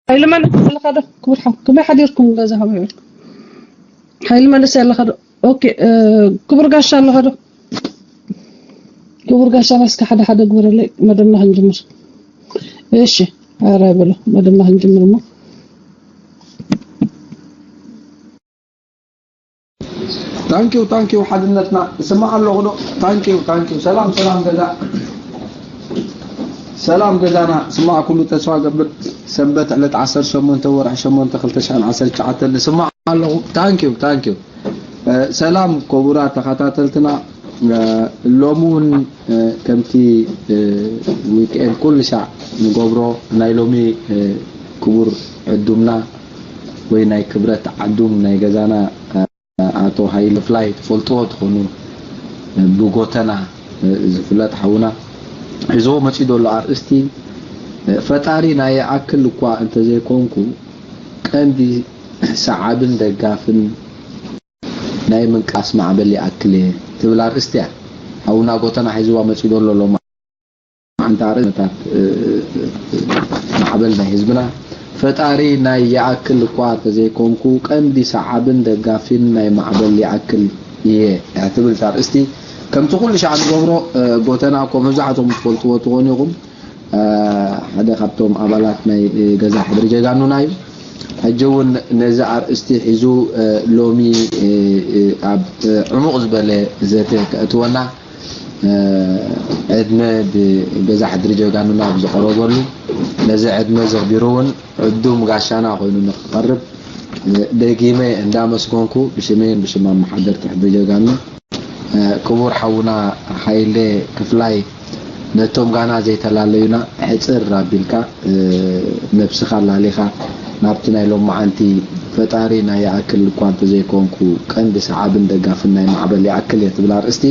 ሓይሊ መለስ ኣለኻ ዶ? ክቡር ሓው፣ ከመይ ሓዲርኩም? ገዛ ከመይ ውዒልኩም? ሓይሊ መለስ ኣለኻ ዶ? ኦኬ፣ እ፣ ክቡር ጋሻ ኣለኻ ዶ? ክቡር ጋሻ፣ እስከ ሓደ ሓደ ግበረለይ፣ መደብና ክንጅምር። እሺ፣ ኧረ በሉ፣ መደብና ክንጅምር እሞ። ታንኪው ታንኪው ሓድነትና። እስማዕ ኣለኹ ዶ? ታንኪው ታንኪው። ሰላም ሰላም ገዛ፣ ሰላም ገዛና። ስማዕ ኩሉ ተስፋ ገብር። ሰንበት ዕለት ዓሰርተ ሸሞንተ ወርሒ ሸሞንተ ክልተ ሽሕን ዓሰርተ ትሽዓተን። እስማዕ ኣለኹ። ታንኪው ታንኪው። እ፣ ሰላም ክቡራት ተኸታተልትና። እ፣ ሎሚ እውን፣ እ፣ ከምቲ፣ እ፣ ዊክኤንድ ኩሉ ሻዕ ንገብሮ፣ ናይ ሎሚ፣ እ፣ ክቡር ዕዱምና ወይ ናይ ክብረት ዓዱም ናይ ገዛና፣ እ፣ ኣቶ ሃይለ ክፍላይ ትፈልጥዎ ትኾኑ፣ እ፣ ብጎተና፣ እ፣ ዝፍለጥ ሓውና ሒዝዎ መፂኡ ዘሎ ኣርእስቲ፣ እ፣ ፈጣሪ ናይ ይኣክል እኳ እንተዘይኮንኩ፣ ቀንዲ ሰዓብን ደጋፍን ናይ ምንቃስ ማዕበል ይኣክል እየ ትብል ኣርእስቲ እያ። ሓውና ጎተና ሒዝዋ መፂኡ ዘሎ ሎማዓንቲ ኣርእስታት፣ እ፣ ማዕበል ናይ ህዝብና። ፈጣሪ ናይ ይኣክል እኳ እንተዘይኮንኩ፣ ቀንዲ ሰዓብን ደጋፊን ናይ ማዕበል ይኣክል እየ እያ ትብል እታ ኣርእስቲ። ከምቲ ኩሉ ሻዕ ንገብሮ፣ እ፣ ጎተና እኮ መብዛሕትኹም ትፈልጥዎ ትኾኑ ኢኹም። እ፣ ሓደ ካብቶም ኣባላት ናይ፣ እ፣ ገዛ ሕድሪ ጀጋኑና እዩ። ሕጂ እውን ነዚ ኣርእስቲ ሒዙ፣ እ፣ ሎሚ፣ እ፣ እ፣ ኣብ፣ እ፣ ዕሙቕ ዝበለ ዘተ ከእትወና፣ እ፣ ዕድመ ብገዛ ሕድሪ ጀጋኑና ኣብ ዝቐረበሉ፣ ነዚ ዕድመ ዘኽቢሩ እውን ዕዱም ጋሻና ኮይኑ ንክቐርብ፣ እ፣ ደጊመ እንዳመስገንኩ፣ ብሽመይን ብሽም ኣመሓደርቲ ሕድሪ ጀጋኑ፣ እ፣ ክቡር ሓውና ሃይለ ክፍላይ፣ ነቶም ጋና ዘይተላለዩና ሕጽር ኣቢልካ፣ እ፣ ነብስኻ ኣላሊኻ ናብቲ ናይ ሎማዓንቲ ፈጣሪ ናይ ይኣክል እኳ እንተዘይኮንኩ፣ ቀንዲ ሰዓብን ደጋፍን ናይ ማዕበል ይኣክል እየ ትብል ኣርእስቲ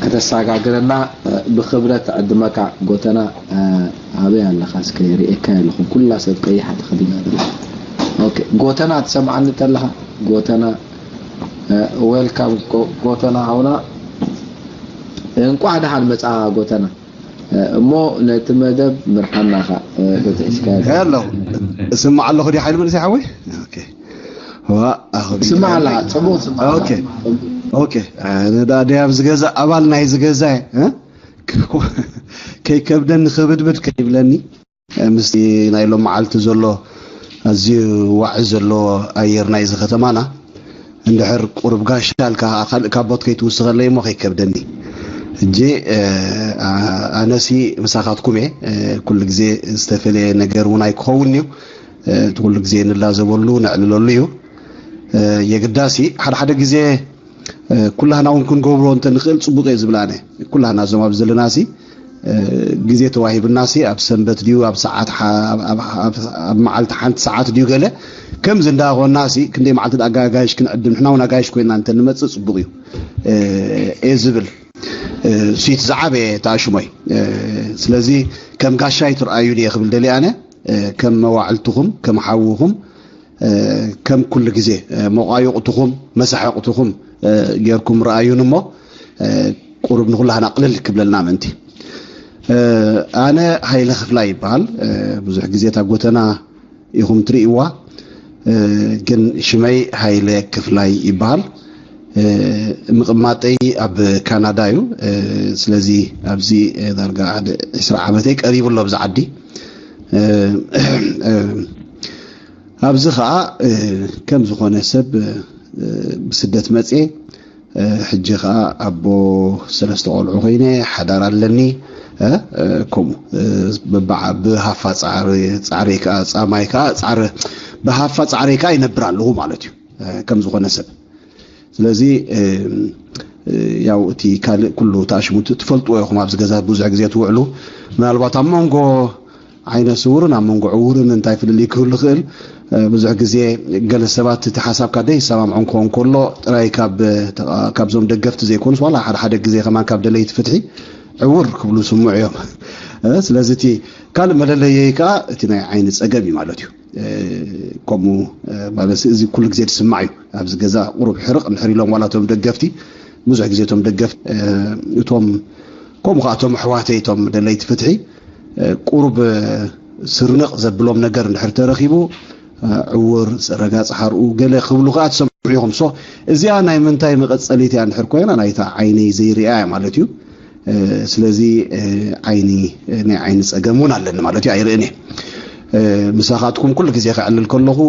ከተሰጋግረና፣ እ፣ ብኽብረት እዕድመካ። ጎተና፣ እ፣ ኣበይ ኣለኻ? እስከ ርእየካ የለኹን። ኩላ ሰብ ቀይሓ ተኸዲና ዘላ። ኦኬ፣ ጎተና ትሰምዓኒ ተለኻ? ጎተና፣ እ፣ ዌልካም ጎ-፣ ጎተና ሃውና። እንቋዕ ደሓን መጻ ጎተና። እ፣ እሞ ነቲ መደብ ምርሓና ኻ፣ እ፣ ተትሒዝካ። ሄሎ፣ እስማዕ ኣለኹ ድዩ ሓይሊ መንእሰይ ሓወይ? ኦኬ። ዋ፣ ኣኹ ስማዕ ኣላ፣ ጽቡቕ ስማዕ ኣላ። ኦኬ። ኦኬ። ኣነ ደኣ ደይ ኣብዚ ገዛ ኣባል ናይ እዚ ገዛ እየ፣ እ? ከይከብደኒ ክብድብድ ከይብለኒ፣ እ፣ ምስቲ ናይ ሎም መዓልቲ ዘሎ ኣዝዩ ዋዒ ዘለዎ ኣየር ናይዚ ከተማና፣ እንድሕር ቁሩብ ጋሻ ኢልካ ካልእ ካቦት ከይትውስኸለይ እሞ ከይከብደኒ። ሕጂ፣ እ፣ ኣ-፣ ኣነሲ ምሳኻትኩም እየ። እ፣ ኩሉ ግዜ ዝተፈለየ ነገር እውን ኣይክኸውን እዩ። እ፣ እቲ ኩሉ ግዜ ንላዘበሉ ነዕልለሉ እዩ። እ፣ የግዳሲ ሓደ ሓደ ግዜ፣ እ፣ ኩላህና እውን ክንገብሮ እንተንኽእል ጽቡቕ እየ ዝብል ኣነ። ኩላህና እዞም ኣብዚ ዘለናሲ፣ እ፣ ግዜ ተዋሂብናሲ ኣብ ሰንበት ድዩ ኣብ ሰዓት ሓ-፣ ኣብ፣ ኣብ፣ ኣብ፣ ኣብ መዓልቲ ሓንቲ ሰዓት ድዩ ገለ ከምዚ እንዳኾንናሲ ክንደይ መዓልቲ ደኣ ኣጋያጋይሽ ክንዕድም፣ ንሕና እውን ኣጋይሽ ኮይና እንተንመጽእ ጽቡቕ እዩ፣ እ፣ እየ ዝብል። እ፣ ስዊት ዝዓበየ ተኣሽሞይ። እ፣ ስለዚ ከም ጋሻይ ትርኣዩ ድየ ክብል ደልየ ኣነ፣ እ፣ ከም መዋዕልትኹም፣ ከም ሓውኹም፣ እ፣ ከም ኩሉ ግዜ፣ እ፣ መቋየቑትኹም፣ መሳሕቕትኹም፣ እ፣ ጌርኩም ረኣዩን እሞ፣ እ፣ ቁሩብ ንኹላህና ቅልል ክብለልና ምእንቲ። እ፣ ኣነ ሃይለ ክፍላይ ይበሃል። እ፣ ብዙሕ ግዜ እታ ጎተና ኢኹም ትርእይዋ። እ፣ ግን ሽመይ ሃይለ ክፍላይ ይበሃል። እ፣ ምቕማጠይ ኣብ ካናዳ እዩ። እ፣ ስለዚ ኣብዚ፣ እ፣ ዳርጋ ሓደ ዕስራ ዓመተይ ቀሪቡ ኣሎ ኣብዚ ዓዲ። እ፣ እ፣ ኣብዚ ኸኣ፣ እ፣ ከም ዝኾነ ሰብ፣ እ፣ ብስደት መጽየ። እ፣ ሕጂ ኸኣ ኣቦ ሰለስተ ቆልዑ ኮይነ ሓዳር ኣለኒ። እ፣ እ፣ ከምኡ፣ እ፣ ብበዓ-፣ ብሃፋ ጻዕሪ-፣ ጻዕረይ ከኣ ጻማይ ከኣ ጻዕሪ-፣ ብሃፋ ጻዕረይ ከኣ ይነብር ኣለኹ ማለት እዩ፣ እ፣ ከም ዝኾነ ሰብ። ስለዚ፣ እ፣ እ፣ ያው እቲ ካልእ ኩሉ ተኣሽሙ ት-፣ ትፈልጥዎ ኢኹም። ኣብዚ ገዛ ብዙሕ ግዜ ትውዕሉ። ምናልባት ኣብ መንጎ ዓይነ ስውርን ኣብ መንጎ ዕውርን እንታይ ፍልልይ ክህሉ ይኽእል? እ፣ ብዙሕ ግዜ ገለ ሰባት እቲ ሓሳብካ ደይሰማምዖም ክኸውን ከሎ ጥራይ ካብ፣ እ፣ ተቓ-፣ ካብዞም ደገፍቲ ዘይኮኑስ ዋላ ሓደ ሓደ ግዜ ከማን ካብ ደለይቲ ፍትሒ ዕውር ክብሉ ስምዑ እዮም። እ፣ ስለዚ እቲ ካልእ መለለየይ ከኣ እቲ ናይ ዓይኒ ጸገም እዩ ማለት እዩ። እ፣ ከምኡ፣ እ፣ ማለት እዚ ኩሉ ግዜ ዝስማዕ እዩ። ኣብዚ ገዛ ቁሩብ ሕርቕ እንድሕር ኢሎም ዋላ እቶም ደገፍቲ፣ ብዙሕ ግዜ እቶም ደገፍቲ፣ እ፣ እቶም ከምኡ ከኣ እቶም ኣሕዋተይ እቶም ደለይቲ ፍትሒ፣ እ፣ ቁሩብ፣ እ፣ ስርንቕ ዘብሎም ነገር እንድሕር ተረኺቡ፣ ዕውር፣ ረጋፅ ሓርኡ ገለ ክብሉ ከዓ ትሰምዑ ኢኹም። ሶ እዚኣ ናይ ምንታይ መቐፀሊት እያ እንድሕር ኮይና፣ ናይታ ዓይነይ ዘይርእያ እያ ማለት እዩ። ስለዚ ዓይኒ፣ ናይ ዓይኒ ፀገም እውን ኣለኒ ማለት እዩ፣ ኣይርእን እየ። ምሳኻትኩም ኩሉ ግዜ ከዕልል ከለኹ፣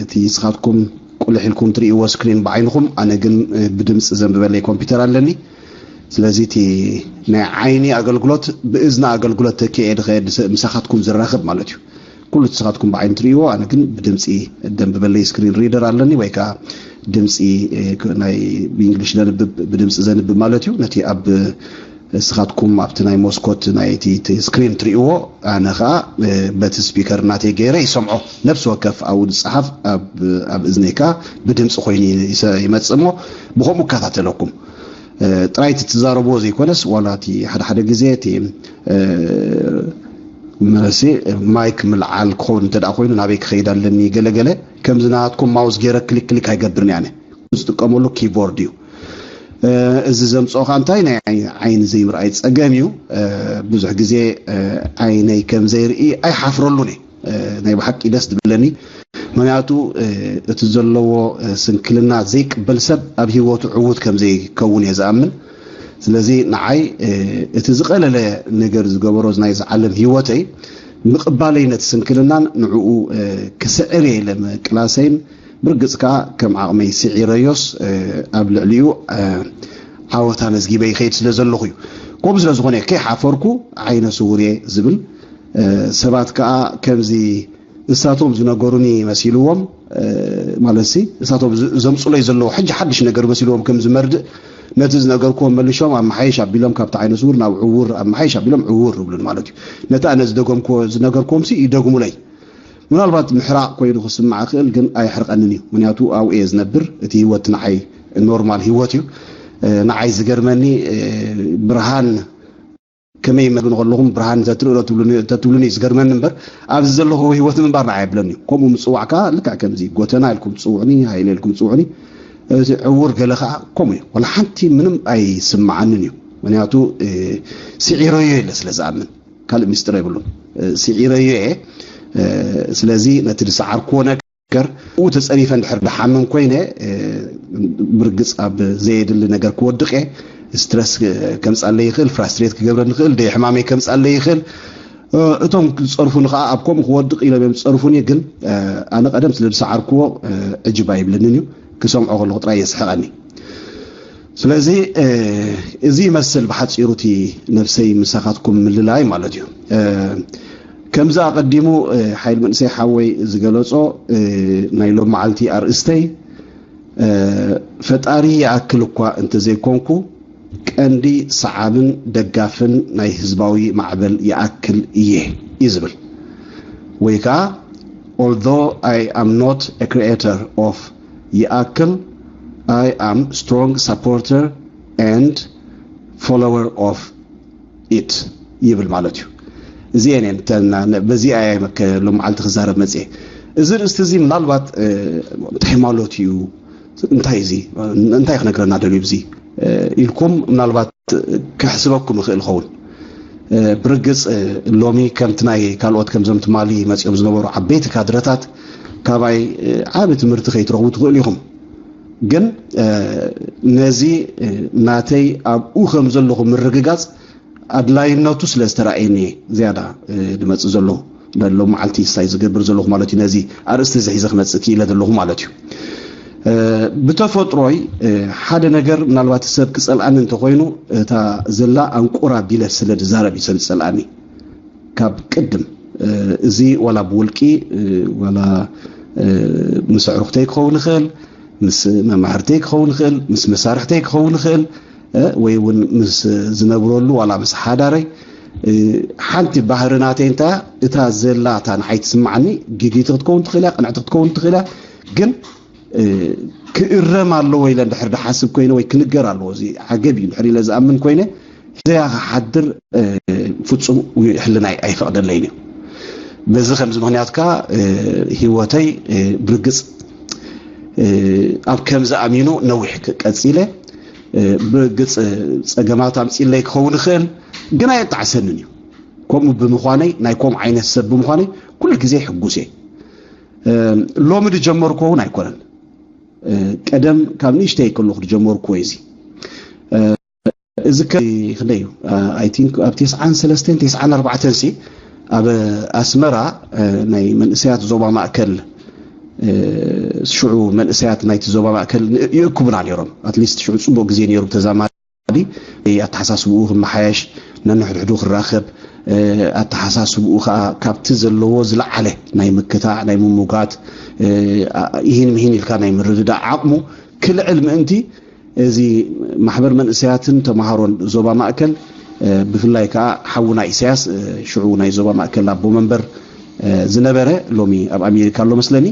እቲ ንስኻትኩም ቁልሕ ኢልኩም ትርእይዎ ስክሪን ብዓይንኹም፣ ኣነ ግን ብድምፂ ዘንብበለይ ኮምፒውተር ኣለኒ። ስለዚ እቲ ናይ ዓይኒ ኣገልግሎት ብእዝኒ ኣገልግሎት ተኪኤ ድኸድ ምሳኻትኩም ዝራኸብ ማለት እዩ። ኩሉ ንስኻትኩም ብዓይኒ ትርእይዎ፣ ኣነ ግን ብድምፂ ደንብበለይ ስክሪን ሪደር ኣለኒ፣ ወይ ከዓ ድምፂ፣ ናይ ብእንግሊሽ ዘንብብ፣ ብድምፂ ዘንብብ ማለት እዩ። ነቲ ኣብ ንስኻትኩም ኣብቲ ናይ መስኮት ናይቲ ስክሪን ትርእይዎ፣ ኣነ ከዓ በቲ ስፒከር እናተይ ገይረ ይሰምዖ። ነብሲ ወከፍ ኣብኡ ዝፀሓፍ ኣብ እዝነይ ከዓ ብድምፂ ኮይኑ ይመፅእ እሞ ብከምኡ እከታተለኩም። ጥራይ እቲ ትዛረብዎ ዘይኮነስ፣ ዋላ እቲ ሓደ ሓደ ግዜ እቲ መሲ ማይክ ምልዓል ክኸውን እንተ ደኣ ኮይኑ ናበይ ክኸይድ ኣለኒ ገለገለ፣ ከምዚ ናትኩም ማውስ ገይረ ክሊክ ክሊክ ኣይገብርን እየ ኣነ። ዝጥቀመሉ ኪቦርድ እዩ። እዚ ዘምፅኦ ከዓ እንታይ ናይ ዓይኒ ዘይምርኣይ ፀገም እዩ። ብዙሕ ግዜ ዓይነይ ከም ዘይርኢ ኣይሓፍረሉን እየ። ናይ ብሓቂ ደስ ትብለኒ። ምክንያቱ እቲ ዘለዎ ስንክልና ዘይቅበል ሰብ ኣብ ህይወቱ ዕዉት ከም ዘይከውን እየ ዝኣምን። ስለዚ ንዓይ እቲ ዝቐለለ ነገር ዝገበሮ ናይዚ ዓለም ህይወተይ ምቕባለይ ነቲ ስንክልናን ንዕኡ ክስዕር እየ ኢለ ምቅላሰይን ብርግጽ ከኣ ከም ዓቕመይ ስዒረዮስ ኣብ ልዕሊኡ ዓወት ኣመዝጊበ ይኸይድ ስለ ዘለኹ እዩ። ከምኡ ስለ ዝኾነ ከይሓፈርኩ ዓይነ ስውር እየ ዝብል ሰባት ከኣ ከምዚ እሳቶም ዝነገሩኒ መሲልዎም፣ ማለት ሲ እሳቶም ዘምፅለይ ዘለዉ ሕጂ ሓድሽ ነገር መሲልዎም ከም ዝመርድእ ነቲ ዝነገርክዎም መሊሾም ኣመሓይሽ ኣቢሎም ካብቲ ዓይነ ስውር ናብ ዕውር ኣመሓይሽ ኣቢሎም ዕውር ይብሉን ማለት እዩ። ነቲ ኣነ ዝደገምክዎ ዝነገርክዎም ሲ ይደግሙለይ። ምናልባት ምሕራቕ ኮይኑ ክስማዕ ክእል ግን ኣየሕርቐንን እዩ። ምክንያቱ ኣብኡ እየ ዝነብር። እቲ ህይወት ንዓይ ኖርማል ህይወት እዩ። ንዓይ ዝገርመኒ ብርሃን ከመይ መግን ከለኹም ብርሃን ተትርእሎ ተትብሉኒ እዩ ዝገርመኒ እምበር ኣብዚ ዘለኹ ህይወት ምንባር ንዓይ የብለኒ እዩ። ከምኡ ምፅዋዕ ከዓ ልክዕ ከምዚ ጎተና ኢልኩም ትፅውዑኒ፣ ሃይለ ኢልኩም ትፅውዑኒ። እቲ ዕውር ገለ ከዓ ከምኡ እዩ። ዋላ ሓንቲ ምንም ኣይስምዓንን እዩ። ምክንያቱ ስዒረዮ ኢለ ስለ ዝኣምን ካልእ ሚስጥር የብሉን። ስዒረዮ እየ። ስለዚ ነቲ ዝሰዓርክዎ ነገር ኡ ተፀሪፈ እንድሕር ድሓምም ኮይነ ብርግፅ ኣብ ዘየድሊ ነገር ክወድቕ እየ። ስትረስ ከምፃለይ ይኽእል፣ ፍራስትሬት ክገብረኒ ይኽእል፣ ደይ ሕማመይ ከምፃለይ ይኽእል። እቶም ዝፀርፉኒ ከዓ ኣብ ከምኡ ክወድቕ ኢሎም እዮም ዝፀርፉኒ። ግን ኣነ ቀደም ስለ ዝሰዓርክዎ ዕጅብ ኣይብለንን እዩ። ክሰምዖ ከለኹ ጥራይ የስሕቐኒ። ስለዚ እዚ ይመስል ብሓፂሩ እቲ ነብሰይ ምሳኻትኩም ምልላይ ማለት እዩ። ከምዚ ኣቐዲሙ ሓይል መንእሰይ ሓወይ ዝገለጾ ናይ ሎም መዓልቲ ኣርእስተይ ፈጣሪ ይኣክል እኳ እንተዘይኮንኩ ቀንዲ ሰዓብን ደጋፍን ናይ ህዝባዊ ማዕበል ይኣክል እየ እዩ ዝብል። ወይ ከዓ although I am not a creator of ይኣክል I am strong supporter and follower of it ይብል ማለት እዩ። እዚአን እየን በዚኣ እየ ሎም መዓልቲ ክዛረብ መፅአ። እዚ ርእስቲ እዚ ምናልባት እንታይ ማለት እዩ፣ እንታይ እዚ እንታይ ክነግረና ደልዩ ብዚ ኢልኩም ምናልባት ከሕስበኩም ይኽእል ኸውን። ብርግፅ ሎሚ ከምቲ ናይ ካልኦት ከምዞም ትማሊ መፂኦም ዝነበሩ ዓበይቲ ካድረታት ካባይ ዓቢ ትምህርቲ ከይትረኽቡ ትኽእሉ ኢኹም። ግን ነዚ ናተይ ኣብኡ ከም ዘለኹ ምርግጋፅ ኣድላይነቱ ስለ ዝተረኣየኒ ዝያዳ ዝመፅእ ዘሎ ሎም መዓልቲ ሳይ ዝገብር ዘለኹ ማለት እዩ። ነዚ ኣርእስቲ እዚ ሒዘ ክመፅእ ክኢለ ዘለኹ ማለት እዩ። ብተፈጥሮይ ሓደ ነገር ምናልባት ሰብ ክፀልኣኒ እንተኮይኑ እታ ዘላ ኣንቁራ ቢለ ስለ ዝዛረብ እዩ ሰብ ዝፀልኣኒ። ካብ ቅድም እዚ ዋላ ብውልቂ ዋላ ምስ ኣዕሩኽተይ ክኸውን ይኽእል፣ ምስ መማህርተይ ክኸውን ይኽእል፣ ምስ መሳርሕተይ ክኸውን ይኽእል፣ ወይ እውን ምስ ዝነብረሉ ዋላ ምስ ሓዳረይ ሓንቲ ባህሪ ናተይ እንታ እታ ዘላ እታ ንዓይ ትስምዓኒ ጊጊቲ ክትከውን ትኽእል እያ፣ ቅንዕቲ ክትከውን ትኽእል እያ። ግን ክእረም ኣለዎ ኢለ እንድሕር ድሓስብ ኮይነ ወይ ክንገር ኣለዎ እዚ ዓገብ እዩ እንድሕር ኢለ ዝኣምን ኮይነ ሕዘያ ክሓድር ፍፁም ሕልናይ ኣይፈቕደለይን እዩ። በዚ ከምዚ ምክንያት ከዓ ህይወተይ ብርግፅ ኣብ ከምዚ ኣሚኑ ነዊሕ ቀፂለ ብርግፅ ፀገማት ኣምፂለይ ክኸውን ይኽእል ግን ኣየጣዕሰንን እዩ። ከምኡ ብምዃነይ፣ ናይ ከምኡ ዓይነት ሰብ ብምዃነይ ኩሉ ግዜ ሕጉስ እየ። እ፣ ሎሚ ዝጀመርኩዎ እውን ኣይኮነን። እ፣ ቀደም ካብ ንእሽተይ ከለኹ ዝጀመርኩዎ እዩ እዚ። እ፣ እዚ ከ-፣ ክንደይ እዩ? እ፣ I think ኣብ ተስዓን ሰለስተን ተስዓን ኣርባዕተን ሲ ኣብ ኣስመራ፣ እ፣ ናይ መንእሰያት ዞባ ማእከል፣ እ፣ ሽዑ መንእሰያት ናይቲ ዞባ ማእከል ን-፣ ይእክቡና ነይሮም። ኣትሊስት ሽዑ ጽቡቕ ግዜ ነይሩ። ተዛማዲ ኣተሓሳስብኡ ክመሓየሽ፣ ነንሕድሕዱ ክራኸብ፣ እ፣ ኣተሓሳስብኡ ከኣ ካብቲ ዘለዎ ዝለዓለ ናይ ምክታዕ፣ ናይ ምሙጋት፣ እ፣ ኣ-፣ ይህን ምሂን ኢልካ ናይ ምርድዳእ ዓቕሙ ክልዕል ምእንቲ፣ እዚ ማሕበር መንእሰያትን ተምሃሮን ዞባ ማእከል፣ እ፣ ብፍላይ ከኣ ሓውና ኢሳያስ፣ እ፣ ሽዑ ናይ ዞባ ማእከል ኣቦ መንበር፣ እ፣ ዝነበረ፣ ሎሚ ኣብ ኣሜሪካ ኣሎ መስለኒ፣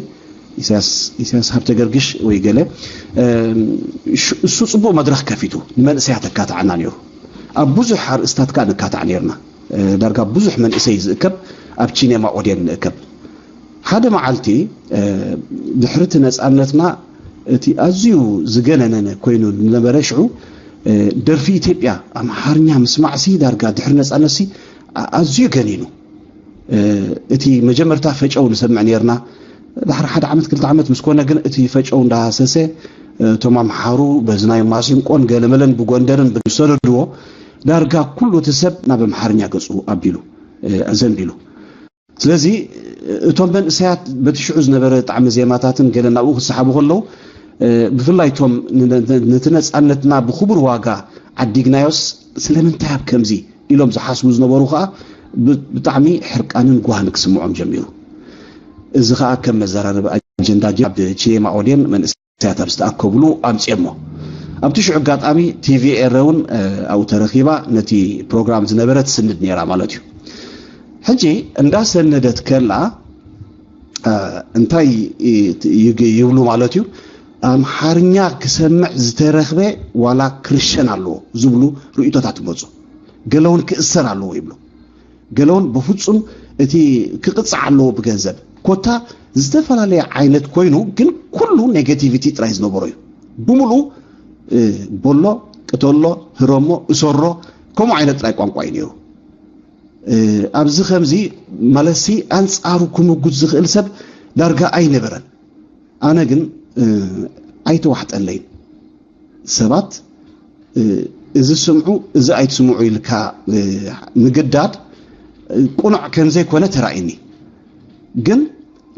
ኢሳያስ፣ ኢሳያስ ሃብተ ገርግሽ ወይ ገለ፣ እ፣ ሽ-፣ እሱ ጽቡቕ መድረኽ ከፊቱ ንመንእሰያት ኣካትዓና ነይሩ። ኣብ ብዙሕ ኣርእስታት ከኣ ንካታዕ ነይርና። እ፣ ዳርጋ ብዙሕ መንእሰይ ዝእከብ ኣብ ቺኔማ ኦዴን ንእከብ። ሓደ መዓልቲ፣ እ፣ ድሕሪ እቲ ነጻነትና እቲ ኣዝዩ ዝገነነ ኮይኑ ዝነበረ ሽዑ፣ እ፣ ደርፊ ኢትዮጵያ ኣምሓርኛ ምስማዕሲ ዳርጋ ድሕሪ ነጻነትሲ ኣ-፣ ኣዝዩ ገኒኑ። እ፣ እቲ መጀመርታ ፈጨው ንሰምዕ ነይርና። ድሕሪ ሓደ ዓመት ክልተ ዓመት ምስ ኮነ ግን እቲ ፈጨው እንዳሃሰሰ፣ እ፣ እቶም ኣምሓሩ በዚ ናይ ማሲንቆን ገለመለን ብጎንደርን ብዝሰደድዎ ዳርጋ ኩሉ እቲ ሰብ ናብ ኣምሓርኛ ገጹ ኣቢሉ፣ እ፣ ኣዘንቢሉ። ስለዚ እቶም መንእሰያት በቲ ሽዑ ዝነበረ ጣዕሚ ዜማታትን ገለ ናብኡ ክሰሓቡ ከለዉ፣ እ፣ ብፍላይ እቶም ን-፣ ን-፣ ነቲ ነጻነትና ብኽቡር ዋጋ ዓዲግናዮስ ስለምንታይ ኣብ ከምዚ ኢሎም ዝሓስቡ ዝነበሩ ከኣ ብ-፣ ብጣዕሚ ሕርቃንን ጓህን ክስምዖም ጀሚሩ። እዚ ከኣ ከም መዘራረቢ ኣጀንዳ ጀ-፣ ኣብ ቺኔማ ኦዴን መንእሰያት ኣብ ዝተኣከብሉ ኣምጺኦሞ። ኣብቲ ሽዑ ኣጋጣሚ ቲቪ ኤረ እውን፣ እ፣ ኣብኡ ተረኺባ ነቲ ፕሮግራም ዝነበረ ትስንድ ነይራ ማለት እዩ። ሕጂ እንዳሰነደት ከላ፣ እ፣ እንታይ ይ-፣ ይግ-፣ ይብሉ ማለት እዩ፣ ኣምሓርኛ ክሰምዕ ዝተረኽበ ዋላ ክርስቲያን ኣለዎ ዝብሉ ርእይቶታት ይመጹ። ገለ እውን ክእሰር ኣለዎ ይብሉ። ገለ እውን ብፍጹም እቲ ክቕጻዕ ኣለዎ ብገንዘብ። ኮታ ዝተፈላለየ ዓይነት ኮይኑ ግን ኩሉ ኔጋቲቪቲ ጥራይ ዝነበሮ እዩ። ብምሉኡ፣ እ፣ ቦሎ፣ ቅተሎ፣ ህረሞ፣ እሰሮ፣ ከምኡ ዓይነት ጥራይ ቋንቋ እዩ ነይሩ። እ፣ ኣብዚ ከምዚ ማለትሲ ኣንጻሩ ክምጉት ዝኽእል ሰብ ዳርጋ ኣይነበረን። ኣነ ግን፣ እ፣ ኣይተዋሕጠለይን። ሰባት፣ እ፣ እዚ ስምዑ፣ እዚ ኣይትስምዑ ኢልካ፣ እ፣ ምግዳድ፣ እ፣ ቅኑዕ ከም ዘይኮነ ተራእዩኒ። ግን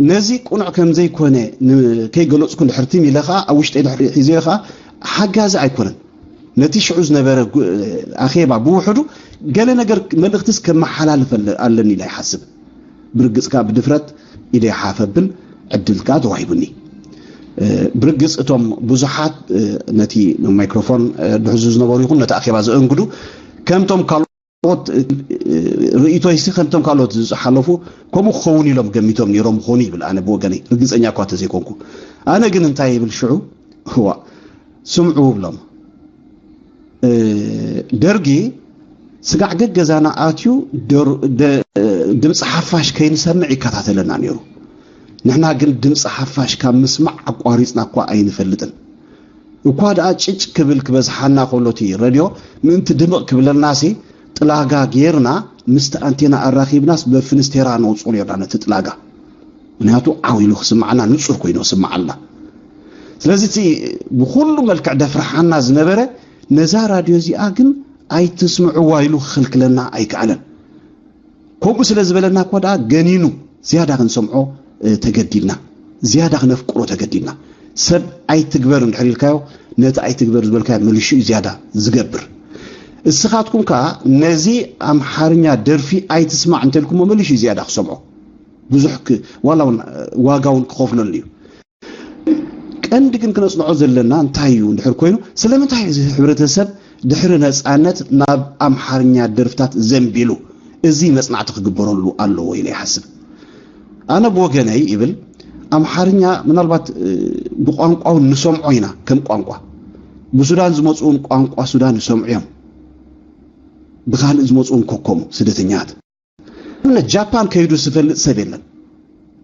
ነዚ ቅኑዕ ከም ዘይኮነ ን-፣ ከይገለጽኩ እንድሕር ትም ኢለ ኸኣ፣ ኣብ ውሽጠይ ድሕሪ ሒዘዮ ኸኣ፣ ሓጋዚ ኣይኮነን። ነቲ ሽዑ ዝነበረ ጉ-፣ ኣኼባ ብውሕዱ ገለ ነገር መልእኽትስ ከመሓላልፍ ኣለ-፣ ኣለኒ ኢለ ይሓስብ። ብርግጽ ከኣ ብድፍረት ኢደይ ሓፍ ኣብል ዕድል ከኣ ተዋሂቡኒ። እ፣ ብርግጽ እቶም ብዙሓት፣ እ፣ ነቲ ማይክሮፎን፣ እ፣ ዝሕዙ ዝነበሩ ይኹን ነቲ ኣኼባ ዘእንግዱ ከምቶም ካልኦት፣ እ፣ ርእይቶይሲ ከምቶም ካልኦት ዝሓለፉ ከምኡ ክኸውን ኢሎም ገሚቶም ነይሮም ክኾኑ ይብል ኣነ ብወገነይ። ርግጸኛ እኳ ተዘይኮንኩ። ኣነ ግን እንታይ ይብል ሽዑ? እዋ፣ ስምዑ እብሎም። እ፣ ደርጊ ስጋዕ ገገዛና ኣትዩ ደር-፣ ደ-፣ ድምፂ ሓፋሽ ከይንሰምዕ ይከታተለና ነይሩ። ንሕና ግን ድምፂ ሓፋሽ ካብ ምስማዕ ኣቋሪፅና እኳ ኣይንፈልጥን። እኳ ደኣ ጭጭ ክብል ክበዝሓና ከሎ እቲ ረድዮ ምእንቲ ድምቕ ክብለልናሲ ጥላጋ ጌርና ምስቲ ኣንቴና ኣራኺብናስ በፍንስቴራ ነውፅኦ ነይርና ነቲ ጥላጋ። ምክንያቱ ዓው ኢሉ ክስምዓና ንጹር ኮይኑ ክስምዓልና። ስለዚ እቲ ብኹሉ መልክዕ ደፍርሓና ዝነበረ ነዛ ራድዮ እዚኣ ግን ኣይትስምዕዋ ኢሉ ክኽልክለና ኣይከኣለን። ከምኡ ስለ ዝበለና እኳ ደኣ ገኒኑ ዝያዳ ክንሰምዖ፣ እ፣ ተገዲድና። ዝያዳ ክነፍቅሮ ተገዲድና። ሰብ ኣይትግበር እንድሕር ኢልካዮ ነቲ ኣይትግበር ዝበልካዮ መሊሹ እዩ ዝያዳ ዝገብር። እስኻትኩም ከኣ ነዚ ኣምሓርኛ ደርፊ ኣይትስማዕ እንተልኩሞ መሊሹ እዩ ዝያዳ ክሰምዖ። ብዙሕ ክ-፣ ዋላ እውን ዋጋ እውን ክኸፍለሉ እዩ። ቀንዲ ግን ክነጽንዖ ዘለና እንታይ እዩ እንድሕር ኮይኑ፣ ስለምንታይ እዚ ሕብረተሰብ ድሕሪ ነጻነት ናብ ኣምሓርኛ ደርፍታት ዘንቢሉ? እዚ መጽናዕቲ ክግበረሉ ኣለዎ ኢለ ይሓስብ። ኣነ ብወገነይ ይብል፣ ኣምሓርኛ ምናልባት፣ እ፣ ብቋንቋ እውን ንሰምዖ ኢና ከም ቋንቋ። ብሱዳን ዝመጹ እውን ቋንቋ ሱዳን ይሰምዑ እዮም። ብኻልእ ዝመጹ እውን ከከሙ ስደተኛታት። ንኣብነት ጃፓን ከይዱ ዝፈልጥ ሰብ የለን።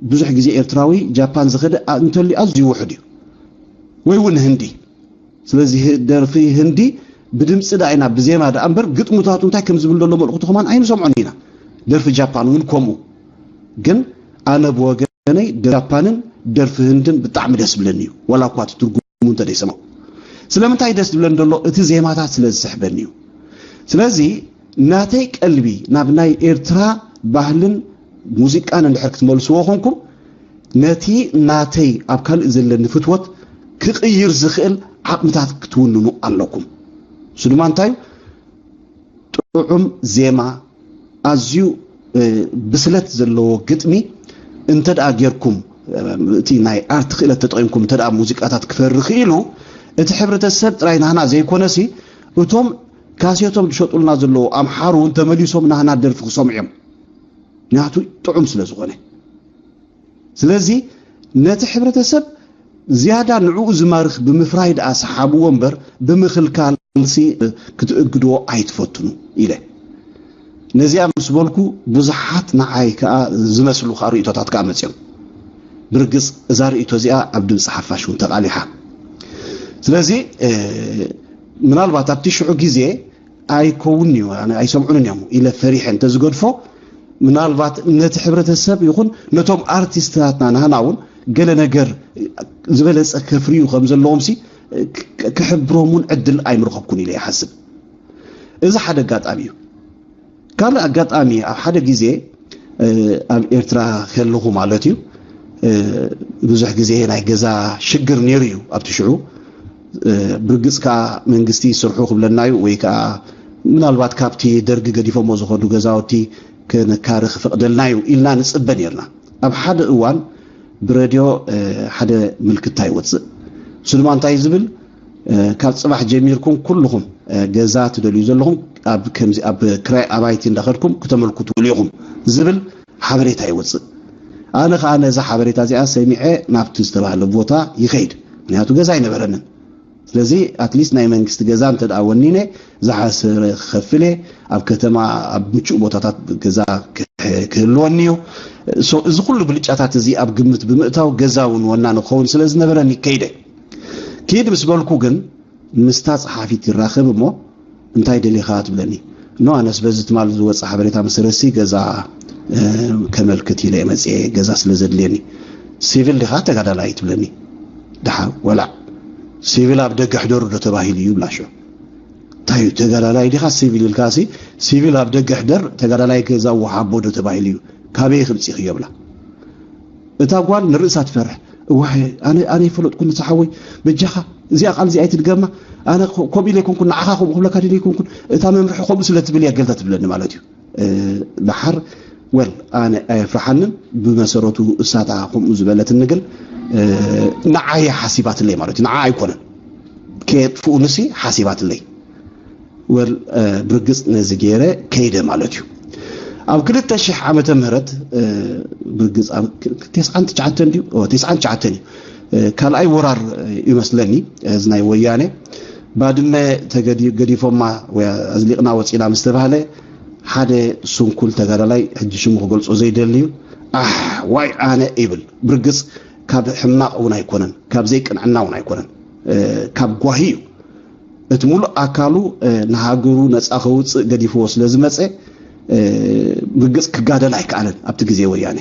ብዙሕ ግዜ ኤርትራዊ ጃፓን ዝኸደ ኣ-፣ እንተልዩ ኣዝዩ ውሑድ እዩ። ወይ እውን ህንዲ። ስለዚ ህ-፣ ደርፊ ህንዲ ብድምፂ ደኣ ኢና፣ ብዜማ ደኣ እምበር ግጥሙታቱ እንታይ ከም ዝብል ዘሎ መልእኽቱ ከማን ኣይንሰምዖን ኢና። ደርፊ ጃፓን እውን ከምኡ። ግን ኣነ ብወገነይ ደርፊ ጃፓንን ደርፊ ህንድን ብጣዕሚ ደስ ብለኒ እዩ፣ ዋላ እኳ እቲ ትርጉሙ እንተ ደይሰማው። ስለምንታይ ደስ ዝብለኒ ዘሎ? እቲ ዜማታት ስለ ዝስሕበኒ እዩ። ስለዚ ናተይ ቀልቢ ናብ ናይ ኤርትራ ባህልን ሙዚቃን እንድሕር ክትመልስዎ ኮንኩም፣ ነቲ ናተይ ኣብ ካልእ ዘለኒ ፍትወት ክቕይር ዝኽእል ዓቕምታት ክትውንኑ ኣለኩም። እሱ ድማ እንታይ እዩ? ጥዑም ዜማ፣ ኣዝዩ ብስለት ዘለዎ ግጥሚ እንተ ደኣ ጌርኩም፣ እቲ ናይ ኣርት ክእለት ተጠቒምኩም እንተ ደኣ ሙዚቃታት ክፈሪ ክኢሉ፣ እቲ ሕብረተሰብ ጥራይ ናህና ዘይኮነሲ፣ እቶም ካሴቶም ዝሸጡልና ዘለዉ ኣምሓሩ እውን ተመሊሶም ናህና ደርፊ ክሰምዑ እዮም። ምክንያቱ ጥዑም ስለ ዝኾነ። ስለዚ ነቲ ሕብረተሰብ ዝያዳ ንዕኡ ዝማርኽ ብምፍራይ ደኣ ሰሓብዎ እምበር ብምኽልካልሲ ክትእግድዎ ኣይትፈትኑ ኢለ። ነዚኣ ምስ በልኩ ብዙሓት ንዓይ ከኣ ዝመስሉ ከኣ ርእይቶታት ከኣ መጽዮም። ብርግጽ እዛ ርእይቶ እዚኣ ኣብ ድምፂ ሓፋሽ እውን ተቓሊሓ። ስለዚ ምናልባት ኣብቲ ሽዑ ግዜ ኣይከውን እዩ ኣይሰምዑንን እዮም ኢለ ፈሪሐ እንተዝገድፎ፣ ምናልባት ነቲ ሕብረተሰብ ይኹን ነቶም ኣርቲስትታትና ናህና እውን ገለ ነገር ዝበለፀ ከፍርዩ ከም ዘለዎም ሲ ክሕብሮም እውን ዕድል ኣይምረኸብኩን ኢለ ይሓስብ። እዚ ሓደ ኣጋጣሚ እዩ። ካልእ ኣጋጣሚ ኣብ ሓደ ግዜ ኣብ ኤርትራ ከለኹ ማለት እዩ ብዙሕ ግዜ ናይ ገዛ ሽግር ነይሩ እዩ ኣብቲ ሽዑ። ብርግጽ ከኣ መንግስቲ ስርሑ ክብለና እዩ ወይ ከኣ ምናልባት ካብቲ ደርጊ ገዲፎሞ ዝኸዱ ገዛውቲ ክንካረ ክፈቕደልና እዩ ኢልና ንጽበ ነርና። ኣብ ሓደ እዋን ብረድዮ ሓደ ምልክታ ይወጽእ። እሱ ድማ እንታይ ዝብል፣ ካብ ጽባሕ ጀሚርኩም ኩልኹም ገዛ ትደልዩ ዘለኹም ኣብ ከምዚ ኣብ ክራይ ኣባይቲ እንዳኸድኩም ክተመልክቱ ኢኹም ዝብል ሓበሬታ ይወጽእ። ኣነ ከኣ ነዛ ሓበሬታ እዚኣ ሰሚዐ ናብቲ ዝተባህለ ቦታ ይኸይድ። ምክንያቱ ገዛ ኣይነበረንን። ስለዚ ኣትሊስት ናይ መንግስቲ ገዛ እንተ ደኣ ወኒነ ዝሓሰረ ክኸፍል እየ። ኣብ ከተማ ኣብ ምቹእ ቦታታት ገዛ ክህልወኒ እዩ። እዚ ኩሉ ብልጫታት እዚ ኣብ ግምት ብምእታው ገዛ እውን ወናኒ ክኸውን ስለ ዝነበረኒ ከይደ። ክይድ ምስ በልኩ ግን ምስታ ጸሓፊት ይራኸብ እሞ እንታይ ደሊኻ ትብለኒ። ኖ ኣነስ በዚ ትማል ዝወፀ ሓበሬታ መሰረትሲ ገዛ ከመልክት ኢለ መፅየ ገዛ ስለ ዘድልየኒ። ሲቪል ዲኻ ተጋዳላይ ትብለኒ። ደሓ ወላዕ ሲቪል ኣብ ደገ ሕደሩ ዶ ተባሂሉ እዩ ብላሾ። እንታይ እዩ ተጋዳላይ ዲኻ ሲቪል ኢልካ ሲ ሲቪል ኣብ ደገ ሕደር ተጋዳላይ ገዛ ወሃቦ ዶ ተባሂሉ እዩ። ካበይ ክምፅእ ክዮ ብላ እታ ጓል ንርእሳ ትፈርሕ። እዋይ ኣነ ኣነ ይፈለጥኩ ንስሓወይ በጃኻ እዚኣ ቃል እዚኣ ኣይትድገማ። ኣነ ከምኡ ኢለ ይኮንኩን ንዓኻ ከምኡ ክብለካ ደለ ይኮንኩን እታ መምርሒ ከምኡ ስለ ትብል እያ ገልታ ትብለኒ ማለት እዩ። ደሓር ወል ኣነ ኣየፍርሓንን ብመሰረቱ እሳታ ከምኡ ዝበለትኒ ግን ንዓየ ሓሲባትለይ ማለት እዩ። ንዓ ኣይኮነን ከየጥፍኡንሲ ሓሲባትለይ። ወል ብርግጽ ነዚ ገይረ ከይደ ማለት እዩ። ኣብ ክልተ ሽሕ ዓመተ ምህረት ብርግጽ ኣብ ተስዓን ትሽዓተን ድዩ ተስዓን ትሽዓተን እዩ ካልኣይ ወራር ይመስለኒ እዚ ናይ ወያነ ባድመ ተገዲፎማ ኣዝሊቕና ወፂና ምስ ተባህለ ሓደ ስንኩል ተጋዳላይ ሕጂ ሽሙ ክገልፆ ዘይደሊ እዩ። ኣሕ ዋይ ኣነ ይብል ብርግፅ ካብ ሕማቕ እውን ኣይኮነን ካብ ዘይቅንዕና እውን ኣይኮነን ካብ ጓሂ እዩ። እቲ ሙሉእ ኣካሉ ንሃገሩ ነፃ ከውፅእ ገዲፍዎ ስለ ዝመፀ ብግፅ ክጋደል ኣይከኣለን ኣብቲ ግዜ ወያነ።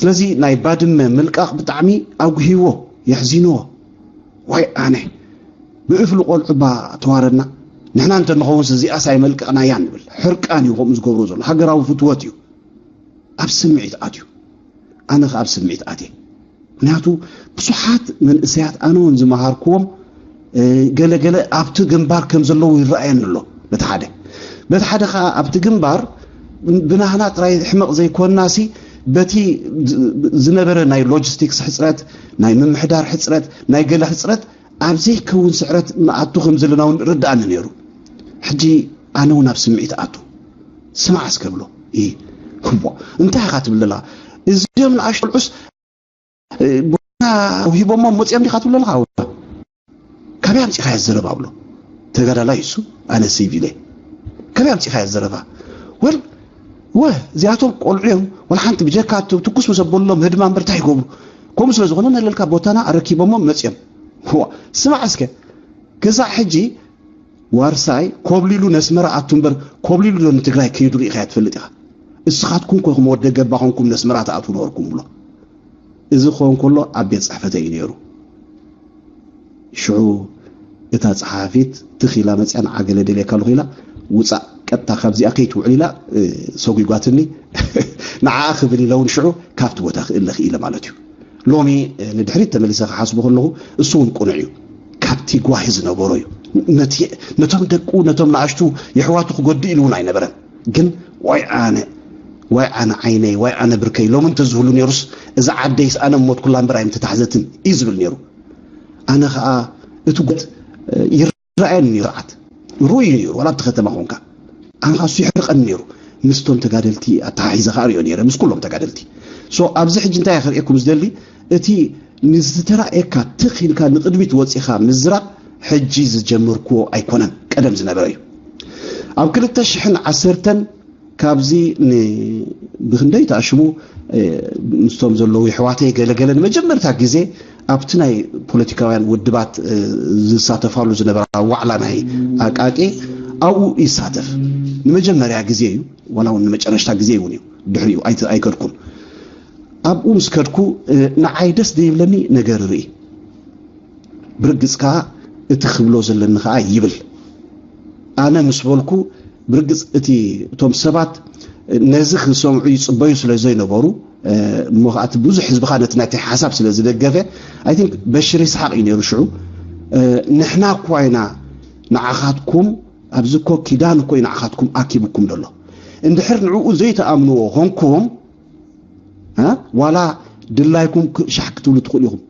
ስለዚ ናይ ባድመ ምልቃቕ ብጣዕሚ ኣጉሂዎ የሕዚንዎ። ዋይ ኣነ ብእፍሊ ቆልዑ ባ ተዋረድና ንሕና እንተ ንኸውንስ እዚኣስ ኣይመልቀቕናያ ንብል። ሕርቃን እዩ ከምኡ ዝገብሮ ዘሎ ሃገራዊ ፍትወት እዩ። ኣብ ስምዒት ኣትዩ ኣነ ከ ኣብ ስምዒት ኣትየ። ምክንያቱ ብዙሓት መንእሰያት ኣነ እውን ዝመሃርክዎም ገለገለ ኣብቲ ግንባር ከም ዘለዉ ይረኣየኒ ኣሎ። በቲ ሓደ በቲ ሓደ ከዓ ኣብቲ ግንባር ብናህና ጥራይ ሕመቕ ዘይኮንናሲ በቲ ዝነበረ ናይ ሎጂስቲክስ ሕፅረት ናይ ምምሕዳር ሕፅረት ናይ ገለ ሕፅረት ኣብ ዘይከውን ስዕረት ንኣቱ ከም ዘለና እውን ርድኣኒ ነይሩ። ሕጂ ኣነ እውን ኣብ ስምዒት ኣቱ ስማዕ እስከ ብሎ እ ህቦ እንታይ ኢኻ ትብል ዘለኻ? እዚኦም ንኣሽቱ ቆልዑስ ቡና ውሂቦሞ መፅኦም ዲኻ ትብል ዘለኻ? ካበይ ኣምፂኻ እያ ዘረባ ብሎ ተጋዳላይ እሱ ኣነ ሲቪል እየ። ካበይ ኣምፂኻ እያ ዘረባ? ወል ወ እዚኣቶም ቆልዑ እዮም ወላ ሓንቲ ብጀካ ትኩስ ምስ ኣበሎም ህድማ እምበር እንታይ ይገብሩ? ከምኡ ስለ ዝኾነ ነለልካ ቦታና ኣረኪቦሞም መፅኦም። ስማዕ እስከ ክሳዕ ሕጂ ዋርሳይ ኮብሊሉ ነስመራ ኣቱ እምበር ኮብሊሉ ዶ ንትግራይ ከይዱ ርኢኻያ ትፈልጥ ኢኻ? እስኻትኩም ኮኹም ወደ ገባ ኾንኩም ነስመራ ትኣትዉ ነበርኩም ብሎ። እዚ ክኸውን ከሎ ኣብ ቤት ጽሕፈተይ እዩ ነይሩ። ሽዑ እታ ጸሓፊት ትኽ ኢላ መጽያ፣ ንዓ ገለ ደልየካ ኣለኹ ኢላ፣ ውጻእ ቀጥታ ካብዚኣ ከይትውዕል ኢላ፣ እ፣ ሰጒጓትኒ። ንዓኣ ክብል ኢለ እውን ሽዑ ካብቲ ቦታ ክእለ ክኢለ ማለት እዩ። ሎሚ፣ እ፣ ንድሕሪት ተመሊሰ ክሓስቦ ከለኹ እሱ እውን ቅኑዕ እዩ። ካብቲ ጓሂ ዝነበሮ እዩ። ነቲ፣ ነቶም ደቁ፣ ነቶም ንኣሽቱ የሕዋቱ ክጎድእ ኢሉ እውን ኣይነበረን። ግን ዋይ ኣነ፣ ዋይ ኣነ ዓይነይ፣ ዋይ ኣነ ብርከይ፣ ሎሚ እንተዝህሉ ነይሩስ እዛ ዓደይስ ኣነ ምሞትኩላ እምበር ኣይምተታሕዘትን እዩ ዝብል ነይሩ። ኣነ ኸኣ እቲ ጉት ይረኣየኒ ነይሩ። ስርዓት ርኡይ እዩ ነይሩ፣ ዋላ ኣብቲ ከተማ ኾንካ። ኣነ ኸኣ እሱ ይሕርቐኒ ነይሩ። ምስቶም ተጋደልቲ ኣተሓሒዘ ኸኣ ርእዮ ነይረ፣ ምስ ኩሎም ተጋደልቲ። ሶ ኣብዚ ሕጂ እንታይ እየ ክርእየኩም ዝደሊ፣ እቲ ንዝተራእየካ ትኽ ኢልካ ንቕድሚት ወጺኻ ምዝራብ ሕጂ ዝጀመርክዎ ኣይኮነን፣ ቀደም ዝነበረ እዩ። ኣብ ክልተ ሽሕን ዓሰርተን ካብዚ ን-፣ ብኽንደይ ተኣሽሙ፣ እ፣ ምስቶም ዘለዉ የሕዋተይ ገለገለ ንመጀመርታ ግዜ ኣብቲ ናይ ፖለቲካውያን ውድባት፣ እ፣ ዝሳተፋሉ ዝነበራ ዋዕላ ናይ ኣቃቂ ኣብኡ ይሳተፍ። ንመጀመርያ ግዜ እዩ፣ ዋላ እውን ንመጨረሽታ ግዜ እውን እዩ። ድሕሪኡ ኣይተ-፣ ኣይከድኩን። ኣብኡ ምስ ከድኩ፣ እ፣ ንዓይ ደስ ዘይብለኒ ነገር ርኢ። ብርግጽ ከኣ እቲ ክብሎ ዘለኒ ከኣ ይብል። ኣነ ምስ በልኩ፣ ብርግጽ እቲ፣ እቶም ሰባት ነዚ ክሰምዑ ይጽበዩ ስለ ዘይነበሩ፣ እ፣ እሞ ከኣ እቲ ብዙሕ ህዝቢ ከኣ ነቲ ናተይ ሓሳብ ስለ ዝደገፈ፣ I think በሽር ይስሓቕ እዩ ነይሩ ሽዑ። እ፣ ንሕና እኳ ኢና ንዓኻትኩም፣ ኣብዚ እኮ ኪዳን እኮ እዩ ንዓኻትኩም ኣኪብኩም ዘሎ። እንድሕር ንዕኡ ዘይተኣምንዎ ኾንኩም፣ እ? ዋላ ድላይኩም ክ-፣ ሻሕ ክትብሉ ትኽእሉ ኢኹም።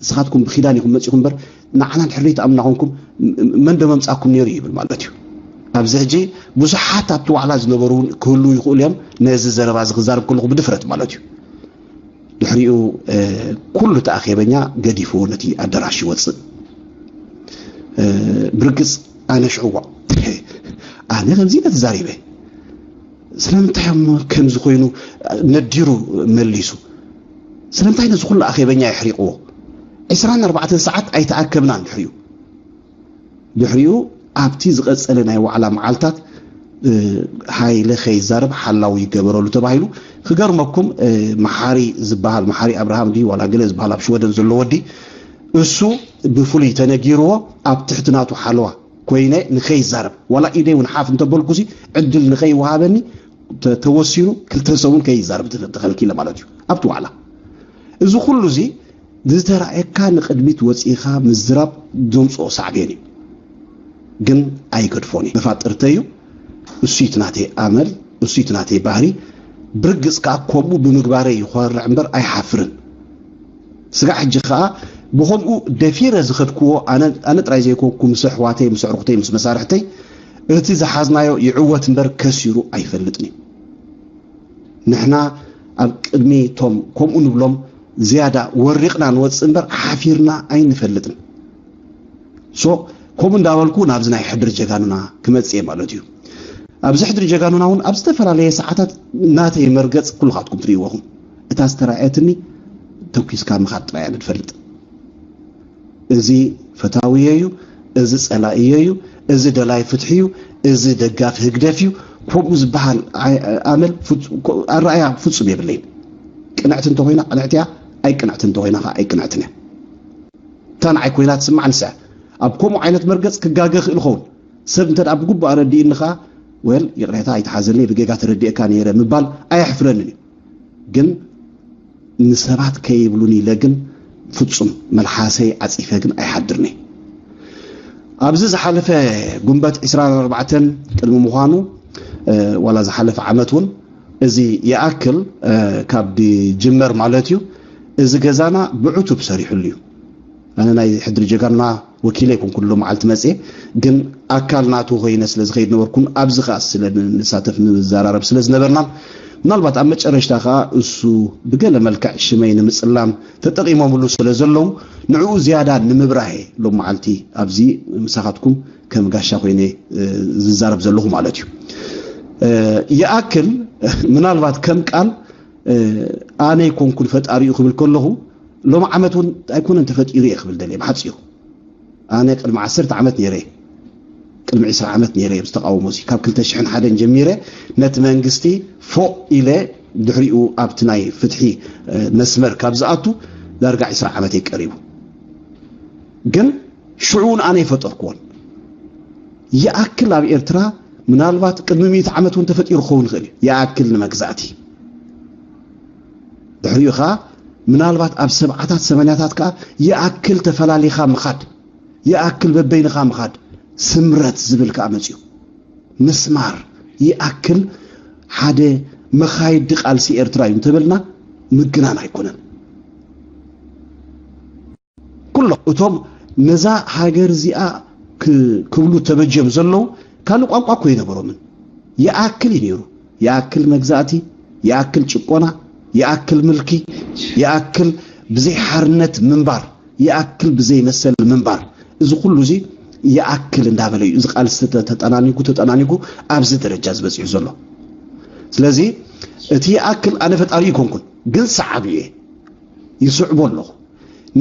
ንስኻትኩም ብኪዳን ኢኹም መጺኹም እምበር፣ ንዓና እንድሕር ዘይተኣምና ኾንኩም፣ ም-፣ ም-፣ መን ዶ መምጻኩም ነይሩ ይብል ማለት እዩ። ኣብዚ ሕጂ ብዙሓት ኣብቲ ዋዕላ ዝነበሩ እውን ክህልዉ ይኽእሉ እዮም። ነዚ ዘረባ እዚ ክዛረብ ከለኹ ብድፍረት ማለት እዩ። ድሕሪኡ፣ እ፣ ኩሉ እቲ ኣኼበኛ ገዲፍዎ ነቲ ኣዳራሽ ይወጽእ። እ፣ ብርግጽ ኣነ ሽዕዋ ኣነ ከምዚ ኢለ ተዛሪበ። ስለምንታይ እሞ ከምዚ ኮይኑ ነዲሩ መሊሱ? ስለምንታይ ነዚ ኩሉ ኣኼበኛ የሕሪቕዎ? ዕስራን ኣርባዕተን ሰዓት ኣይተኣከብናን ድሕሪኡ። ድሕሪኡ ኣብቲ ዝቐጸለ ናይ ዋዕላ መዓልታት፣ እ፣ ሃይለ ከይዛረብ ሓላው ይገበረሉ ተባሂሉ። ክገርመኩም፣ እ፣ መሓሪ ዝበሃል፣ መሓሪ ኣብርሃም ድዩ ዋላ ገለ ዝበሃል ኣብ ሽወደን ዘሎ ወዲ፣ እሱ ብፍሉይ ተነጊርዎ ኣብ ትሕቲ ናቱ ሓለዋ ኮይነ ንኸይዛረብ፣ ዋላ ኢደይ እውን ሓፍ እንተበልኩሲ ዕድል ንኸይወሃበኒ ተ-፣ ተወሲኑ ክልተ ሰብ እውን ከይዛረብ ተኸ-፣ ተኸልኪለ ማለት እዩ ኣብቲ ዋዕላ። እዚ ኩሉ እዚ ዝተራእየካ ንቕድሚት ወጺእኻ ምዝራብ ዘምጽኦ ሳዕቤን እዩ። ግን ኣይገድፎን እዩ። መፋጥርተይ እዩ። እሱ እቲ ናተይ ኣመል፣ እሱ እቲ ናተይ ባህሪ። ብርግጽ ከኣ ከምኡ ብምግባረይ ይኾርዕ እምበር ኣይሓፍርን። ስጋዕ ሕጂ ከኣ ብኸምኡ ደፊረ ዝኸድክዎ ኣነ፣ ኣነ ጥራይ ዘይኮንኩ ምስ ኣሕዋተይ፣ ምስ ኣዕሩኽተይ፣ ምስ መሳርሕተይ እቲ ዝሓዝናዮ ይዕወት እምበር ከሲሩ ኣይፈልጥን እዩ። ንሕና ኣብ ቅድሚ እቶም ከምኡ ንብሎም ዝያዳ ወሪቕና ንወጽእ እምበር ሓፊርና ኣይንፈልጥን። ሶ ከምኡ እንዳበልኩ ናብዚ ናይ ሕድሪ ጀጋኑና ክመጽእ እየ ማለት እዩ። ኣብዚ ሕድሪ ጀጋኑና እውን ኣብ ዝተፈላለየ ሰዓታት ናተይ መርገጽ ኩልኻትኩም ትርእይዎ ኢኹም። እታ ዝተራእየትኒ ተኲስካ ምኻድ ጥራይ እያ ንፈልጥ። እዚ ፈታውየ እዩ፣ እዚ ጸላእየ እዩ፣ እዚ ደላይ ፍትሒ እዩ፣ እዚ ደጋፊ ህግደፍ እዩ፣ ከምኡ ዝበሃል ኣይ-፣ ኣመል ፍጹ-፣ ኮ-፣ ኣረኣእያ ፍጹም የብለይን። ቅንዕቲ እንተኾይና ቅንዕቲ እያ፣ ኣይቅንዕቲ እንተኾይና ኸዓ ኣይቅንዕትን እያ። እታ ንዓይ ኮይና ትስማዕ ንሳ እያ። ኣብ ከምኡ ዓይነት መርገጽ ክጋገ ክእል ኸውን። ሰብ እንተ ደኣ ብግቡእ ኣረዲእኒ ኸዓ፣ ወል፣ ይቕሬታ ኣይትሓዘኒ፣ ብጌጋ ተረዲኤካ ነይረ ምባል ኣየሕፍረንን እዩ። ግን ንሰባት ከይብሉኒ ኢለ ግን ፍጹም መልሓሰይ ዓጺፈ ግን ኣይሓድርኒ። ኣብዚ ዝሓለፈ ጉንበት ዕስራን ኣርባዕተን ቅድሚ ምዃኑ፣ እ፣ ዋላ ዝሓለፈ ዓመት እውን እዚ ይኣክል፣ እ፣ ካብ ድጅመር ማለት እዩ፣ እዚ ገዛና ብዕቱብ ሰሪሑሉ እዩ። ኣነ ናይ ሕድሪ ጀጋኑና ወኪለ ኣይኮንኩን ሎም መዓልቲ መጽየ፣ ግን ኣካል ናቱ ኮይነ ስለ ዝኸይድ ነበርኩን ኣብዚ ከኣ ስለ ንሳተፍ ንዘራረብ ስለ ዝነበርና፣ ምናልባት ኣብ መጨረሽታ ከኣ እሱ ብገለ መልክዕ ሽመይ ንምጽላም ተጠቒሞምሉ ስለ ዘለዉ ንዕኡ ዝያዳ ንምብራህ እየ ሎም መዓልቲ ኣብዚ ምሳኻትኩም ከም ጋሻ ኮይነ፣ እ፣ ዝዛረብ ዘለኹ ማለት እዩ። እ፣ ይኣክል ምናልባት ከም ቃል፣ እ፣ ኣነ ኣይኮንኩን ፈጣሪኡ ክብል ከለኹ ሎም ዓመት እውን ኣይኮነን ተፈጢሩ እየ ክብል ደልየ ብሓጺሩ። ኣነ ቅድሚ ዓሰርተ ዓመት ነይረ እየ። ቅድሚ ዕስራ ዓመት ነይረ እየ ኣብዚ ተቃውሞ እዚ። ካብ ክልተ ሽሕን ሓደን ጀሚረ ነቲ መንግስቲ ፎእ ኢለ ድሕሪኡ ኣብቲ ናይ ፍትሒ መስመር ካብ ዝኣቱ ዳርጋ ዕስራ ዓመት እዩ ቀሪቡ። ግን ሽዑ እውን ኣነ ይፈጠርኩዎን። ይኣክል ኣብ ኤርትራ ምናልባት ቅድሚ ሚእቲ ዓመት እውን ተፈጢሩ ክኸውን ይኽእል እዩ። ይኣክል ንመግዛእቲ። ድሕሪኡ ኸዓ ምናልባት ኣብ ሰብዓታት ሰማንያታት ከኣ ይኣክል ተፈላሊኻ ምኻድ፣ ይኣክል በበይንኻ ምኻድ፣ ስምረት ዝብል ከኣ መጽዩ። ምስማር ይኣክል ሓደ መኻይዲ ቃልሲ ኤርትራ እዩ እንተበልና ምግናን ኣይኮነን። ኩሎም እቶም ነዛ ሃገር እዚኣ ክ- ክብሉ ተበጀም ዘለዉ ካልእ ቋንቋ እኮ ይነበሮምን። ይኣክል እዩ ነይሩ። ይኣክል መግዛእቲ፣ ይኣክል ጭቆና፣ ይኣክል ምልኪ፣ ይኣክል ብዘይ ሓርነት ምንባር፣ ይኣክል ብዘይ መሰል ምንባር። እዚ ኩሉ እዚ ይኣክል እንዳበለ እዩ እዚ ቃልሲ ተ- ተጠናኒጉ ተጠናኒጉ ኣብዚ ደረጃ ዝበፂሑ ዘሎ። ስለዚ እቲ ይኣክል ኣነ ፈጣሪ ይኮንኩን፣ ግን ሰዓቢ እየ፣ ይስዕቦ ኣለኹ።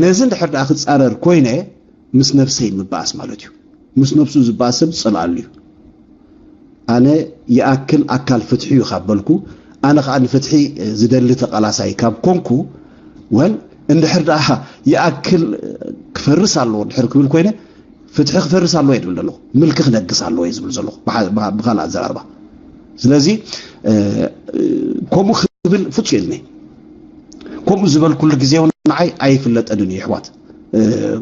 ነዚ እንድሕር ደኣ ክፃረር ኮይነ ምስ ነብሰይ ምባኣስ ማለት እዩ። ምስ ነብሱ ዝበኣስ ሰብ ዝፀልኣሉ እዩ። ኣነ ይኣክል ኣካል ፍትሒ እዩ ካብ በልኩ፣ ኣነ ከዓ ንፍትሒ ዝደሊ ተቃላሳይ ካብ ኮንኩ፣ ወል እንድሕር ደኣ ይኣክል ክፈርስ ኣለዎ እንድሕር ክብል ኮይነ፣ ፍትሒ ክፈርስ ኣለዎ እየ ዝብል ዘለኹ፣ ምልኪ ክነግስ ኣለዎ እየ ዝብል ዘለኹ ብሓ- ብኻ- ብኻልእ ኣዘራርባ። ስለዚ እ፣ ከምኡ ክብል ፍጹም የልኒ። ከምኡ ዝበልኩሉ ግዜ እውን ንዓይ ኣይፍለጠንን እዩ ኣሕዋት። እ፣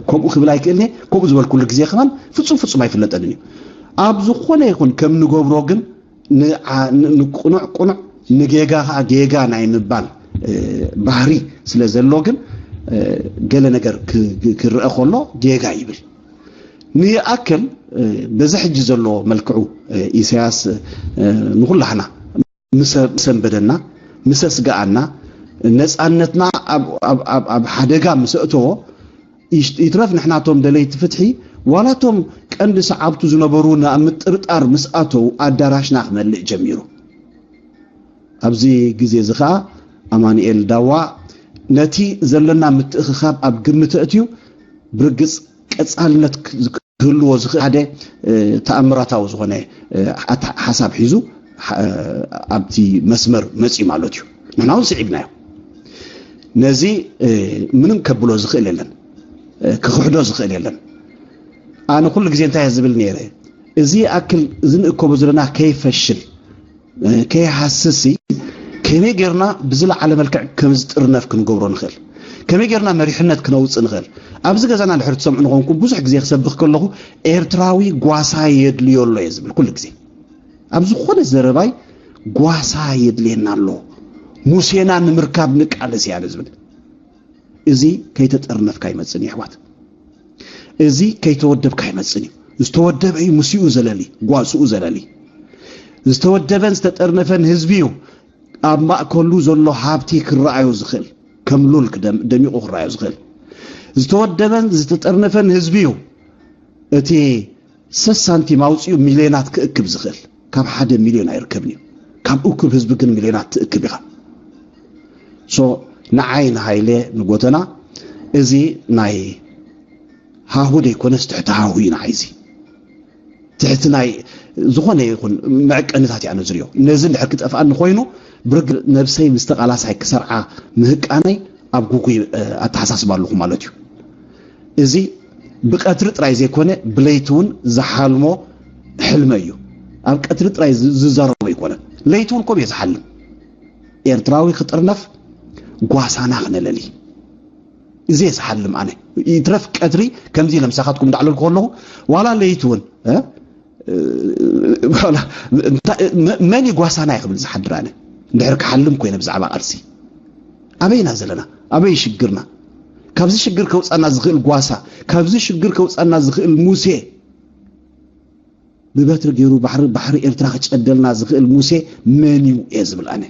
ከምኡ ክብል ኣይክእልኒ። ከምኡ ዝበልኩሉ ግዜ ከማን ፍጹም ፍጹም ኣይፍለጠንን እዩ። ኣብ ዝኾነ ይኹን ከም ንገብሮ ግን ንዓ- ን- ንቁኑዕ ቁኑዕ ንጌጋ ከዓ ጌጋ ናይ ምባል እ፣ ባህሪ ስለ ዘሎ ግን እ፣ ገለ ነገር ክ- ክ- ክረአ ከሎ ጌጋ ይብል። ንይኣክል እ፣ በዚ ሕጂ ዘሎ መልክዑ እ፣ ኢሳያስ እ፣ ንኹላህና ምስ ኣሰንበደና፣ ምስ ኣስግኣና፣ ነጻነትና ኣብ- ኣብ- ኣብ- ኣብ ሓደጋ ምስ ኣእተዎ፣ ይሽ- ይትረፍ ንሕናቶም ደለይቲ ፍትሒ ዋላቶም ቀንዲ ሰዓብቱ ዝነበሩ ናብ ምጥርጣር ምስ ኣተው ኣዳራሽና ክመልእ ጀሚሩ። ኣብዚ ግዜ እዚ ኸኣ ኣማኑኤል ዳዋ ነቲ ዘለና ምትእኽኻብ ኣብ ግምት ኣእትዩ ብርግጽ ቀጻልነት ክህልዎ ዝኽእል ሓደ ተኣምራታዊ ዝኾነ ሓሳብ ሒዙ ኣብቲ መስመር መፅዩ ማለት እዩ። ንሕና እውን ስዒብናዮ። ነዚ ምንም ከብሎ ዝኽእል የለን፣ ክኽሕዶ ዝኽእል የለን። ኣነ ኩሉ ግዜ እንታይ እየ ዝብል ነይረ፣ እዚ ኣክል እዚ ንእከቦ ዘለና ከይፈሽል ከይሃስሲ ከመይ ጌርና ብዝለዓለ መልክዕ ከም ዝጥርነፍ ክንገብሮ ንኽእል፣ ከመይ ጌርና መሪሕነት ክነውፅእ ንኽእል። ኣብዚ ገዛና ድሕሪ ትሰምዑ ንኾንኩም ብዙሕ ግዜ ክሰብኽ ከለኹ ኤርትራዊ ጓሳ የድልዮ ኣሎ እየ ዝብል ኩሉ ግዜ። ኣብ ዝኾነ ዘረባይ ጓሳ የድልየና ኣሎ፣ ሙሴና ንምርካብ ንቃለስ እያ ዝብል። እዚ ከይተጠርነፍካ ይመፅን እዩ ኣሕዋት። እዚ ከይተወደብካ ይመፅን እዩ። ዝተወደበ እዩ ምስኡ ዘለሊ፣ ጓስኡ ዘለሊ። ዝተወደበን ዝተጠርነፈን ህዝቢ እዩ ኣብ ማእከሉ ዘሎ ሃብቲ ክረኣዮ ዝኽእል፣ ከም ሉል ክደም- ደሚቑ ክረኣዮ ዝኽእል። ዝተወደበን ዝተጠርነፈን ህዝቢ እዩ እቲ ሰስ ሳንቲም ኣውፂኡ ሚልዮናት ክእክብ ዝኽእል። ካብ ሓደ ሚልዮን ኣይርከብን እዩ። ካብ እኩብ ህዝቢ ግን ሚልዮናት ትእክብ ኢኻ። ሶ ንዓይ ንሃይለ ንጎተና እዚ ናይ ሃሁ ደይኮነስ ትሕቲ ሃሁ እዩ። ንዓይ እዚ ትሕቲ ናይ ዝኾነ ይኹን መዕቀንታት እያ ነዝርዮ። ነዚ እንድሕር ክጠፍኣኒ ኮይኑ ብርግ ነብሰይ ምስ ተቓላሳይ ክሰርዓ ምህቃነይ ኣብ ጉጉይ ኣተሓሳስባ ኣለኹ ማለት እዩ። እዚ ብቀትሪ ጥራይ ዘይኮነ ብለይቲ እውን ዝሓልሞ ሕልመ እዩ። ኣብ ቀትሪ ጥራይ ዝ- ዝዛረቦ ኣይኮነን። ለይቲ እውን ከምኡ እየ ዝሓልም። ኤርትራዊ ክጥርነፍ ጓሳና ክነለሊ እዜ ዝሓልም ኣነ። ይትረፍ ቀትሪ ከምዚ ኢለ ምሳኻትኩም እንዳዕለልኩ ከለኹ ዋላ ለይቲ እውን እ? ዋላ እንታ- መ- መን እዩ ጓሳና እዩ ክብል ዝሓድር ኣነ እንድሕር ክሓልም ኮይነ ብዛዕባ ቃልሲ ኣበይና ዘለና ኣበይ ሽግርና? ካብዚ ሽግር ከውፃና ዝኽእል ጓሳ፣ ካብዚ ሽግር ከውፃና ዝኽእል ሙሴ፣ ብበትሪ ገይሩ ባሕሪ ባሕሪ ኤርትራ ክጨደልና ዝኽእል ሙሴ መን እዩ እየ ዝብል ኣነ።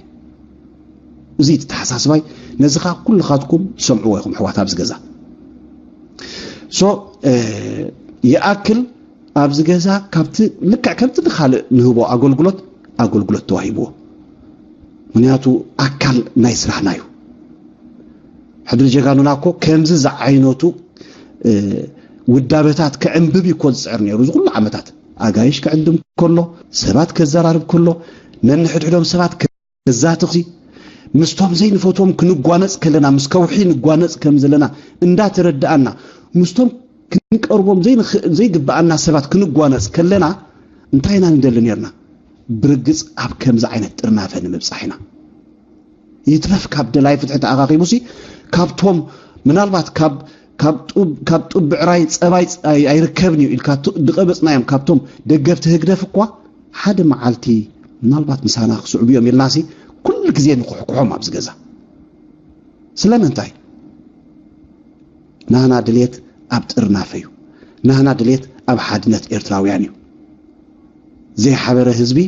እዚ ተተሓሳስባይ ነዚ ኸዓ ኩልኻትኩም ትሰምዕዎ ኢኹም ኣሕዋት ኣብዚ ገዛ። ሶ ይኣክል ኣብዚ ገዛ ካብቲ ልክዕ ከምቲ ንኻልእ ንህቦ ኣገልግሎት ኣገልግሎት ተዋሂብዎ። ምክንያቱ ኣካል ናይ ስራሕና እዩ። ሕድሪ ጀጋኑና እኮ ከምዚ ዝዓይነቱ ውዳበታት ክዕንብብ እዩ እኮ ዝፅዕር ነይሩ እዚ ኩሉ ዓመታት። ኣጋይሽ ክዕድም ከሎ፣ ሰባት ከዘራርብ ከሎ፣ ነንሕድሕዶም ሰባት ከዛትኹሲ፣ ምስቶም ዘይንፈትዎም ክንጓነጽ ከለና፣ ምስ ከውሒ ንጓነጽ ከም ዘለና እንዳተረዳኣና፣ ምስቶም ክንቀርቦም ዘይንኽእል ዘይግብኣና ሰባት ክንጓነጽ ከለና፣ እንታይ ኢና ንደሊ ነርና? ብርግጽ ኣብ ከምዚ ዓይነት ጥርናፈ ንምብጻሕ ኢና። ይትረፍ ካብ ደላይ ፍትሒ ተኣኻኺቡሲ፣ ካብቶም ምናልባት ካብ ካብ ጡብ ካብ ጡብ ብዕራይ ጸባይ ጸ- ኣይ- ኣይርከብን እዩ ኢልካ ቱ- ድቐበጽናዮም ካብቶም ደገፍቲ ህግደፍ እኳ ሓደ መዓልቲ ምናልባት ምሳና ክስዕቡ እዮም ኢልናሲ ኩሉ ግዜ ንኩሕኩሖም ኣብዚ ገዛ። ስለምንታይ? ናህና ድልየት ኣብ ጥርናፈ እዩ። ናህና ድልየት ኣብ ሓድነት ኤርትራውያን እዩ። ዘይሓበረ ህዝቢ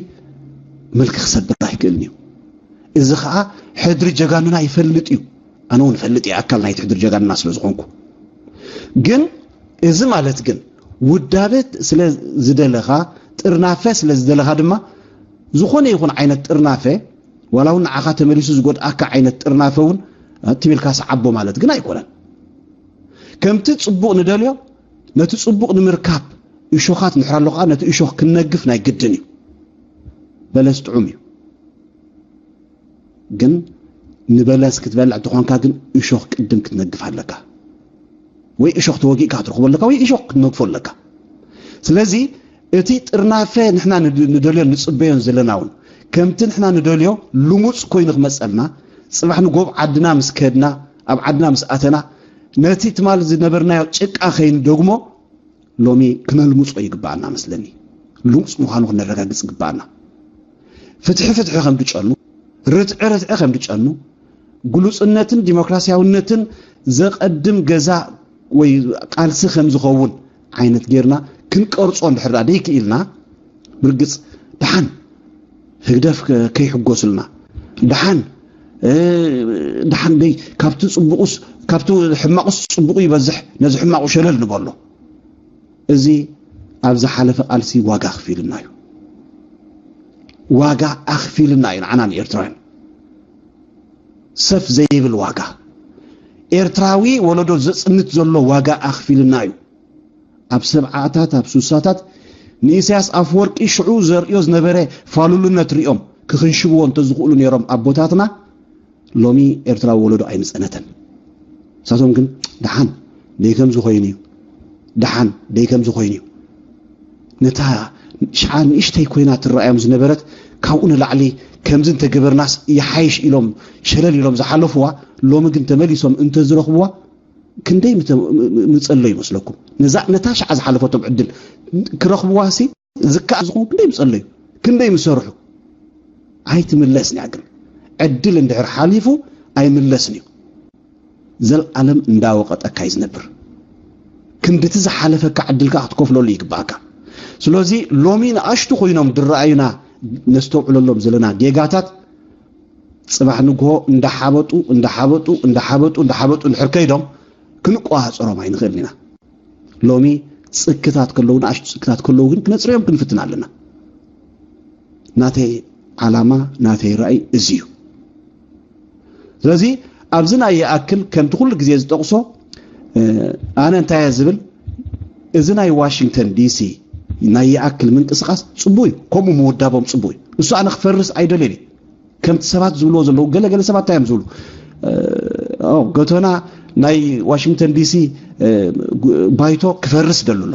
ምልኪ ክሰብር ኣይክእልን እዩ። እዚ ኸኣ ሕድሪ ጀጋኑና ይፈልጥ እዩ። ኣነ እውን እፈልጥ እየ ኣካል ናይቲ ሕድሪ ጀጋኑና ስለ ዝኾንኩ። ግን እዚ ማለት ግን ውዳበ ስለ ዝደለኻ፣ ጥርናፈ ስለ ዝደለኻ ድማ ዝኾነ ይኹን ዓይነት ጥርናፈ ዋላ እውን ንዓኻ ተመሊሱ ዝጎድኣካ ዓይነት ጥርናፈ እውን ትቢልካ ሰዓቦ ማለት ግን ኣይኮነን። ከምቲ ጽቡቕ ንደልዮ ነቲ ጽቡቕ ንምርካብ እሾኻት እንድሕር ኣሎ ከዓ ነቲ እሾኽ ክንነግፍ ናይ ግድን እዩ። በለስ ጥዑም እዩ፣ ግን ንበለስ ክትበልዕ እንተኾንካ ግን እሾኽ ቅድም ክትነግፍ ኣለካ። ወይ እሾኽ ተወጊእካ ክትረኽቦ ኣለካ ወይ እሾኽ ክትነግፎ ኣለካ። ስለዚ እቲ ጥርናፈ ንሕና ንድ- ንደልዮን ንጽበዮን ዘለና እውን ከምቲ ንሕና ንደልዮ ልሙጽ ኮይኑ ክመጸልና፣ ጽባሕ ንጎብ ዓድና ምስ ከድና፣ ኣብ ዓድና ምስ ኣተና፣ ነቲ ትማል ዝነበርናዮ ጭቃ ከይንደግሞ ሎሚ ክነልሙጾ ይግባኣና መስለኒ። ልሙጽ ምዃኑ ክነረጋግጽ ይግባኣና። ፍትሒ ፍትሒ ከም ድጨኑ፣ ርትዒ ርትዒ ከም ድጨኑ፣ ግሉጽነትን ዲሞክራሲያውነትን ዘቐድም ገዛ ወይ ቃልሲ ከም ዝኸውን ዓይነት ጌርና ክንቀርጾ እንድሕር ደኣ ደይክኢልና፣ ብርግጽ ደሓን ህግደፍ ከ- ከይሕጎስልና፣ ደሓን እ፣ ደሓን ደይ ካብቲ ጽቡቑስ ካብቲ ሕማቑስ ጽቡቑ ይበዝሕ፣ ነዚ ሕማቑ ሸለል ንበሎ። እዚ ኣብ ዝሓለፈ ቃልሲ ዋጋ ኣኽፊልና እዩ። ዋጋ ኣኽፊልና እዩ ንዓና ንኤርትራውያን። ሰፍ ዘይብል ዋጋ። ኤርትራዊ ወለዶ ዘጽንት ዘሎ ዋጋ ኣኽፊልና እዩ። ኣብ ሰብዓታት፣ ኣብ ሱሳታት ንኢሳያስ ኣፈወርቂ ሽዑ ዘርእዮ ዝነበረ ፋሉልነት ሪኦም ክኽንሽብዎ እንተዝኽእሉ ነይሮም ኣቦታትና፣ ሎሚ ኤርትራዊ ወለዶ ኣይምጸነተን። ንሳቶም ግን ደሓን ደይ ከምዚ ኮይኑ እዩ፣ ደሓን ደይ ከምዚ ኮይኑ እዩ። ነታ ሽዓ ንእሽተይ ኮይና ትረኣዮም ዝነበረት ካብኡ ንላዕሊ ከምዚ እንተገበርናስ ይሓይሽ ኢሎም ሸለል ኢሎም ዝሓለፍዋ ሎሚ ግን ተመሊሶም እንተዝረኽብዋ ክንደይ ምተ- ም- ም- ምጸሎ ይመስለኩም? ነዛ ነታ ሽዓ ዝሓለፈቶም ዕድል ክረኽብዋሲ ዝከኣል ዝኾኑ ክንደይ ምጸለዩ፣ ክንደይ ምሰርሑ። ኣይትምለስን እያ ግን ዕድል እንድሕር ሓሊፉ ኣይምለስን እዩ። ዘልኣለም እንዳወቐጠካ እዩ ዝነብር። ክንድቲ ዝሓለፈካ ዕድልካ ክትከፍለሉ ይግባእካ። ስለዚ ሎሚ ንኣሽቱ ኮይኖም ድረኣዩና ነስተውዕለሎም ዘለና ጌጋታት ጽባሕ ንግሆ እንዳሓበጡ እንዳሓበጡ እንዳሓበጡ እንዳሓበጡ እንድሕር ከይዶም ክንቆጻጸሮም ኣይንኽእልን ኢና። ሎሚ ጽክታት ከለዉ ንኣሽቱ ጽክታት ከለዉ ግን ክነጽርዮም ክንፍትን ኣለና። ናተይ ዓላማ ናተይ ራእይ እዚ እዩ። ስለዚ ኣብዚ ናይ ይኣክል ከምቲ ኩሉ ግዜ ዝጠቕሶ ኣነ እንታይ እየ ዝብል እዚ ናይ ዋሽንግተን ዲሲ ናይ ይኣክል ምንቅስቃስ ጽቡቅ እዩ። ከምኡ ምውዳቦም ጽቡቅ እዩ። እሱ ኣነ ክፈርስ ኣይደልየን እዩ። ከምቲ ሰባት ዝብልዎ ዘለዉ ገለ ገለ ሰባት እንታይ እዮም ዝብሉ? ጎተና ናይ ዋሽንግተን ዲሲ ባይቶ ክፈርስ ደሉ ኣሎ።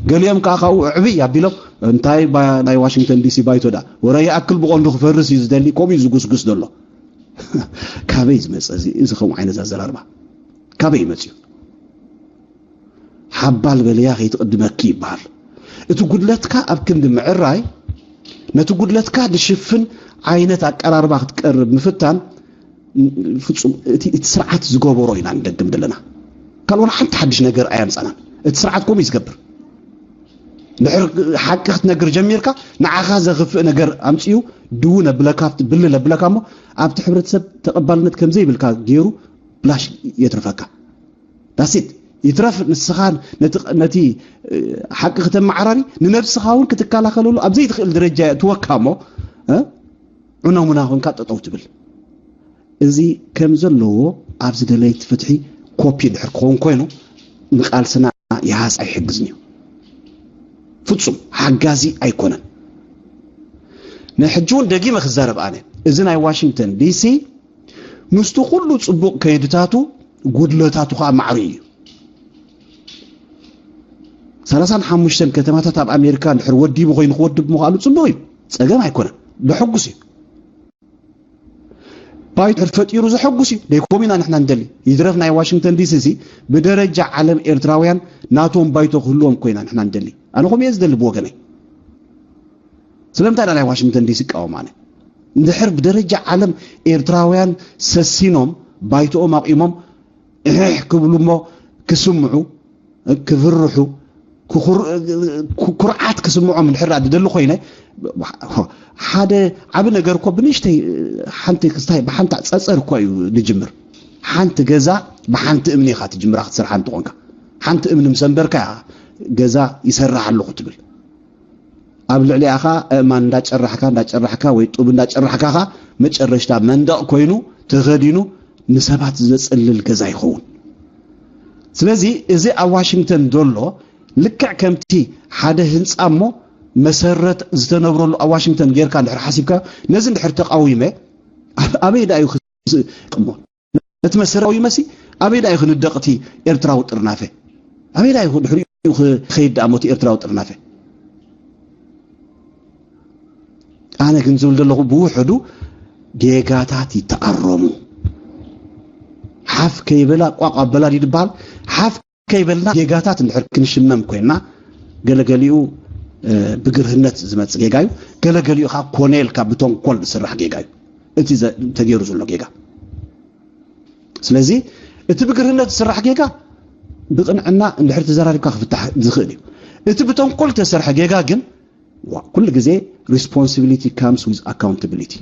ገሊኦም ከዓ ካብኡ ዕብይ ኣቢሎም እንታይ ናይ ዋሽንግተን ዲሲ ባይቶ ዳ ወረ ይኣክል ብቐንዱ ክፈርስ እዩ ዝደሊ፣ ከምኡ እዩ ዝጉስጉስ ዘሎ። ካበይ ዝመፀ እዚ ከምኡ ዓይነት ኣዘራርባ? ካበይ ይመፅዩ? ሓባል በልያ ከይትቕድመኪ ይበሃል። እቲ ጉድለትካ ኣብ ክንዲ ምዕራይ ነቲ ጉድለትካ ዝሽፍን ዓይነት ኣቀራርባ ክትቀርብ ምፍታን ፍፁም እቲ ስርዓት ዝገበሮ ኢና ንደግም ዘለና። ካልእ ሓንቲ ሓድሽ ነገር ኣየምፃናን። እቲ ስርዓት ከምኡ እዩ ዝገብር። ድሕር ሓቂ ክትነግር ጀሚርካ ንዓኻ ዘኽፍእ ነገር ኣምፅኡ ድው ነብለካ ብልል ኣብለካ እሞ ኣብቲ ሕብረተሰብ ተቐባልነት ከምዘይብልካ ገይሩ ብላሽ የትርፈካ። ዳሲት ይትረፍ ንስኻ ነቲ ሓቂ ክተመዓራሪ ንነብስኻ እውን ክትከላኸለሉ ኣብ ዘይትኽእል ደረጃ እትወካ እሞ ዑነሙና ኮንካ ጠጠው ትብል። እዚ ከም ዘለዎ ኣብዚ ደለይቲ ፍትሒ ኮፒ ድሕር ክኸውን ኮይኑ ንቃልስና ይሃስ ኣይሕግዝን እዩ። ፍጹም ሓጋዚ ኣይኮነን። ናይ ሕጂ እውን ደጊመ ክዛረብ ኣነ፣ እዚ ናይ ዋሽንግተን ዲሲ ምስቲ ኩሉ ጽቡቕ ከይድታቱ ጉድለታቱ ከዓ ማዕሩ እዩ። ሰላሳን ሓሙሽተን ከተማታት ኣብ ኣሜሪካ እንድሕር ወዲቡ ኮይኑ ክወድብ ምዃሉ ጽቡቕ እዩ፣ ጸገም ኣይኮነን፣ ብሕጉስ እዩ። ባይቶ ፈጢሩ ዘሐጉስ እዩ። ደይኮም ኢና ንሕና ንደሊ። ይድረፍ ናይ ዋሽንግተን ዲሲ ሲ ብደረጃ ዓለም ኤርትራውያን ናቶም ባይቶ ክህልዎም ኮይና ንሕና ንደሊ። ኣነ ከምኡ እየ ዝደሊ ብወገነይ። ስለምንታይ ናይ ዋሽንግተን ዲሲ ይቃወም ኣነ? እንድሕር ብደረጃ ዓለም ኤርትራውያን ሰሲኖም ባይቶኦም ኣቑሞም እሕሕ ክብሉ እሞ ክስምዑ ክፍርሑ ኩርዓት ክስምዖም እንድሕር ድደሊ ኮይነ ሓደ ዓቢ ነገር እኮ ብንእሽተይ ሓንቲ ክስታይ ብሓንቲ ጸጸር እኮ እዩ ዝጅምር። ሓንቲ ገዛ ብሓንቲ እምኒ ኢኻ ትጅምራ ክትሰርሓ እንተኾንካ ሓንቲ እምኒ ምስ ኣንበርካ ገዛ ይሰርሕ ኣለኹ ትብል። ኣብ ልዕሊኣኻ እማን እንዳጨራሕካ እንዳጨራሕካ ወይ ጡብ እንዳጨራሕካኻ መጨረሽታ መንደቕ ኮይኑ ተኸዲኑ ንሰባት ዘጽልል ገዛ ይኸውን። ስለዚ እዚ ኣብ ዋሽንግተን ዘሎ ልክዕ ከምቲ ሓደ ህንፃ እሞ መሰረት ዝተነብረሉ ኣብ ዋሽንግተን ጌርካ እንድሕር ሓሲብካ ነዚ እንድሕር ተቃዊመ ኣበይ ዳ እዩ ክስቅሞ እቲ መሰረታዊ መሲ ኣበይ ዳ እዩ ክንደቕ እቲ ኤርትራዊ ጥርናፈ ኣበይ ዳ እዩ ድሕሪኡ ክኸይድ ዳ እቲ ኤርትራዊ ጥርናፈ ኣነ ግን ዝብል ዘለኹ ብውሕዱ ጌጋታት ይተኣረሙ ሓፍ ከይበላ ቋቋ በላድ ይድበሃል ሓፍ ከይበልና ጌጋታት እንድሕር ክንሽመም ኮይና ገለገሊኡ ብግርህነት ዝመጽእ ጌጋ እዩ። ገለገሊኡ ካብ ኮነ ኢልካ ብተንኮል ዝስራሕ ጌጋ እዩ። እቲ ተገይሩ ዘሎ ጌጋ ስለዚ እቲ ብግርህነት ዝስራሕ ጌጋ ብቅንዕና እንድሕር ተዘራሪብካ ክፍታሕ ዝኽእል እዩ። እቲ ብተንኮል ተሰርሐ ጌጋ ግን ኩሉ ግዜ responsibility comes with accountability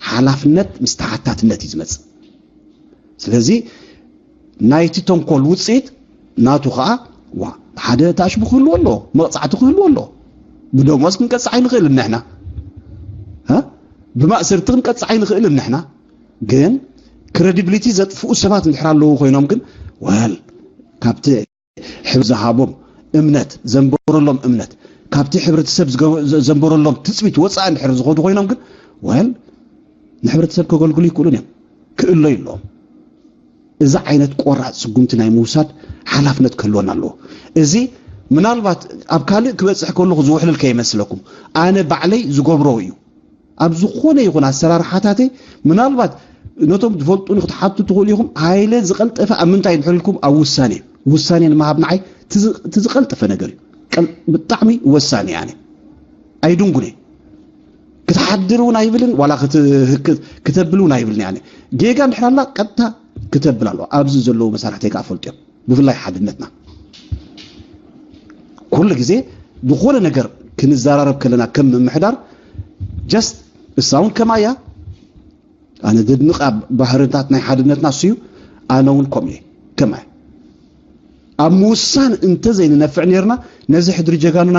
ሓላፍነት ምስ ተሓታትነት እዩ ዝመጽእ። ስለዚ ናይቲ ተንኮል ውፅኢት ናቱ ከዓ ዋ ሓደ ታሽቡ ክህልዎ ኣለዎ፣ መቕፃዕቲ ክህልዎ ኣለዎ። ብደሞዝ ክንቀፅዕ ኣይንኽእልን ንሕና፣ ብማእሰርቲ ክንቀፅዕ ኣይንኽእልን ንሕና። ግን ክረዲብሊቲ ዘጥፍኡ ሰባት እንድሕር ኣለዉ ኮይኖም ግን ወል ካብቲ ሕብሪ ዝሃቦም እምነት ዘንበረሎም እምነት ካብቲ ሕብረተሰብ ዘንበረሎም ትፅቢት ወፃኢ እንድሕር ዝኸዱ ኮይኖም ግን ወል ንሕብረተሰብ ከገልግሉ ይክእሉን እዮም። ክእሎ ይለዎም። እዚ ዓይነት ቆራፅ ስጉምቲ ናይ ምውሳድ ሓላፍነት ክህልወና ኣለዎ። እዚ ምናልባት ኣብ ካልእ ክበፅሕ ከለኹ ዝውሕልል ከይመስለኩም ኣነ ባዕለይ ዝገብሮ እዩ። ኣብ ዝኾነ ይኹን ኣሰራርሓታተይ ምናልባት ነቶም ዝፈልጡኒ ክትሓቱ ትኽእሉ ኢኹም። ሃይለ ዝቐልጠፈ ኣብ ምንታይ እንድሕር ኢልኩም ኣብ ውሳኔ ውሳኔ ንምሃብ ንዓይ እቲ ዝቐልጠፈ ነገር እዩ። ብጣዕሚ ወሳኒ ኣነ ኣይድንጉነ ክትሓድር እውን ኣይብልን ዋላ ክተብል እውን ኣይብልን ኣነ ጌጋ እንድሕር ኣላ ቀጥታ ክተብል ኣለዋ። ኣብዚ ዘለዉ መሳርሕተይ ከዓ ፈልጡ እዮም። ብፍላይ ሓድነትና ኩሉ ግዜ ዝኾነ ነገር ክንዘራረብ ከለና ከም ምምሕዳር just እሳ እውን ከማያ ኣነ ድድንቕ ኣብ ባህርታት ናይ ሓድነትና እሱ እዩ። ኣነ እውን ከምኡ እየ ከማያ ኣብ ምውሳን እንተ ዘይንነፍዕ ነርና ነዚ ሕድሪ ጀጋኑና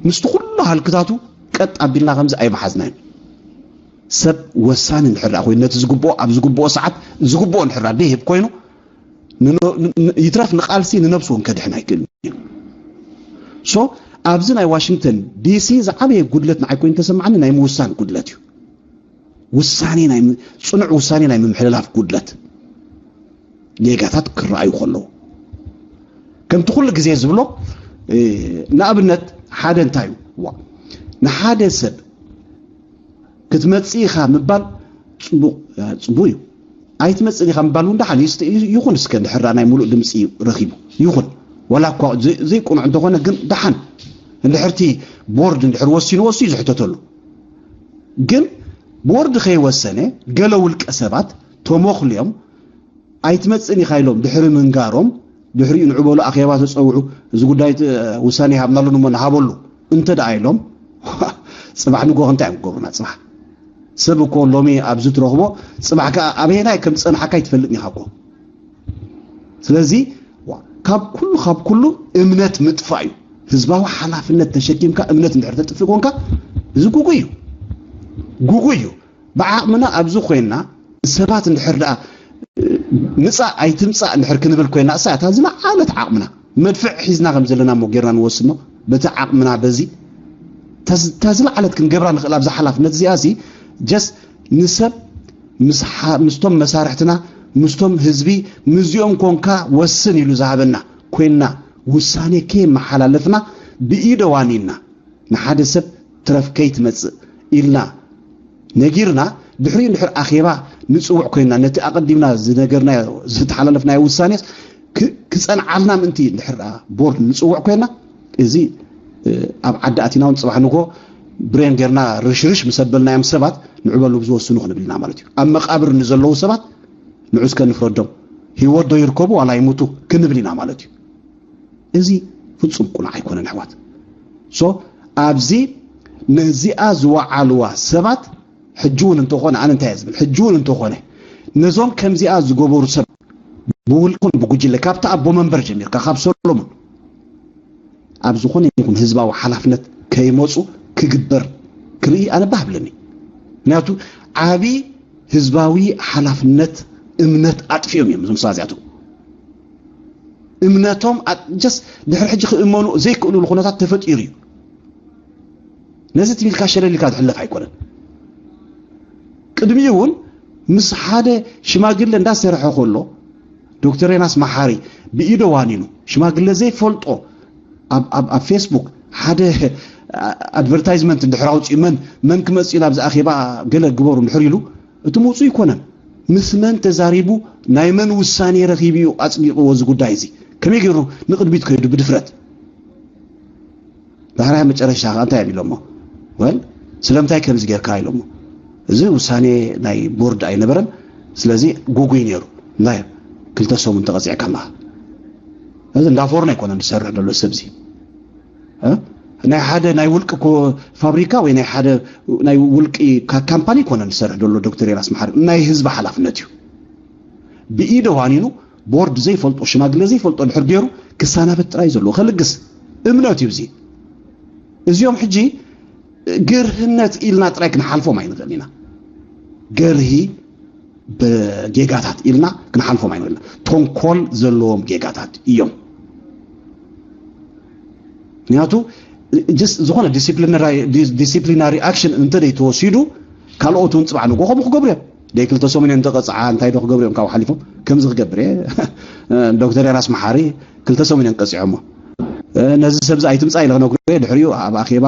ምስቲ ኩሉ ሃልክታቱ ቀጥ ኣቢልና ከምዚ ኣይበሓዝናዮ። ሰብ ወሳኒ እንድሕር ኮይኑ ነቲ ዝግብኦ ኣብ ዝግብኦ ሰዓት ዝግብኦ እንድሕር ደይህብ ኮይኑ ይትረፍ ንቃልሲ ንነብሱ እውን ከድሕን ኣይክእልን እዩ። ሶ ኣብዚ ናይ ዋሽንግተን ዲሲ ዝዓበየ ጉድለት ንዓይ ኮይኑ ተሰማዓኒ ናይ ምውሳን ጉድለት እዩ። ውሳኔ ናይ ጽኑዕ ውሳኔ ናይ ምምሕልላፍ ጉድለት ጌጋታት ክረኣዩ ከለዉ ከምቲ ኩሉ ግዜ ዝብሎ ንኣብነት ሓደ እንታይ እዩ ንሓደ ሰብ ክትመጽእ ኢኻ ምባል ጽቡቕ እዩ። ኣይትመጽእን ኢኻ ምባል እውን ደሓን ይኹን እስከ እንድሕር ናይ ሙሉእ ድምፂ ረኺቡ ይኹን ዋላ እኳ ዘይቁኑዕ እንተኾነ ግን ደሓን እንድሕርቲ ቦርድ እንድሕር ወሲንዎ እሱ እዩ ዝሕተተሉ። ግን ቦርድ ከይወሰነ ገለ ውልቀ ሰባት ተሞኽልዮም ኣይትመጽእን ኢኻ ኢሎም ድሕሪ ምንጋሮም ድሕሪኡ ንዑ በሉ ኣኼባ ተጸውዑ እዚ ጉዳይ ውሳኔ ይሃብናሉ ንሞ ንሃበሉ እንተ ደኣ ኢሎም ጽባሕ ንጎ እንታይ እዮም ክገብሩና ጽባሕ ሰብ እኮ ሎሚ ኣብዚ ትረኽቦ ጽባሕ ከኣ ኣበየናይ ከም ዝጸንሓካ ይትፈልጥ ኢኻ እኮ ስለዚ ካብ ኩሉ ካብ ኩሉ እምነት ምጥፋእ እዩ ህዝባዊ ሓላፍነት ተሸኪምካ እምነት እንድሕር ተጥፍእ ኮንካ እዚ ጉጉ እዩ ጉጉ እዩ ብዓቕምና ኣብዚ ኮይና ሰባት እንድሕር ደኣ ምፃእ ኣይትምፃእ እንድሕር ክንብል ኮይና እሳ እታ ዝለዓለት ዓቕምና መድፍዕ ሒዝና ከም ዘለና እሞ ጌርና ንወስኖ በቲ ዓቕምና በዚ ተዝ- ተዝለዓለት ክንገብራ ንኽእል ኣብዛ ሓላፍነት እዚኣ ሲ ጀስ ንሰብ ምስ ሓ- ምስቶም መሳርሕትና ምስቶም ህዝቢ ምስዚኦም ኮንካ ወስን ኢሉ ዝሃበና ኮይንና ውሳኔ ከየመሓላለፍና ብኢደ ዋኒንና ንሓደ ሰብ ትረፍ ከይትመጽእ ኢልና ነጊርና ድሕሪኡ እንድሕር ኣኼባ ንጽውዕ ኮይንና ነቲ ኣቐዲምና ዝነገርናዮ ዝተሓላለፍናዮ ውሳኔስ ክ- ክጸንዓልና ምእንቲ እንድሕር ደኣ ቦርድ ንጽውዕ ኮይንና እዚ ኣብ ዓዲ ኣቲና እውን ጽባሕ ንጎ ብሬን ጌርና ርሽርሽ ምስ ኣበልናዮም ሰባት ንዕበሉ ዝወስኑ ክንብል ኢና ማለት እዩ። ኣብ መቃብር ንዘለዉ ሰባት ንዑ እስከ ንፍረዶም፣ ህይወት ዶ ይርከቡ ዋላ ይሙቱ ክንብል ኢና ማለት እዩ። እዚ ፍጹም ቁኑዕ ኣይኮነን ኣሕዋት። ሶ ኣብዚ ነዚኣ ዝወዓልዋ ሰባት ሕጂ እውን እንተኾነ ኣነ እንታይ እየ ዝብል ሕጂ እውን እንተኾነ ነዞም ከምዚኣ ዝገበሩ ሰብ ብውልቅን ብጉጅለ ካብቲ ኣቦ መንበር ጀሚርካ ካብ ሰሎሙን ኣብ ዝኾነ ይኹን ህዝባዊ ሓላፍነት ከይመፁ ክግበር ክርኢ ኣነ ባህ ብለኒ። ምክንያቱ ዓብዪ ህዝባዊ ሓላፍነት እምነት ኣጥፊኦም እዮም እዞም ሰባት እዚኣቶም። እምነቶም ጀስ ድሕሪ ሕጂ ክእመኑ ዘይክእሉሉ ኩነታት ተፈጢሩ እዩ። ነዚ ትቢልካ ሸለል ኢልካ ዝሕለፍ ኣይኮነን። ቅድሚኡ እውን ምስ ሓደ ሽማግለ እንዳሰርሐ ከሎ ዶክተር ዮናስ መሓሪ ብኢዶ ዋኒኑ ሽማግለ ዘይፈልጦ ኣብ ኣብ ኣብ ፌስቡክ ሓደ ኣድቨርታይዝመንት እንድሕር ኣውፅኡ መን መን ክመፅእ እዩ ናብዚ ኣኼባ ገለ ግበሩ እንድሕር ኢሉ እቲ ምውፁእ ኣይኮነን። ምስ መን ተዛሪቡ ናይ መን ውሳኔ ረኺቡ እዩ ኣፅዲቕዎ እዚ ጉዳይ እዚ ከመይ ገይሩ ንቕድሚት ከይዱ ብድፍረት ዳሕራይ መጨረሻ ከዓ እንታይ እዮም ኢሎሞ? ወል ስለምንታይ ከምዚ ጌርካ ኢሎሞ? እዚ ውሳኔ ናይ ቦርድ ኣይነበረን። ስለዚ ጉጉይ ነይሩ። እንታይ ክልተ ሰሙን ተቐፂዕካ ኣለኻ። እዚ እንዳፎርኖ ኣይኮነን ዝሰርሕ ዘሎ ሰብዚ እ? ናይ ሓደ ናይ ውልቂ ኮ- ፋብሪካ ወይ ናይ ሓደ ናይ ውልቂ ካ- ካምፓኒ ኣይኮነን ዝሰርሕ ዘሎ ዶክተር ዮናስ መሓሪ ናይ ህዝቢ ሓላፍነት እዩ። ብኢደ ዋኒኑ ቦርድ ዘይፈልጦ ሽማግለ ዘይፈልጦ ድሕር ገይሩ ክሰናበት ጥራይ ዘለዎ ከልግስ እምነት እዩ። እዚ እዚኦም ሕጂ ግርህነት ኢልና ጥራይ ክንሓልፎም ኣይንኽእል ኢና። ገርሂ ብጌጋታት ኢልና ክንሓልፎም ኣይንኽእል ኢና። ተንኮል ዘለዎም ጌጋታት እዮም። ምክንያቱ ስ ዝኾነ ዲስፕሊናሪ ኣክሽን እንተ ደይተወሲዱ ካልኦት እውን ፅባሕ ንጎ ከምኡ ክገብሩ እዮም። ደይ ክልተ ሰሙን እዮም ተቐፅዓ እንታይ ዶ ክገብሩ እዮም ካብኡ ሓሊፎም ከምዚ ክገብር እየ ዶክተር ዮናስ መሓሪ ክልተ ሰሙን እዮም ቀፂዖሞ ነዚ ሰብዚ ኣይትምፃእ ኢለ ክነግሮ እየ ድሕሪኡ ኣብ ኣኼባ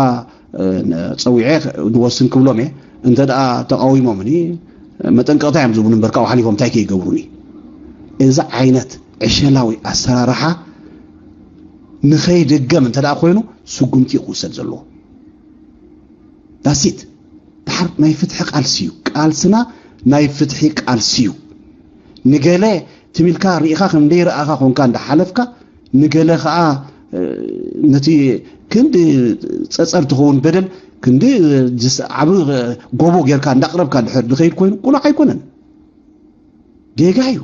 ፀዊዐ ንወስን ክብሎም እየ እንተ ደኣ ተቃዊሞምኒ መጠንቀቕታ እዮም ዝብሉ እምበር ካብኡ ሓሊፎም እንታይ ከይገብሩኒ እዚ ዓይነት ዕሸላዊ ኣሰራርሓ ንኸይድገም እንተ ደኣ ኮይኑ ስጉምቲ እዩ ክውሰድ ዘለዎ ዳሲት ድሓር ናይ ፍትሒ ቃልሲ እዩ ቃልስና ናይ ፍትሒ ቃልሲ እዩ ንገለ ትሚልካ ርኢኻ ከም ደይረኣኻ ኮንካ እንዳሓለፍካ ንገለ ከዓ ነቲ ክንዲ ፀፀር ትኸውን በደል ክንዲ ዓብ ጎቦ ጌርካ እንዳቅረብካ ድሕር ድኸይድ ኮይኑ ቁኑዕ ኣይኮነን ጌጋ እዩ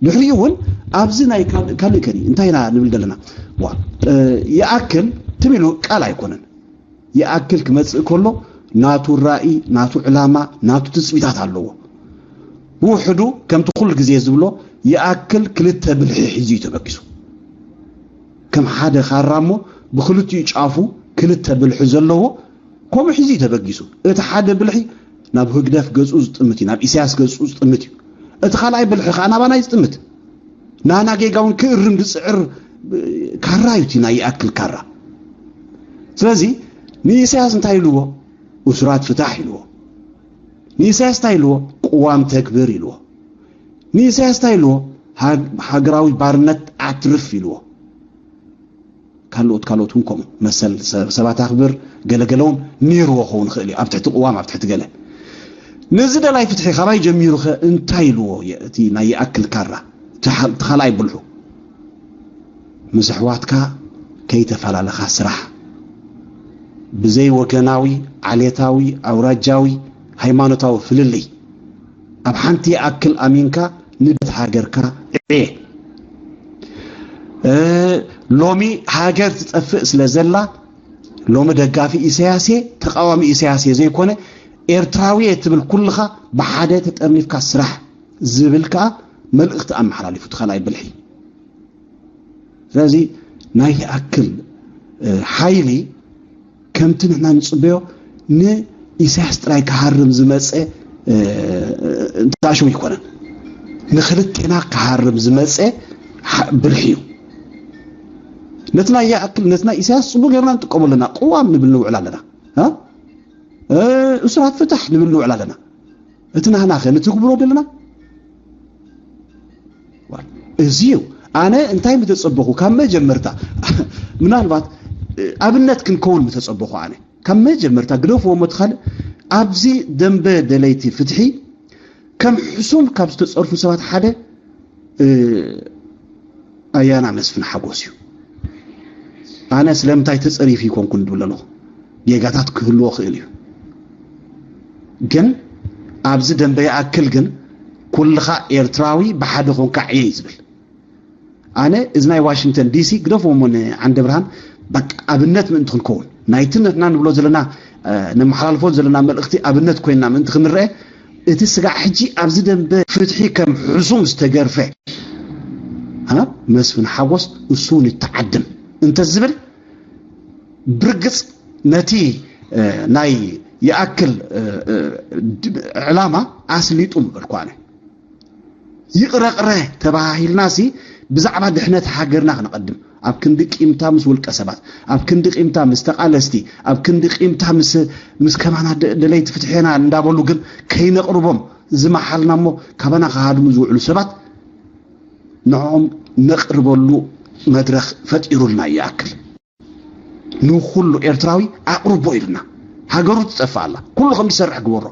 ድሕሪኡ እውን ኣብዚ ናይ ካልእ ከሪ እንታይ ኢና ንብል ዘለና ይኣክል ትም ኢሉ ቃል ኣይኮነን ይኣክል ክመፅእ ከሎ ናቱ ራኢ ናቱ ዕላማ ናቱ ትፅቢታት ኣለዎ ብውሕዱ ከምቲ ኩሉ ግዜ ዝብሎ ይኣክል ክልተ ብልሒ ሒዙ እዩ ተበጊሱ ከም ሓደ ካራ እሞ ብክልቲኡ ጫፉ ክልተ ብልሒ ዘለዎ ከምኡ ሒዙ እዩ ተበጊሱ። እቲ ሓደ ብልሒ ናብ ህግደፍ ገጹ ዝጥምት እዩ፣ ናብ ኢሳያስ ገጹ ዝጥምት እዩ። እቲ ካልኣይ ብልሒ ከኣ ናባና እዩ ዝጥምት። ናና ጌጋ እውን ክእርም ዝጽዕር ካራ እዩ እቲ ናይ ይኣክል ካራ። ስለዚ ንኢሳያስ እንታይ ኢልዎ? እሱራት ፍታሕ ኢልዎ። ንኢሳያስ እንታይ ኢልዎ? ቅዋም ተግብር ኢልዎ። ንኢሳያስ እንታይ ኢልዎ? ሃገራዊ ባርነት ኣትርፍ ኢልዎ። ካልኦት ካልኦት እውን ከምኡ መሰል ሰባት ኣኽብር ገለገለ እውን ነይርዎ ክኸውን ይኽእል እዩ ኣብ ትሕቲ ቅዋም ኣብ ትሕቲ ገለ ነዚ ደላይ ፍትሒ ካባይ ጀሚሩ ኸ እንታይ ኢልዎ እቲ ናይ ይኣክል ካራ እቲ ካልኣይ ብልሑ ምስ ኣሕዋትካ ከይተፈላለኻ ስራሕ ብዘይ ወገናዊ ዓሌታዊ ኣውራጃዊ ሃይማኖታዊ ፍልልይ ኣብ ሓንቲ ይኣክል ኣሚንካ ንደት ሃገርካ ዕየ ሎሚ ሃገር ትጠፍእ ስለ ዘላ ሎሚ ደጋፊ ኢሳያስ እየ ተቃዋሚ ኢሳያስ እየ ዘይኮነ ኤርትራዊ እየ ትብል ኩልኻ ብሓደ ተጠርኒፍካ ስራሕ ዝብል ከዓ መልእኽቲ ኣመሓላሊፉ እቲ ካልኣይ ብልሒ ስለዚ ናይ ይኣክል ሓይሊ ከምቲ ንሕና ንፅበዮ ንኢሳያስ ጥራይ ክሃርም ዝመፀ እንተኣሽሙ ኣይኮነን። ንክልቴና ክሃርም ዝመፀ ብርሒ እዩ። ነቲ ናይ ይኣክል ነቲ ናይ ኢሳያስ ፅቡቅ ጌርና ንጥቀመሉ ኣለና። ቅዋም ንብል ንውዕል ኣለና። እሱራት ፍታሕ ንብል ንውዕል ኣለና። እቲ ናህናኸ ንትግብሮ ደለና? እዚ እዩ። ኣነ እንታይ ምተጸበኹ ካብ መጀመርታ ምናልባት ኣብነት ክንከውን ምተጸበኹ ኣነ ካብ መጀመርታ ግደፍዎ ሞ ትኻል ኣብዚ ደንበ ደለይቲ ፍትሒ ከም ሕሱም ካብ ዝተጸርፉ ሰባት ሓደ ኣያና መስፍን ሓጎስ እዩ። ኣነ ስለምንታይ ተጸሪፉ ይኮንኩን ድብል ኣለኹ። ጌጋታት ክህልዎ ክእል እዩ። ግን ኣብዚ ደንበ ይኣክል ግን ኩልኻ ኤርትራዊ ብሓደ ኮንካ ዕየ እዩ ዝብል። ኣነ እዚ ናይ ዋሽንግተን ዲሲ ግደፍዎ እሞ ንዓንደ ብርሃን በቃ ኣብነት ምእንቲ ክንከውን ናይቲ ንሕና ንብሎ ዘለና ነመሓላልፎ ዘለና መልእኽቲ ኣብነት ኮይንና ምእንቲ ክንረአ እቲ ስጋዕ ሕጂ ኣብዚ ደንበ ፍትሒ ከም ሕሱም ዝተገርፈ መስፍን ሓጎስ እሱ እውን ይተዓድም እንተዝብል ብርግጽ ነቲ ናይ ይኣክል ዕላማ ኣስሊጡ ምበልኩ ኣነ። ይቕረቕረ ተባሂልናሲ ብዛዕባ ድሕነት ሃገርና ክነቐድም ኣብ ክንዲ ቂምታ ምስ ውልቀ ሰባት ኣብ ክንዲ ቂምታ ምስ ተቓለስቲ ኣብ ክንዲ ቂምታ ምስ ምስ ከማና ደለይቲ ፍትሕና እንዳበሉ ግን ከይነቕርቦም ዝመሓልና እሞ ካባና ክሃድሙ ዝውዕሉ ሰባት ንዕኦም ነቕርበሉ መድረኽ ፈጢሩልና ይኣክል። ንኩሉ ኤርትራዊ ኣቕርቦ ኢልና ሃገሩ ትጠፍእ ኣላ። ኩሉ ከም ዝሰርሕ ግበሮ።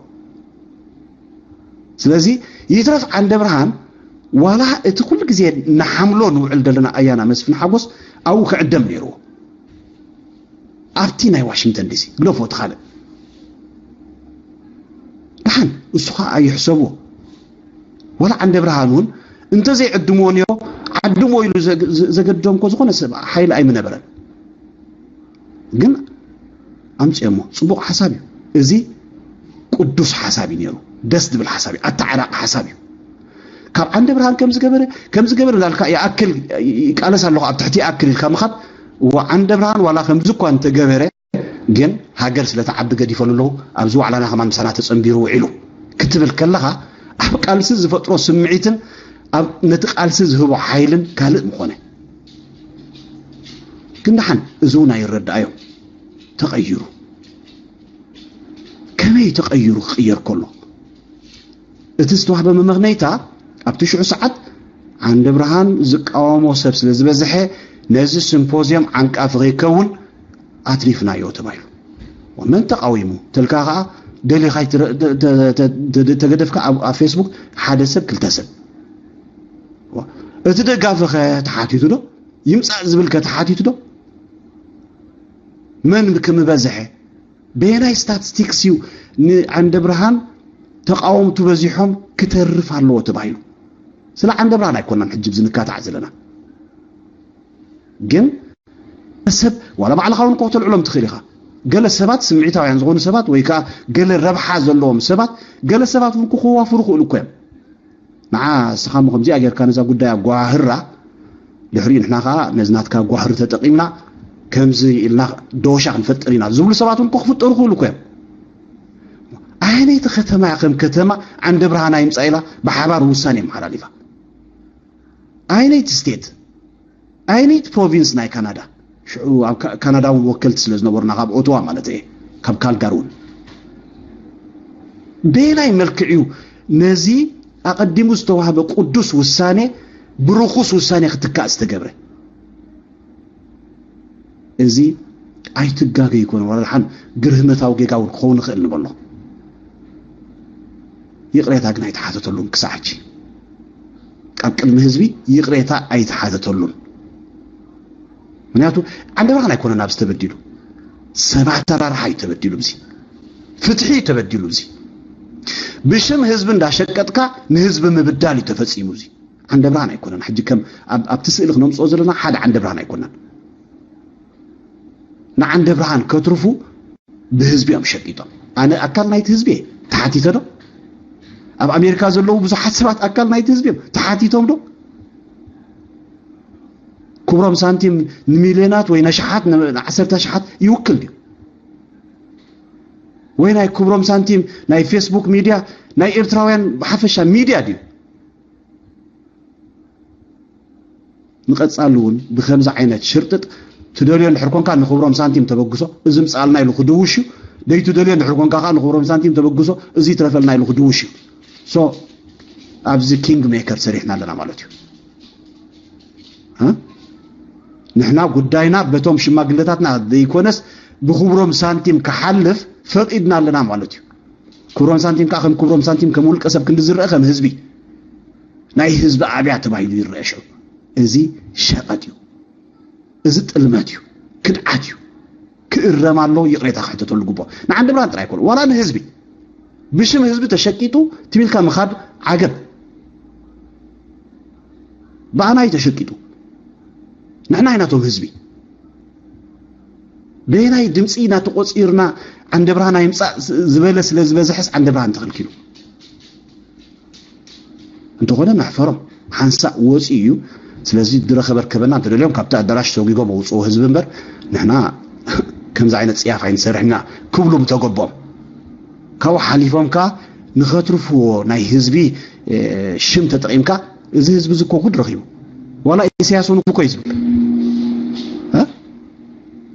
ስለዚ ይትረፍ ዓንደ ብርሃን ዋላ እቲ ኩሉ ግዜ ንሓምሎ ንውዕል ዘለና ኣያና መስፍን ሓጎስ ኣብኡ ክዕደም ነይርዎ። ኣብቲ ናይ ዋሽንግተን ዲሲ ግደፎ እቲ ካልእ ደሓን እሱ ከዓ ይሕሰብዎ። ዋላ ዓንደ ብርሃን እውን እንተዘይዕድምዎ ነይሮ ዓድሞ ኢሉ ዘገድዶም እኮ ዝኾነ ሰብ ሓይሊ ኣይምነበረን። ግን ኣምፅኦሞ ፅቡቕ ሓሳብ እዩ። እዚ ቅዱስ ሓሳብ እዩ ነይሩ። ደስ ዝብል ሓሳብ እዩ። ኣተዓራቂ ሓሳብ እዩ። ካብ ዓንደ ብርሃን ከምዝገበረ ከምዝገበረ እንዳልካ ይኣክል ይቃለስ ኣለኹ ኣብ ትሕቲ ይኣክል ኢልካ ምኻድ እዎ ዓንደ ብርሃን ዋላ ከምዚ እኳ እንተገበረ ግን ሃገር ስለተዓቢ ገዲፈሉ ኣለዉ ኣብዚ ዋዕላና ከማን ምሳና ተጸንቢሩ ውዒሉ ክትብል ከለኻ ኣብ ቃልሲ ዝፈጥሮ ስምዒትን ኣብ ነቲ ቃልሲ ዝህቦ ሓይልን ካልእ ምኾነ ግን ደሓን እዚ እውን ኣይረዳኣዮም ተቐይሩ ከመይ ተቐይሩ ክቕየር ከሎ እቲ ዝተዋህበ መመኽነይታ ኣብቲ ሽዑ ሰዓት ዓንደ ብርሃን ዝቃወሞ ሰብ ስለ ዝበዝሐ ነዚ ስምፖዝዮም ዓንቃፊ ከይከውን ኣትሪፍናዮ ተባሂሉ። መን ተቃዊሙ ተልካ ከዓ ደሊኻ ተገደፍካ ኣብ ፌስቡክ ሓደ ሰብ ክልተ ሰብ እቲ ደጋፊ ከ ተሓቲቱ ዶ ይምፃእ ዝብል ከ ተሓቲቱ ዶ መን ክምበዝሐ በየናይ ስታትስቲክስ እዩ ንዓንደ ብርሃን ተቃወምቱ በዚሖም ክተርፍ ኣለዎ ተባሂሉ ስለ ዓንደ ብርሃን ኣይኮናን ሕጂ ዝንካታዕ ዘለና ግን ሰብ ዋላ ባዕልኻ እውን ኮተልዕሎም ትኽእል ኢኻ ገለ ሰባት ስምዒታውያን ዝኾኑ ሰባት ወይ ከዓ ገለ ረብሓ ዘለዎም ሰባት ገለ ሰባት እውን ክኸዋፍሩ ክእሉ እኮ እዮም ንዓ እስኻ ሞ ከምዚኣ ጌርካ ነዛ ጉዳይ ኣጓህራ ድሕሪኡ ንሕና ከዓ ነዚ ናትካ ጓህሪ ተጠቂምና ከምዚ ኢልና ዶሻ ክንፈጥር ኢና ዝብሉ ሰባት እውን ክፍጠሩ ክእሉ እኮ እዮም ኣየነይቲ ከተማ እያ ከም ከተማ ዓንደ ብርሃን ኣይምፃ ኢላ ብሓባር ውሳኔ መሓላሊፋ ኣየነይቲ ስቴት ኣየነይቲ ፕሮቪንስ ናይ ካናዳ ሽዑ ኣብ ካናዳ እውን ወከልቲ ስለ ዝነበሩና ካብ ኦቶዋ ማለት እየ ካብ ካልጋሪ እውን በየናይ መልክዕ እዩ ነዚ ኣቐዲሙ ዝተዋህበ ቅዱስ ውሳኔ ብርኹስ ውሳኔ ክትካእ ዝተገብረ እዚ ኣይትጋገ ይኮነ ዋላ ደሓን ግርህነታዊ ጌጋ እውን ክኸውን ይኽእል ንበሎ ይቕሬታ ግን ኣይተሓተተሉን ክሳዕ ሕጂ ኣብ ቅድሚ ህዝቢ ይቕሬታ ኣይተሓተተሉን ምክንያቱ ዓንደ ብርሃን ኣይኮነን ኣብዚ ተበዲሉ ሰባት ኣራርሓ እዩ ተበዲሉ እዚ ፍትሒ እዩ ተበዲሉ እዚ ብሽም ህዝቢ እንዳሸቀጥካ ንህዝቢ ምብዳል እዩ ተፈፂሙ እዚ ዓንደ ብርሃን ኣይኮነን ሕጂ ከም ኣብቲ ስእሊ ክነምፅኦ ዘለና ሓደ ዓንደ ብርሃን ኣይኮነን ንዓንደ ብርሃን ከትርፉ ብህዝቢ እዮም ሸቂጦም ኣነ ኣካል ናይቲ ህዝቢ እየ ተሓቲተ ዶ ኣብ ኣሜሪካ ዘለዉ ብዙሓት ሰባት ኣካል ናይቲ ህዝቢ እዮም ተሓቲቶም ዶ ክብሮም ሳንቲም ንሚልዮናት ወይ ነሽሓት ንዓሰርተ ሽሓት ይውክል ድዩ? ወይ ናይ ክብሮም ሳንቲም ናይ ፌስቡክ ሚድያ ናይ ኤርትራውያን ብሓፈሻ ሚድያ ድዩ? ንቐጻሉ እውን ብከምዚ ዓይነት ሽርጥጥ ትደልዮ እንድሕር ኮንካ ንክብሮም ሳንቲም ተበግሶ። እዚ ምጽኣልና ኢሉ ክድውሽ እዩ። ደይትደልዮ እንድሕር ኮንካ ከዓ ንክብሮም ሳንቲም ተበግሶ። እዚ ይትረፈልና ኢሉ ክድውሽ እዩ። ሶ ኣብዚ ኪንግ ሜከር ሰሪሕና ኣለና ማለት እዩ። እ? ንሕና ጉዳይና በቶም ሽማግለታትና ዘይኮነስ ብክብሮም ሳንቲም ክሓልፍ ፈቒድና ኣለና ማለት እዩ። ክብሮም ሳንቲም ከዓ ከም ክብሮም ሳንቲም ከም ውልቀ ሰብ ክንዲ ዝረአ ከም ህዝቢ ናይ ህዝቢ ኣብያ ተባሂሉ ይረአ ሽዑ። እዚ ሸቐጥ እዩ። እዚ ጥልመት እዩ። ክድዓት እዩ። ክእረም ኣለዎ። ይቕሬታ ክሕተተሉ ግቦ። ንዓንዲ ብርሃን ጥራይ ኣይኮነ ዋላ ንህዝቢ ብሽም ህዝቢ ተሸቂጡ ትቢልካ ምኻድ ዓገብ። ብኣና እዩ ተሸቂጡ። ንሕና ኣይናቶም ህዝቢ በየናይ ድምፂ እናተቆፂርና ዓንደ ብርሃን ኣይምፃእ ዝበለ ስለ ዝበዝሐስ ዓንደ ብርሃን ተኸልኪሉ። እንተኾነ መሕፈሮም ሓንሳእ ወፂኡ እዩ። ስለዚ ድረኸበ ርከበና እንተደልዮም ካብቲ ኣዳራሽ ሰጒጎም ኣውፅኦ ህዝቢ እምበር ንሕና ከምዚ ዓይነት ፅያፍ ኣይንሰርሕና ክብሉ ምተገቦም። ካብኡ ሓሊፎም ከ ንኸትርፍዎ ናይ ህዝቢ ሽም ተጠቒምካ እዚ ህዝቢ እዚ እኮ ጉድ ረኺቡ። ዋላ ኢሳያስ እውን እኮ እዩ ዝብል።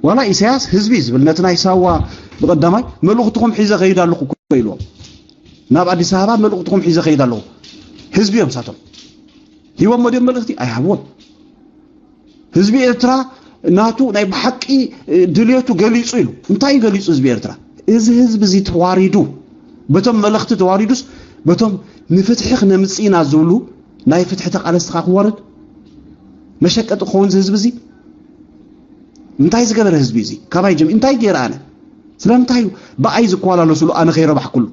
ዋላ ኢሳያስ ህዝቢ እዩ ዝብል። ነቲ ናይ ሳዋ ብቐዳማይ መልእኽትኹም ሒዘ ኸይድ ኣለኹ እኮ ኢልዎም። ናብ ኣዲስ ኣበባ መልእኽትኹም ሒዘ ኸይድ ኣለኹ። ህዝቢ እዮም ሳቶም ሂቦሞ ድዮም መልእኽቲ? ኣይሃብዎን። ህዝቢ ኤርትራ ናቱ ናይ ብሓቂ ድልየቱ ገሊጹ ኢሉ። እንታይ እዩ ገሊጹ ህዝቢ ኤርትራ? እዚ ህዝቢ እዚ ተዋሪዱ፣ በቶም መለኽቲ ተዋሪዱስ፣ በቶም ንፍትሒ ክነምጽእ ኢና ዝብሉ ናይ ፍትሒ ተቓለስቲ ከ ክዋረድ? መሸቀጢ ክኸውን እዚ ህዝቢ እዚ? እንታይ ዝገበረ ህዝቢ እዚ? ካባይ ጀም-፣ እንታይ ገይረ ኣነ? ስለምንታይ እዩ ብኣይ ዝኮላለስሉ ኣነ ከይረባሕኩሉ?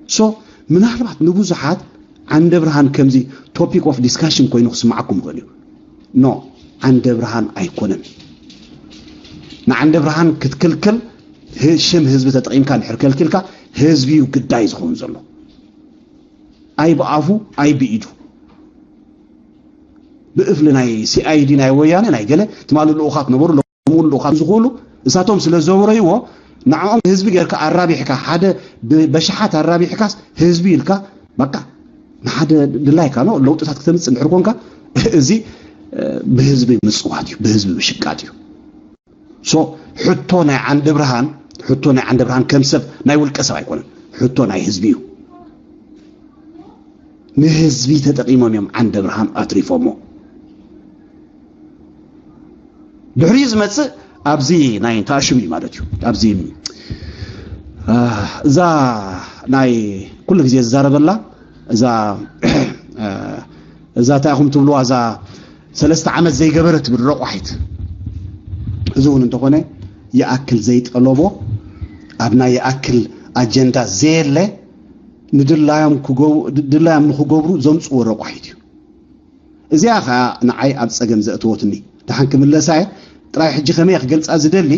ሶ ምናልባት ንብዙሓት ዓንደ ብርሃን ከምዚ ቶፒክ ኦፍ ዲስካሽን ኮይኑ ክስማዓኩም ይኽእል እዩ። ኖ፣ ዓንደ ብርሃን ኣይኮነን። ንዓንደ ብርሃን ክትክልክል ህ-፣ ሽም ህዝቢ ተጠቒምካ እንድሕር ከልኪልካ ህዝቢ እዩ ግዳይ ዝኸውን ዘሎ። ኣይ ብኣፉ ኣይ ብኢዱ። ብእፍሊ ናይ ሲኣይዲ ናይ ወያነ ናይ ገለ ትማሊ ልኡኻት ነበሩ። ከምኡ ልኡኻት ዝኽእሉ እሳቶም ስለ ዘውረይዎ ንዕኦም ህዝቢ ጌርካ ኣራቢሕካ ሓደ ብ-፣ በሽሓት ኣራቢሕካስ ህዝቢ ኢልካ በቃ ንሓደ ድላይካ ነው ለውጥታት ክተምጽእ እንድሕር ኮንካ እዚ ብህዝቢ ምጽዋት እዩ፣ ብህዝቢ ምሽቃጥ እዩ። ሶ ሕቶ ናይ ዓንደ ብርሃን፣ ሕቶ ናይ ዓንደ ብርሃን ከም ሰብ ናይ ውልቀ ሰብ ኣይኮነን፣ ሕቶ ናይ ህዝቢ እዩ። ንህዝቢ ተጠቒሞም እዮም ዓንደ ብርሃን ኣትሪፎሞ። ድሕሪኡ ዝመጽእ ኣብዚ ናይ ተኣሽም እዩ ማለት እዩ። ኣብዚ፣ አ፣ እዛ ናይ ኩሉ ግዜ ዝዛረበላ እዛ፣ አ፣ እዛ እንታይ ኢኹም ትብልዋ እዛ ሰለስተ ዓመት ዘይገበረ ትብል ረቋሒት። እዚ እውን እንተኾነ ይኣክል ዘይጠለቦ ኣብ ናይ ይኣክል ኣጀንዳ ዘየለ ንድላዮም ክገብ-፣ ድላዮም ንኽገብሩ ዘምጽዎ ረቋሒት እዩ። እዚኣ ኸኣ ንዓይ ኣብ ጸገም ዘእተወትኒ። ደሓን ክምለሳ እየ። ጥራይ ሕጂ ከመይ እየ ክገልጻ ዝደሊ?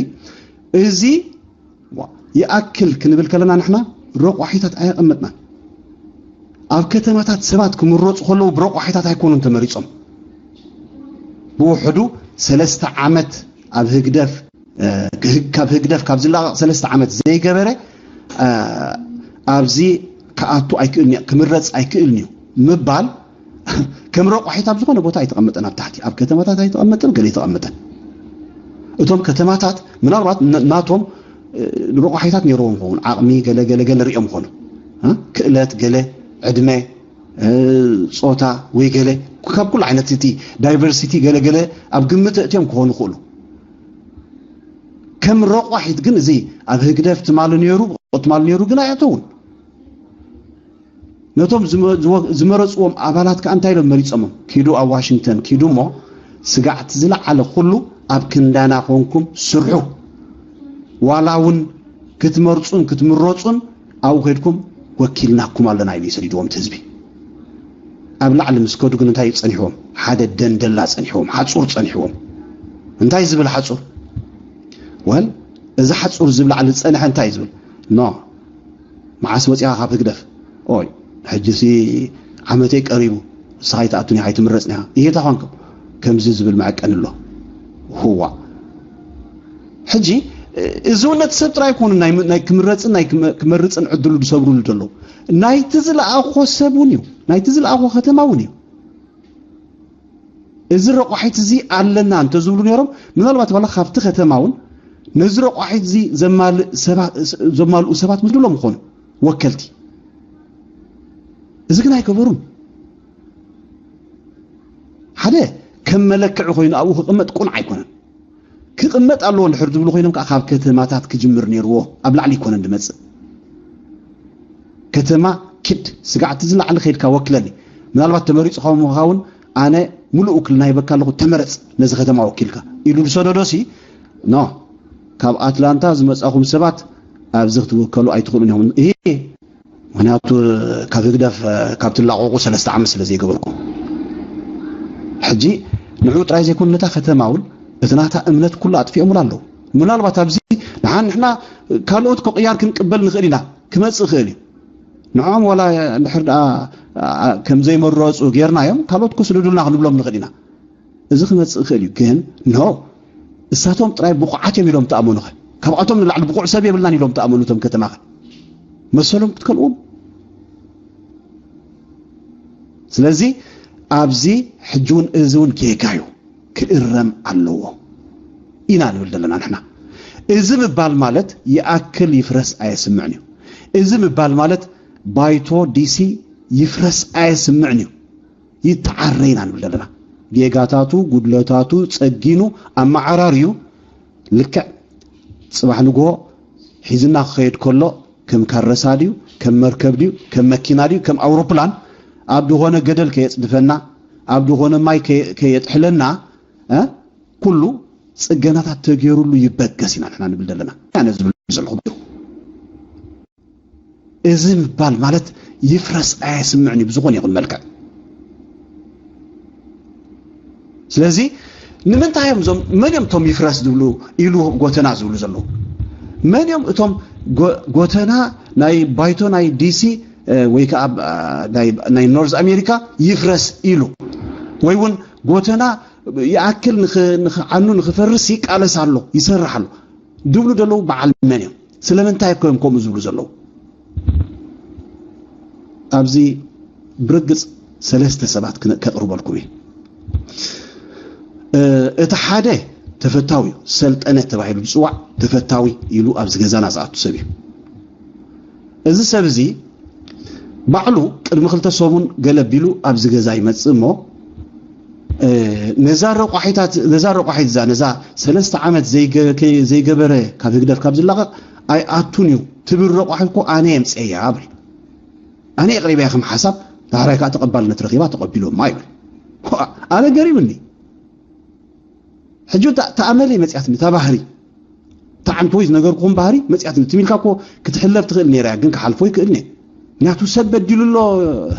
እዚ ዋ፣ ይኣክል ክንብል ከለና ንሕና ረቋሒታት ኣየቐመጥናን። ኣብ ከተማታት ሰባት ክምረጹ ከለዉ ብረቋሒታት ኣይኮኑን ተመሪጾም። ብውሕዱ ሰለስተ ዓመት ኣብ ህግደፍ፣ እ፣ ክህ-፣ ካብ ህግደፍ ካብ ዝላቐቕ ሰለስተ ዓመት ዘይገበረ፣ እ፣ ኣብዚ ክኣቱ ኣይክእልን እዩ፣ ክምረጽ ኣይክእልን እዩ ምባል ከም ረቋሒት ኣብ ዝኾነ ቦታ ኣይተቐመጠን። ኣብ ታሕቲ ኣብ ከተማታት ኣይተቐመጠን፣ ገለ ኣይተቐመጠን። እቶም ከተማታት ምናልባት ን-፣ ናቶም፣ እ፣ ረቋሒታት ነይርዎም ይኸውን፣ ዓቕሚ ገለ ገለ ገለ ሪኦም ይኾኑ፣ እ፣ ክእለት ገለ፣ ዕድመ፣ እ፣ ጾታ ወይ ገለ ካብ ኩሉ ዓይነት እቲ ዳይቨርሲቲ ገለ ገለ ኣብ ግምት ኣእትዮም ክኾኑ ይኽእሉ። ከም ረቋሒት ግን እዚ ኣብ ህግደፍ ትማሊ ነይሩ፣ ትማሊ ነይሩ ግን ኣይኣተውን። ነቶም ዝመ-፣ ዝወ-፣ ዝመረጽዎም ኣባላት ከኣ እንታይ ኢሎም መሪጾሞም? ኪዱ ኣብ ዋሽንግተን ኪዱ እሞ ስጋዕቲ ዝለዓለ ኩሉ ኣብ ክንዳና ኮንኩም ስርሑ። ዋላ እውን ክትመርጹን ክትምረጹን ኣብኡ ከድኩም ወኪልናኩም ኣለና ኢሉ እዩ ሰዲድዎም እቲ ህዝቢ። ኣብ ላዕሊ ምስ ከዱ ግን እንታይ እዩ ጸኒሕዎም? ሓደ ደንደላ ጸኒሕዎም፣ ሓጹር ጸኒሕዎም። እንታይ ዝብል ሓጹር? ወል፣ እዚ ሓጹር ዝብል ላዕሊ ዝጸንሐ እንታይ እዩ ዝብል? ኖ፣ መዓስ ወጺኻ ካብ ህግደፍ? ኦይ፣ ሕጂሲ ዓመተይ ቀሪቡ። ንስኻ ኣይትኣቱን ኢኻ ኣይትምረጽን ኢኻ። ይሄታ ኳንኩም ከምዚ ዝብል መዐቀኒ ኣሎ። ህዋ ሕጂ እዚ እውን ነቲ ሰብ ጥራይ ኣይኮኑን ናይ ክምረጽን ናይ ክመርጽን ዕድሉ ዝሰብሩሉ ዘለዉ ናይቲ ዝለኣኾ ሰብ እውን እዩ፣ ናይቲ ዝለኣኾ ከተማ እውን እዩ። እዚ ረቋሒት እዚ ኣለና እንተዝብሉ ነይሮም ምናልባት ዋላ ካብቲ ከተማ እውን ነዚ ረቋሒት እዚ ዘማልኡ ሰባት ምስ ድሎም ይኾኑ ወከልቲ። እዚ ግን ኣይገበሩን። ሓደ ከም መለክዒ ኮይኑ ኣብኡ ክቕመጥ ቁኑዕ ኣይኮነን። ክቕመጥ ኣለዎ እንድሕር ዝብሉ ኮይኖም ከዓ ካብ ከተማታት ክጅምር ነይርዎ። ኣብ ላዕሊ ኣይኮነን ዝመፅእ። ከተማ ኪድ ስጋዕቲ ዝላዕሊ ከይድካ ወክለኒ። ምናልባት ተመሪፁ ካብ ምዃውን ኣነ ሙሉእ ውክልና ይበካ ኣለኹ፣ ተመረፅ ነዚ ከተማ ወኪልካ ኢሉ ዝሰደዶ ሲ ኖ ካብ ኣትላንታ ዝመፃኹም ሰባት ኣብዚ ክትውከሉ ኣይትኽእሉን ኢኹም። ይሄ ምክንያቱ ካብ ህግደፍ ካብ ትላቀቁ ሰለስተ ዓመት ስለ ዘይገበርኩም ሕጂ ንዑ ጥራይ ዘይኮነ ነታ ከተማ እውን እቲ ናታ እምነት ኩሉ ኣጥፊኦምላ ኣለዉ። ምናልባት ኣብዚ ንሓ ንሕና ካልኦት ክቕያር ክንቅበል ንኽእል ኢና፣ ክመጽእ ይኽእል እዩ። ንዖም ዋላ እንድሕር ደኣ ከም ዘይመረጹ ጌርናዮም ካልኦት ክስድዱልና ክንብሎም ንኽእል ኢና። እዚ ክመጽእ ይኽእል እዩ። ግን ኖ እሳቶም ጥራይ ብቑዓት እዮም ኢሎም ተኣመኑኸ? ካብኣቶም ንላዕሊ ብቑዕ ሰብ የብልናን ኢሎም ተኣመኑ እቶም ከተማኸ? መሰሎም ክትከልዎም። ስለዚ ኣብዚ ሕጂ እውን እዚ እውን ጌጋ እዩ፣ ክእረም ኣለዎ ኢና ንብል ዘለና ንሕና። እዚ ምባል ማለት ይኣክል ይፍረስ ኣየስምዕን እዩ። እዚ ምባል ማለት ባይቶ ዲሲ ይፍረስ ኣየስምዕን እዩ። ይተዓረ ኢና ንብል ዘለና። ጌጋታቱ፣ ጉድለታቱ ጸጊኑ ኣመዓራርዩ ልክዕ ጽባሕ ንግሆ ሒዝና ክኸይድ ከሎ ከም ካረሳ ድዩ፣ ከም መርከብ ድዩ፣ ከም መኪና ድዩ፣ ከም ኣውሮፕላን ኣብ ዝኾነ ገደል ከየጽድፈና፣ ኣብ ዝኾነ ማይ ከየ- ከየጥሕለና እ ኩሉ ጽገናታት ተገይሩሉ ይበገስ ኢና ንሕና ንብል ዘለና። ኣነ ዝብል ዘለኹ እዚ ምባል ማለት ይፍረስ ኣየስምዕን እዩ ብዝኾነ ይኹን መልክዕ። ስለዚ ንምንታይ እዮም እዞም መን እዮም እቶም ይፍረስ ዝብሉ ኢሉ ጎተና ዝብሉ ዘለዉ? መን እዮም እቶም ጎ- ጎተና ናይ ባይቶ ናይ ዲሲ እ፣ ወይ ከዓ እ፣ ናይ ናይ ኖርዝ ኣሜሪካ ይፍረስ ኢሉ ወይ እውን ጎተና ይኣክል ንኽ- ንኽዓኑ ንኽፈርስ ይቃለስ ኣሎ ይሰርሕ ኣሎ ድብሉ ዘለዉ በዓል መን እዮም? ስለምንታይ እኮ እዮም ከምኡ ዝብሉ ዘለዉ? ኣብዚ ብርግጽ ሰለስተ ሰባት ክነ- ከቕርበልኩም እየ። እ፣ እቲ ሓደ ተፈታዊ እዩ፣ ሰልጠነ ተባሂሉ ዝጽዋዕ ተፈታዊ ኢሉ ኣብዚ ገዛና ዝኣቱ ሰብ እዩ። እዚ ሰብ እዚ ባዕሉ ቅድሚ ክልተ ሰሙን ገለ ቢሉ ኣብዚ ገዛ ይመጽእ እሞ እ፣ ነዛ ረቋሒታት ነዛ ረቋሒት እዛ ነዛ ሰለስተ ዓመት ዘይገ- ከ- ዘይገበረ ካብ ህግደፍ ካብ ዝላቐቕ ኣይኣቱን እዩ ትብል ረቋሒት እኮ ኣነ የምፅኤያ ብል ኣነ የቕሪበያ ከም ሓሳብ ዳሕራይ ከዓ ተቐባልነት ረኺባ ተቐቢሎማ ይብል። ዋ፣ ኣነ ገሪምኒ። ሕጂ እታ እታ ኣመለይ መፅያትኒ እታ ባህሪ እታ ዓንተወይ ዝነገርኩም ባህሪ መፅያትኒ ትም ኢልካ እኮ ክትሕለፍ ትኽእል ነይራ እያ፣ ግን ክሓልፎ ይክእል እየ። ምክንያቱ ሰብ በዲሉ ኣሎ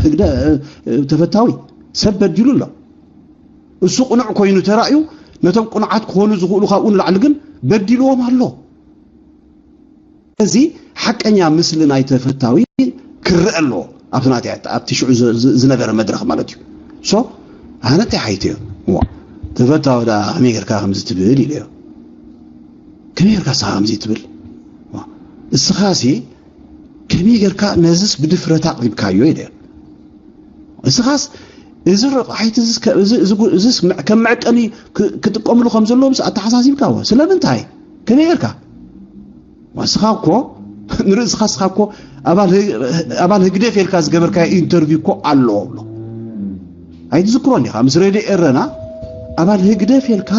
ህግደ እ፣ እ፣ ተፈታዊ ሰብ በዲሉ ኣሎ። እሱ ቅኑዕ ኮይኑ ተራእዩ ነቶም ቅኑዓት ክኾኑ ዝኽእሉ ካብኡ ንላዕሊ ግን በዲልዎም ኣሎ። እዚ ሓቀኛ ምስሊ ናይ ተፈታዊ ክረአ ኣለዎ ኣብቲ ናተይ ኣብቲ ሽዑ ዝ- ዝ- ዝነበረ መድረኽ ማለት እዩ። ሶ ኣነ እንታይ ሓይተዮ እዋ ተፈታዊ ደኣ ከመይ ጌርካ ከምዚ ትብል ኢለዮ። ከመይ ጌርካ እስኻ ከምዚ ትብል እዋ እስኻሲ ከመይ ጌርካ ነዝስ ብድፍረት ኣቕሪብካዮ ኢለዮ። እስኻስ እዚ ረቋሒት እዚስ ከ- እዚ- እዚ ጉ- እዚስ መዕ- ከም መዕቀኒ ክ- ክጥቀምሉ ከም ዘለዎም ኣተሓሳሲብካ እዋ ስለምንታይ ከመይ ጌርካ ንስኻ እኮ ንርእስኻ እስኻ እኮ ኣባል ህግደፍ ኢልካ ዝገበርካዮ ኢንተርቪው እኮ ኣለዎ ብሎ ኣይትዝክሮን ኢኻ ምስ ሬድዮ ኤረና ኣባል ህግደፍ ኢልካ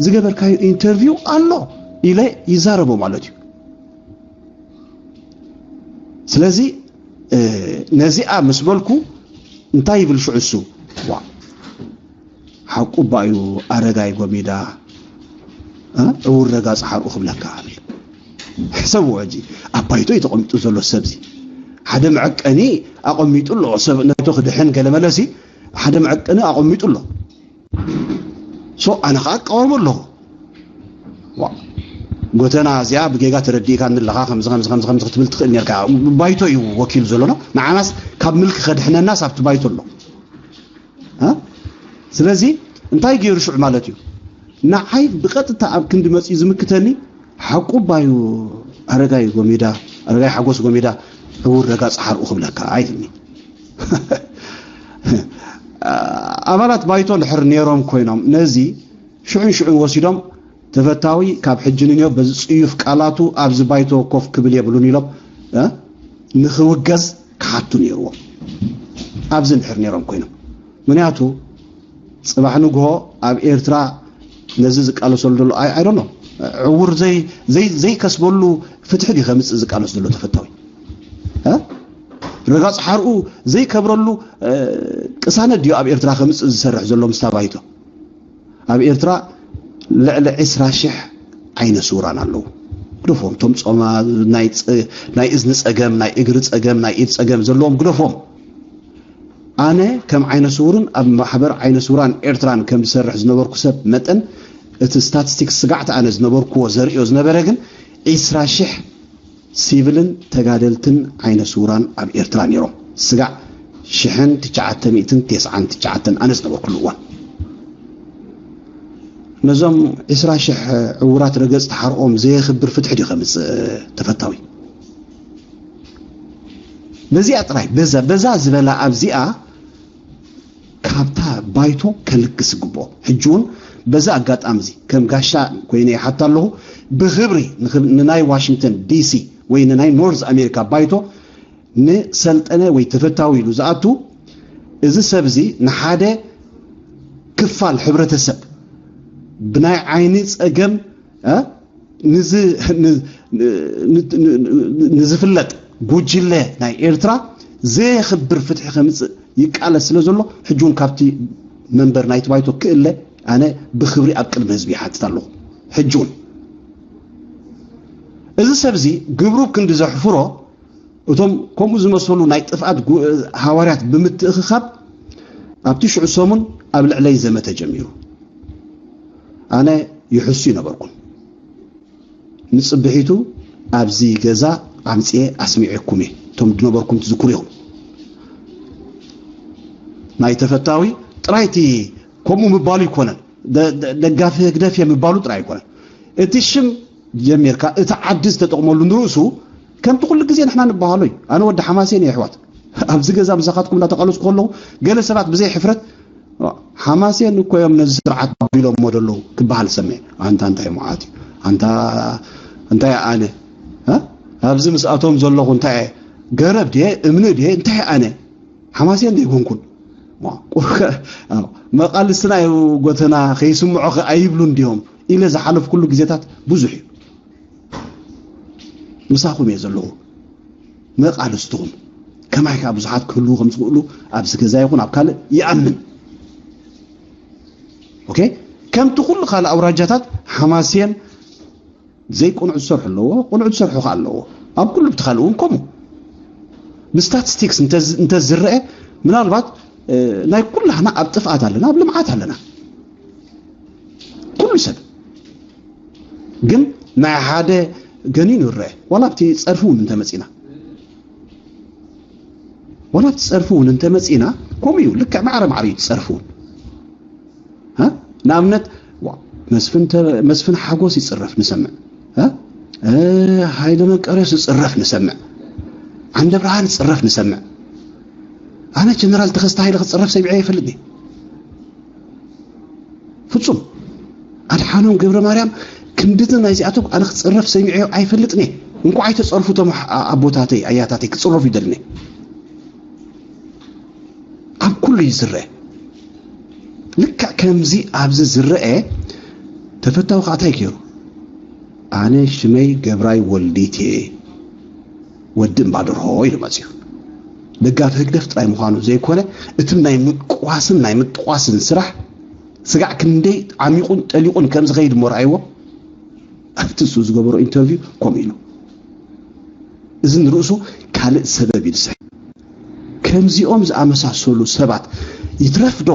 ዝገበርካዮ ኢንተርቪው ኣሎ ኢለ ይዛረቦ ማለት እዩ። ስለዚ ነዚኣ ምስ በልኩ እንታይ ይብል ሽዑ እሱ ዋ ሓቁ እባ እዩ ኣረጋይ ጎሚዳ ዕውር ረጋፂ ሓርኡ ክብለካ ብል ሕሰብዎ ሕጂ ኣብ ባይቶ እዩ ተቐሚጡ ዘሎ ሰብዚ ሓደ መዐቀኒ ኣቐሚጡ ኣሎ ሰብ ናይቶ ክድሕን ገለመለሲ ሓደ መዐቀኒ ኣቐሚጡ ኣሎ ሶ ኣነ ከዓ እቃወሞ ኣለኹ ጎተና እዚኣ ብጌጋ ተረዲእካ ንለኻ ከምዚ ከምዚ ከምዚ ከምዚ ክትብል ትኽእል ነርካ ባይቶ እዩ ወኪሉ ዘሎ ንዓናስ ካብ ምልኪ ከድሕነናስ ኣብቲ ባይቶ ኣሎ እ? ስለዚ እንታይ ገይሩ ሽዑ ማለት እዩ? ንዓይ ብቐጥታ ኣብ ክንዲ መፂኡ ዝምክተኒ ሓቁ ባዩ ኣረጋይ ጎሚዳ፣ ኣረጋይ ሓጎስ ጎሚዳ ዕውር ረጋፅ ሓርኡ ክብለካ ኣይልኒ። ኣባላት ባይቶ ድሕር ነይሮም ኮይኖም ነዚ ሽዑን ሽዑን ወሲዶም ተፈታዊ ካብ ሕጂ ንንዮ በዚ ጽዩፍ ቃላቱ ኣብዚ ባይቶ ኮፍ ክብል የብሉን ኢሎም፣ እ፣ ንኽውገዝ ክሓቱ ነይርዎም። ኣብዚ እንድሕር ነይሮም ኮይኖም። ምኽንያቱ ጽባሕ ንግሆ ኣብ ኤርትራ ነዚ ዝቃለሰሉ ዘሎ፣ ኣይ፣ ኣይ ዶንት ኖ፣ ዕውር ዘይ-፣ ዘይ-፣ ዘይከስበሉ ፍትሒ ድዩ ከምጽእ ዝቃለስ ዘሎ ተፈታዊ? እ? ረጋጽ ሓርኡ ዘይከብረሉ፣ እ፣ ቅሳነት ድዩ ኣብ ኤርትራ ከምጽእ ዝሰርሕ ዘሎ ምስታ ባይቶ? ኣብ ኤርትራ ልዕሊ ዕስራ ሽሕ ዓይነ ስውራን ኣለዉ። ግደፎም፣ እቶም ጾማ፣ ናይ ጸ-፣ ናይ እዝኒ ጸገም፣ ናይ እግሪ ጸገም፣ ናይ ኢድ ጸገም ዘለዎም ግደፎም። ኣነ ከም ዓይነ ስውርን ኣብ ማሕበር ዓይነ ስውራን ኤርትራን ከም ዝሰርሕ ዝነበርኩ ሰብ መጠን፣ እቲ ስታቲስቲክስ ስጋዕቲ ኣነ ዝነበርኩዎ ዘርእዮ ዝነበረ ግን ዕስራ ሽሕ ሲቪልን ተጋደልትን ዓይነ ስውራን ኣብ ኤርትራ ነይሮም። ስጋዕ ሽሕን ትሽዓተ ሚእትን ተስዓን ትሽዓተን ኣነ ዝነበርኩሉ እዋን። ነዞም ዕስራ ሽሕ ዕውራት ረገጽ ተሓርኦም ዘየኽብር ፍትሒ ድዩ ከምጽእ ተፈታዊ? በዚኣ ጥራይ፣ በዛ፣ በዛ ዝበላ ኣብዚኣ ካብታ ባይቶ ከልግስ ይግብኦ። ሕጂ እውን በዚ ኣጋጣሚ እዚ ከም ጋሻ ኮይነ ይሓታ ኣለኹ። ብኽብሪ ንኽብ-፣ ንናይ ዋሽንግተን ዲሲ ወይ ንናይ ኖርዝ ኣሜሪካ ባይቶ ንሰልጠነ ወይ ተፈታዊ ኢሉ ዝኣቱ እዚ ሰብ እዚ ንሓደ ክፋል ሕብረተሰብ ብናይ ዓይኒ ጸገም፣ እ፣ ንዝ-፣ ን-፣ ን-፣ ን-፣ ን-፣ ንዝፍለጥ ጉጅለ ናይ ኤርትራ ዘየኽብር ፍትሒ ከምጽእ ይቃለስ ስለ ዘሎ፣ ሕጂ እውን ካብቲ መንበር ናይቲ ባይቶ ክእለ ኣነ ብኽብሪ ኣብ ቅድሚ ህዝቢ ይሓትት ኣለኹ። ሕጂ እውን እዚ ሰብ እዚ ግብሩ ክንዲ ዘሕፍሮ፣ እቶም ከምኡ ዝመሰሉ ናይ ጥፍኣት ጉ-፣ ሃዋርያት ብምትእኽኻብ ኣብቲ ሽዑ ሰሙን ኣብ ልዕለይ ዘመተ ጀሚሩ። ኣነ ይሕሱ ይነበርኩን። ንጽብሒቱ ኣብዚ ገዛ ኣምጽኤ ኣስሚዐኩም እየ። እቶም ዝነበርኩም ትዝክሩ ኢኹም። ናይ ተፈታዊ ጥራይ እቲ ከምኡ ምባሉ ኣይኮነን። ደ-፣ ደ-፣ ደጋፊ ህግደፍ እየ ምባሉ ጥራይ ኣይኮነን። እቲ ሽም ጀሚርካ፣ እቲ ዓዲ ዝተጠቕመሉ ንርእሱ ከምቲ ኩሉ ግዜ ንሕና ንበሃሎ እዩ። ኣነ ወዲ ሓማሴን እየ፣ ኣሕዋት። ኣብዚ ገዛ ምሳኻትኩም እናተቓለስኩ ከለኹ፣ ገለ ሰባት ብዘይ ሕፍረት፣ "ሓማሴን እኮ እዮም ነዚ ስርዓት ኣቢሎሞ ዘለዉ" ክበሃል ሰምዐ። ኣንታ እንታይ መዓት እዩ? ኣንታ እንታይ ኣነ? እ? ኣብዚ ምስኣቶም ዘለኹ እንታይ እየ? ገረብ ድየ? እምኒ ድየ? እንታይ ኣነ? ሓማሴን ዘይኮንኩን። ማ-፣ ኣዎ፣ መቓልስትና እዩ ጎተና፣ ከይስምዖ ከ ኣይብሉን ድዮም ኢለ ዝሓለፍኩሉ ግዜታት ብዙሕ እዩ። ምሳኹም እየ ዘለኹ። መቓልስትኹም። ከማይ ከኣ ብዙሓት ክህልዉ ከም ዝኽእሉ ኣብዚ ገዛ ይኹን ኣብ ካልእ ይኣምን። ኦኬ? ከምቲ ኩሉ ካልእ ኣውራጃታት ሓማሴን ዘይቅኑዕ ዝሰርሑ ኣለዎ፣ ቅኑዕ ዝሰርሑ ከኣ ኣለዎ። ኣብ ኩሉ ብቲ ካልእ እውን ከምኡ። ብስታቲስቲክስ እንተ-፣ እንተዝረአ፣ ምናልባት፣ እ፣ ናይ ኩላህና ኣብ ጥፍኣት ኣለና፣ ኣብ ልምዓት ኣለና። ኩሉ ሰብ። ግን ናይ ሓደ ገኒኑ ይረአ። ዋላ ኣብቲ ጸርፊ እውን እንተመጺና። ዋላ ኣብቲ ጸርፊ እውን እንተመጺና፣ ከምኡ እዩ። ልክዕ ማዕረ ማዕረ እዩ እቲ ጸርፊ እውን። እ? ንኣብነት፣ ዋ፣ መስፍን ተ-፣ መስፍን ሓጎስ ይጽረፍ ንሰምዕ። እ? እ፣ ሃይለ መንቀርዮስ ይጽረፍ ንሰምዕ። ዓንደ ብርሃን ይጽረፍ ንሰምዕ። ኣነ ጀነራል ተኸስተ ሃይለ ክጽረፍ ሰሚዐ ይፈልጥኒ። ፍጹም። ኣድሓኖም ገብረ ማርያም ክንድቲ ናይዚኣቶም ኣነ ክጽረፍ ሰሚዐዮ ኣይፈልጥኒ። እንኳዕ ኣይተጸርፉ እቶም ኣሕ-፣ ኣቦታተይ፣ ኣያታተይ ክጽረፉ ይደልኒ። ኣብ ኩሉ እዩ ዝረአ። ልክዕ ከምዚ ኣብዚ ዝረአ ተፈታዊ ከዓ እንታይ ገይሩ? ኣነ ሽመይ ገብራይ ወልዲት እየ፣ ወዲ እምባደርሆ ኢሉ መፅዩ። ደጋፊ ህግደፍ ጥራይ ምዃኑ ዘይኮነ፣ እቲ ናይ ምቅዋስን ናይ ምጥቋስን ስራሕ ስጋዕ ክንደይ ዓሚቑን ጠሊቑን ከም ዝኸይድ እሞ ረኣይዎ። ኣብቲ እሱ ዝገበሮ ኢንተርቪው ከምኡ ኢሉ። እዚ ንርእሱ ካልእ ሰበብ እዩ ዝስሕብ። ከምዚኦም ዝኣመሳሰሉ ሰባት ይትረፍ ዶ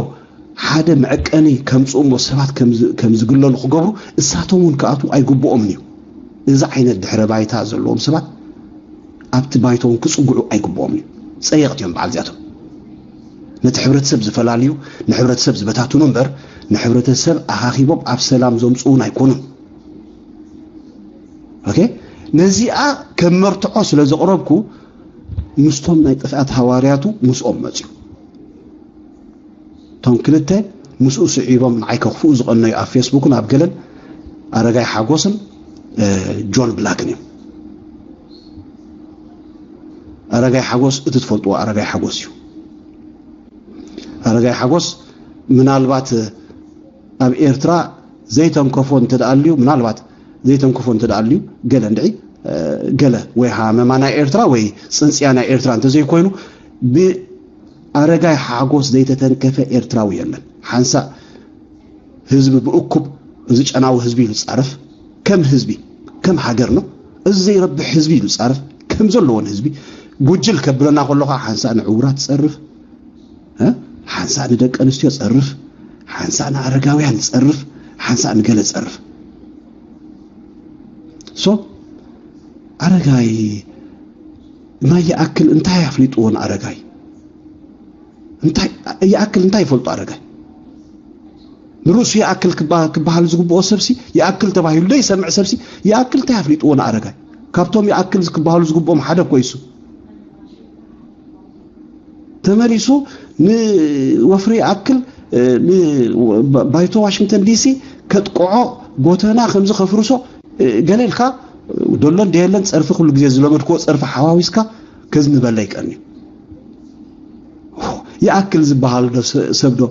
ሓደ መዐቀኒ ከምጽኡ እሞ ሰባት ከም ዝ-፣ ከም ዝግለሉ ክገብሩ እሳቶም እውን ክኣትዉ ኣይግብኦምን እዩ። እዚ ዓይነት ድሕረ ባይታ ዘለዎም ሰባት ኣብቲ ባይቶ እውን ክጽግዑ ኣይግብኦምን እዩ። ጸየቕቲ እዮም በዓል እዚኣቶም። ነቲ ሕብረተሰብ ዝፈላልዩ፣ ንሕብረተሰብ ዝበታትኑ እምበር ንሕብረተሰብ ኣኻኺቦም ኣብ ሰላም ዘምፅኡን ኣይኮኑን። ኦኬ፣ ነዚኣ ከም መርትዖ ስለ ዘቕረብኩ ምስቶም ናይ ጥፍኣት ሃዋርያቱ ምስኦም መፅዩ። እቶም ክልተ ምስኡ ስዒቦም ንዓይ ከኽፍኡ ዝቐነዩ ኣብ ፌስቡክን ኣብ ገለን ኣረጋይ ሓጎስን ጆን ብላክን እዮም። ኣረጋይ ሓጎስ እቲ ትፈልጥዎ ኣረጋይ ሓጎስ እዩ። ኣረጋይ ሓጎስ ምናልባት ኣብ ኤርትራ ዘይተንከፎ እንተደኣልዩ፣ ምናልባት ዘይተንከፎ እንተደኣልዩ፣ ገለ እንድዒ ገለ ወይ ሃመማ ናይ ኤርትራ ወይ ፅንፅያ ናይ ኤርትራ እንተዘይኮይኑ፣ ብኣረጋይ ሓጎስ ዘይተተንከፈ ኤርትራዊ የለን። ሓንሳእ ህዝቢ ብእኩብ፣ እዚ ጨናዊ ህዝቢ ኢሉ ዝፃረፍ ከም ህዝቢ፣ ከም ሃገር ነው። እዚ ዘይረብሕ ህዝቢ ኢሉ ዝፃረፍ ከም ዘለዎን ህዝቢ ጉጅል ከብለና ከሎኻ ሓንሳእ ንዕውራት ትፀርፍ፣ ሓንሳእ ንደቂ ኣንስትዮ ጸርፍ፣ ሓንሳእ ንኣረጋውያን ጸርፍ፣ ሓንሳእ ንገለ ጸርፍ። ሶ ኣረጋይ ማይ ይኣክል እንታይ ኣፍሊጥዎ ንኣረጋይ? እንታይ ይኣክል እንታይ ይፈልጡ ኣረጋይ? ንርእሱ ይኣክል ክበሃል ዝግብኦ ሰብሲ ይኣክል ተባሂሉ ዘይሰምዕ ሰብሲ ይኣክል እንታይ ኣፍሊጥዎ ንኣረጋይ? ካብቶም ይኣክል ክበሃሉ ዝግብኦም ሓደ እኮ እዩ እሱ። ተመሊሱ ንወፍሪ ይኣክል ባይቶ ዋሽንግተን ዲሲ ከጥቅዖ ጎተና ከምዚ ከፍርሶ ገለ ኢልካ ደሎ እንደ የለን ጸርፊ ኩሉ ግዜ ዝለመድክዎ ጸርፊ ሓዋዊስካ ከዝንበለ ይቀኒ። ይኣክል ዝበሃል ዶ ሰብ ዶ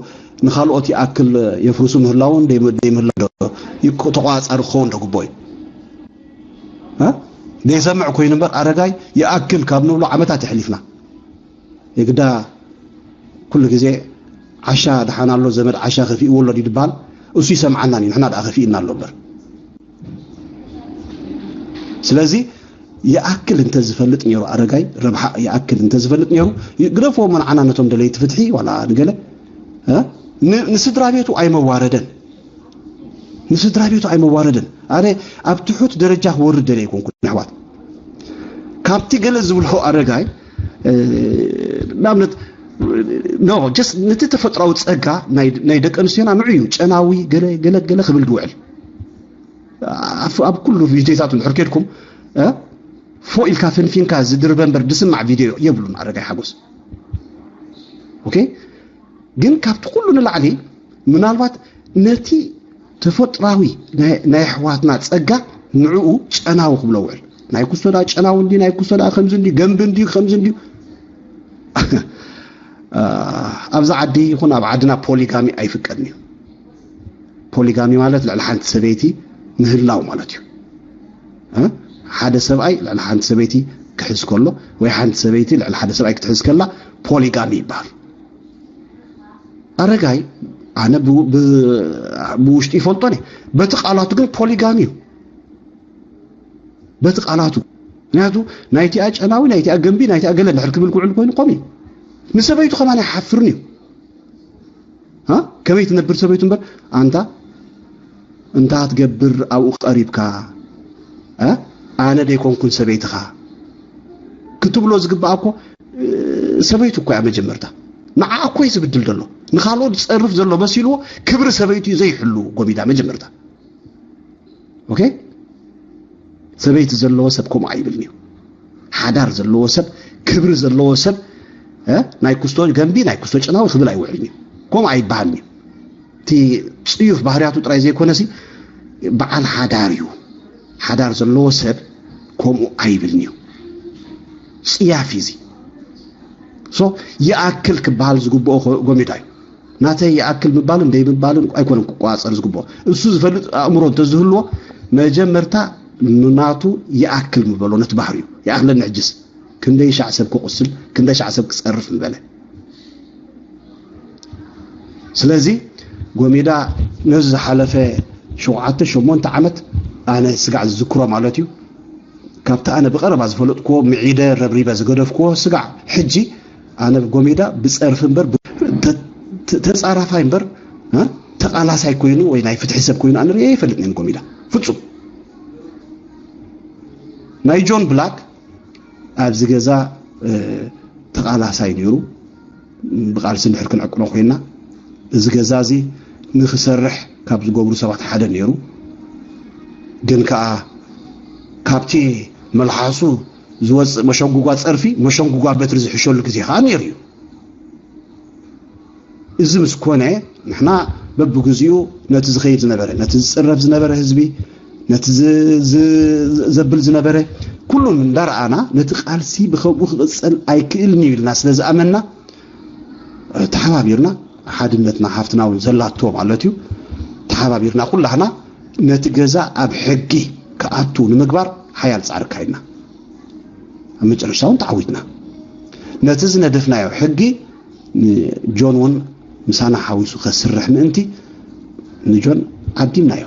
ንኻልኦት ይኣክል የፍርሱ ምህላውን ደይምህላው ዶ ተቋጻሪ ክኸውን ዶ ግቦ እዩ? ዘይሰምዕ ኮይኑ እምበር ኣረጋይ ይኣክል ካብ ንብሎ ዓመታት የሕሊፍና። የግዳ ኩሉ ግዜ ዓሻ ደሓን ኣሎ ዘመድ ዓሻ ከፊእዎ ኣሎ ድዩ ዝበሃል? እሱ ይሰምዓና እዩ፣ ንሕና ደኣ ከፊእና ኣሎ እምበር። ስለዚ ይኣክል እንተ ዝፈልጥ ነይሩ ኣረጋይ ረብሓ ይኣክል እንተ ዝፈልጥ ነይሩ ግደፍዎ እሞ ንዓና ነቶም ደለይቲ ፍትሒ ዋላ ንገለ ንስድራ ቤቱ ኣይመዋረደን። ንስድራ ቤቱ ኣይመዋረደን። ኣነ ኣብ ትሑት ደረጃ ክወርድ ደለ ኣይኮንኩን ኣሕዋት። ካብቲ ገለ ዝብልሑ ኣረጋይ ንኣብነት ኖ ጀስት ነቲ ተፈጥራዊ ጸጋ ናይ ደቂ ኣንስትዮና ንዑ እዩ ጨናዊ ገለ ገለ ገለ ክብል ዝውዕል ኣብ ኩሉ ቪዲዮታት እንድሕር ኬድኩም ፎ ኢልካ ፈንፊንካ ዝድርበ እምበር ድስማዕ ቪድዮ የብሉን ኣረጋይ ሓጎስ። ኦኬ ግን ካብቲ ኩሉ ንላዕሊ ምናልባት ነቲ ተፈጥራዊ ናይ ኣሕዋትና ጸጋ ንዕኡ ጨናዊ ክብሎ ውዕል ናይ ኩስቶ ዳ ጨናዊ እንዲ ናይ ኩስቶ ዳ ከምዚ እንዲ ገንቢ እንዲ ከምዚ እንዲ ኣብዚ ዓዲ ይኹን ኣብ ዓድና ፖሊጋሚ ኣይፍቀድን እዩ። ፖሊጋሚ ማለት ልዕሊ ሓንቲ ሰበይቲ ምህላው ማለት እዩ። ሓደ ሰብኣይ ልዕሊ ሓንቲ ሰበይቲ ክሕዝ ከሎ ወይ ሓንቲ ሰበይቲ ልዕሊ ሓደ ሰብኣይ ክትሕዝ ከላ ፖሊጋሚ ይበሃል። ኣረጋይ ኣነ ብውሽጢ ይፈልጦ ነ በቲ ቃላቱ ግን ፖሊጋሚ እዩ። በቲ ቃላቱ ምክንያቱ ናይቲኣ ጨናዊ ናይቲኣ ገንቢ ናይቲኣ ገለ ድሕር ክብል ክውዕል ኮይኑ ቆም እዩ። ንሰበይቱ ከማን ኣይሓፍርን እዩ። ከመይ ትነብር ሰበይቱ እምበር ኣንታ እንታ ትገብር ኣብኡ ቀሪብካ ኣነ ደይኮንኩን ሰበይትኻ ክትብሎ ዝግባኣ እኮ ሰበይቱ እኮ እያ መጀመርታ። ንዓ እኮ እዩ ዝብድል ዘሎ ንኻልኦ ዝፀርፍ ዘሎ መሲልዎ ክብሪ ሰበይቱ እዩ ዘይሕሉ ጎሚዳ መጀመርታ። ኦኬ ሰበይቲ ዘለዎ ሰብ ከምኡ ኣይብልን እዩ። ሓዳር ዘለዎ ሰብ ክብሪ ዘለዎ ሰብ ናይ ኩስቶ ገንቢ ናይ ኩስቶ ጨናዊ ክብል ኣይውዕልን እዩ። ከምኡ ኣይበሃልን እዩ። እቲ ፅዩፍ ባህርያቱ ጥራይ ዘይኮነሲ በዓል ሓዳር እዩ። ሓዳር ዘለዎ ሰብ ከምኡ ኣይብልን እዩ። ፅያፍ እዩ እዚ። ሶ ይኣክል ክበሃል ዝግብኦ ጎሚዳ እዩ። ናተይ ይኣክል ምባልን ደይምባልን ኣይኮነን ክቆፃፀር ዝግብኦ። እሱ ዝፈልጥ ኣእምሮ እንተዝህልዎ መጀመርታ ንናቱ ይኣክል ምበሎ ነቲ ባህሪኡ። ይኣክለኒ ሕጅስ ክንደይ ሻዕ ሰብ ክቁስል ክንደይ ሻዕ ሰብ ክፀርፍ ምበለ። ስለዚ ጎሚዳ ነዚ ዝሓለፈ ሸውዓተ ሸሞንተ ዓመት ኣነ ስጋዕ ዝዝክሮ ማለት እዩ ካብቲ ኣነ ብቐረባ ዝፈለጥክዎ ምዒደ ረብሪበ ዝገደፍክዎ ስጋዕ ሕጂ ኣነ ጎሚዳ ብፀርፊ እምበር ተፃራፋይ እምበር ተቓላሳይ ኮይኑ ወይ ናይ ፍትሒ ሰብ ኮይኑ ኣነ ርእየ ኣይፈልጥን እየ ንጎሚዳ ፍፁም። ናይ ጆን ብላክ ኣብዚ ገዛ ተቓላሳይ ነይሩ። ብቃልሲ እንድሕር ክንዕቅኖ ኮይና፣ እዚ ገዛ እዚ ንክሰርሕ ካብ ዝገብሩ ሰባት ሓደ ነይሩ። ግን ከዓ ካብቲ መልሓሱ ዝወፅእ መሸንጉጓ ፀርፊ መሸንጉጓ በትሪ ዝሕሸሉ ግዜ ከዓ ነይሩ እዩ። እዚ ምስ ኮነ፣ ንሕና በብግዚኡ ነቲ ዝኸይድ ዝነበረ፣ ነቲ ዝፅረፍ ዝነበረ ህዝቢ፣ ነቲ ዝ- ዝ- ዘብል ዝነበረ ኩሉን እንዳረኣና፣ ነቲ ቃልሲ ብከምኡ ክቕፅል ኣይክእልን እዩ ኢልና ስለ ዝኣመንና፣ ተሓባቢርና፣ ሓድነትና ሓፍትና እውን ዘላቶ ማለት እዩ፣ ተሓባቢርና ኩላህና ነቲ ገዛ ኣብ ሕጊ ክኣቱ ንምግባር ሓያል ፃዕሪ ካይና። ኣብ መጨረሻ እውን ተዓዊትና። ነቲ ዝነደፍናዮ ሕጊ ንጆን እውን ምሳና ሓዊሱ ከስርሕ ምእንቲ ንጆን ዓዲምናዮ።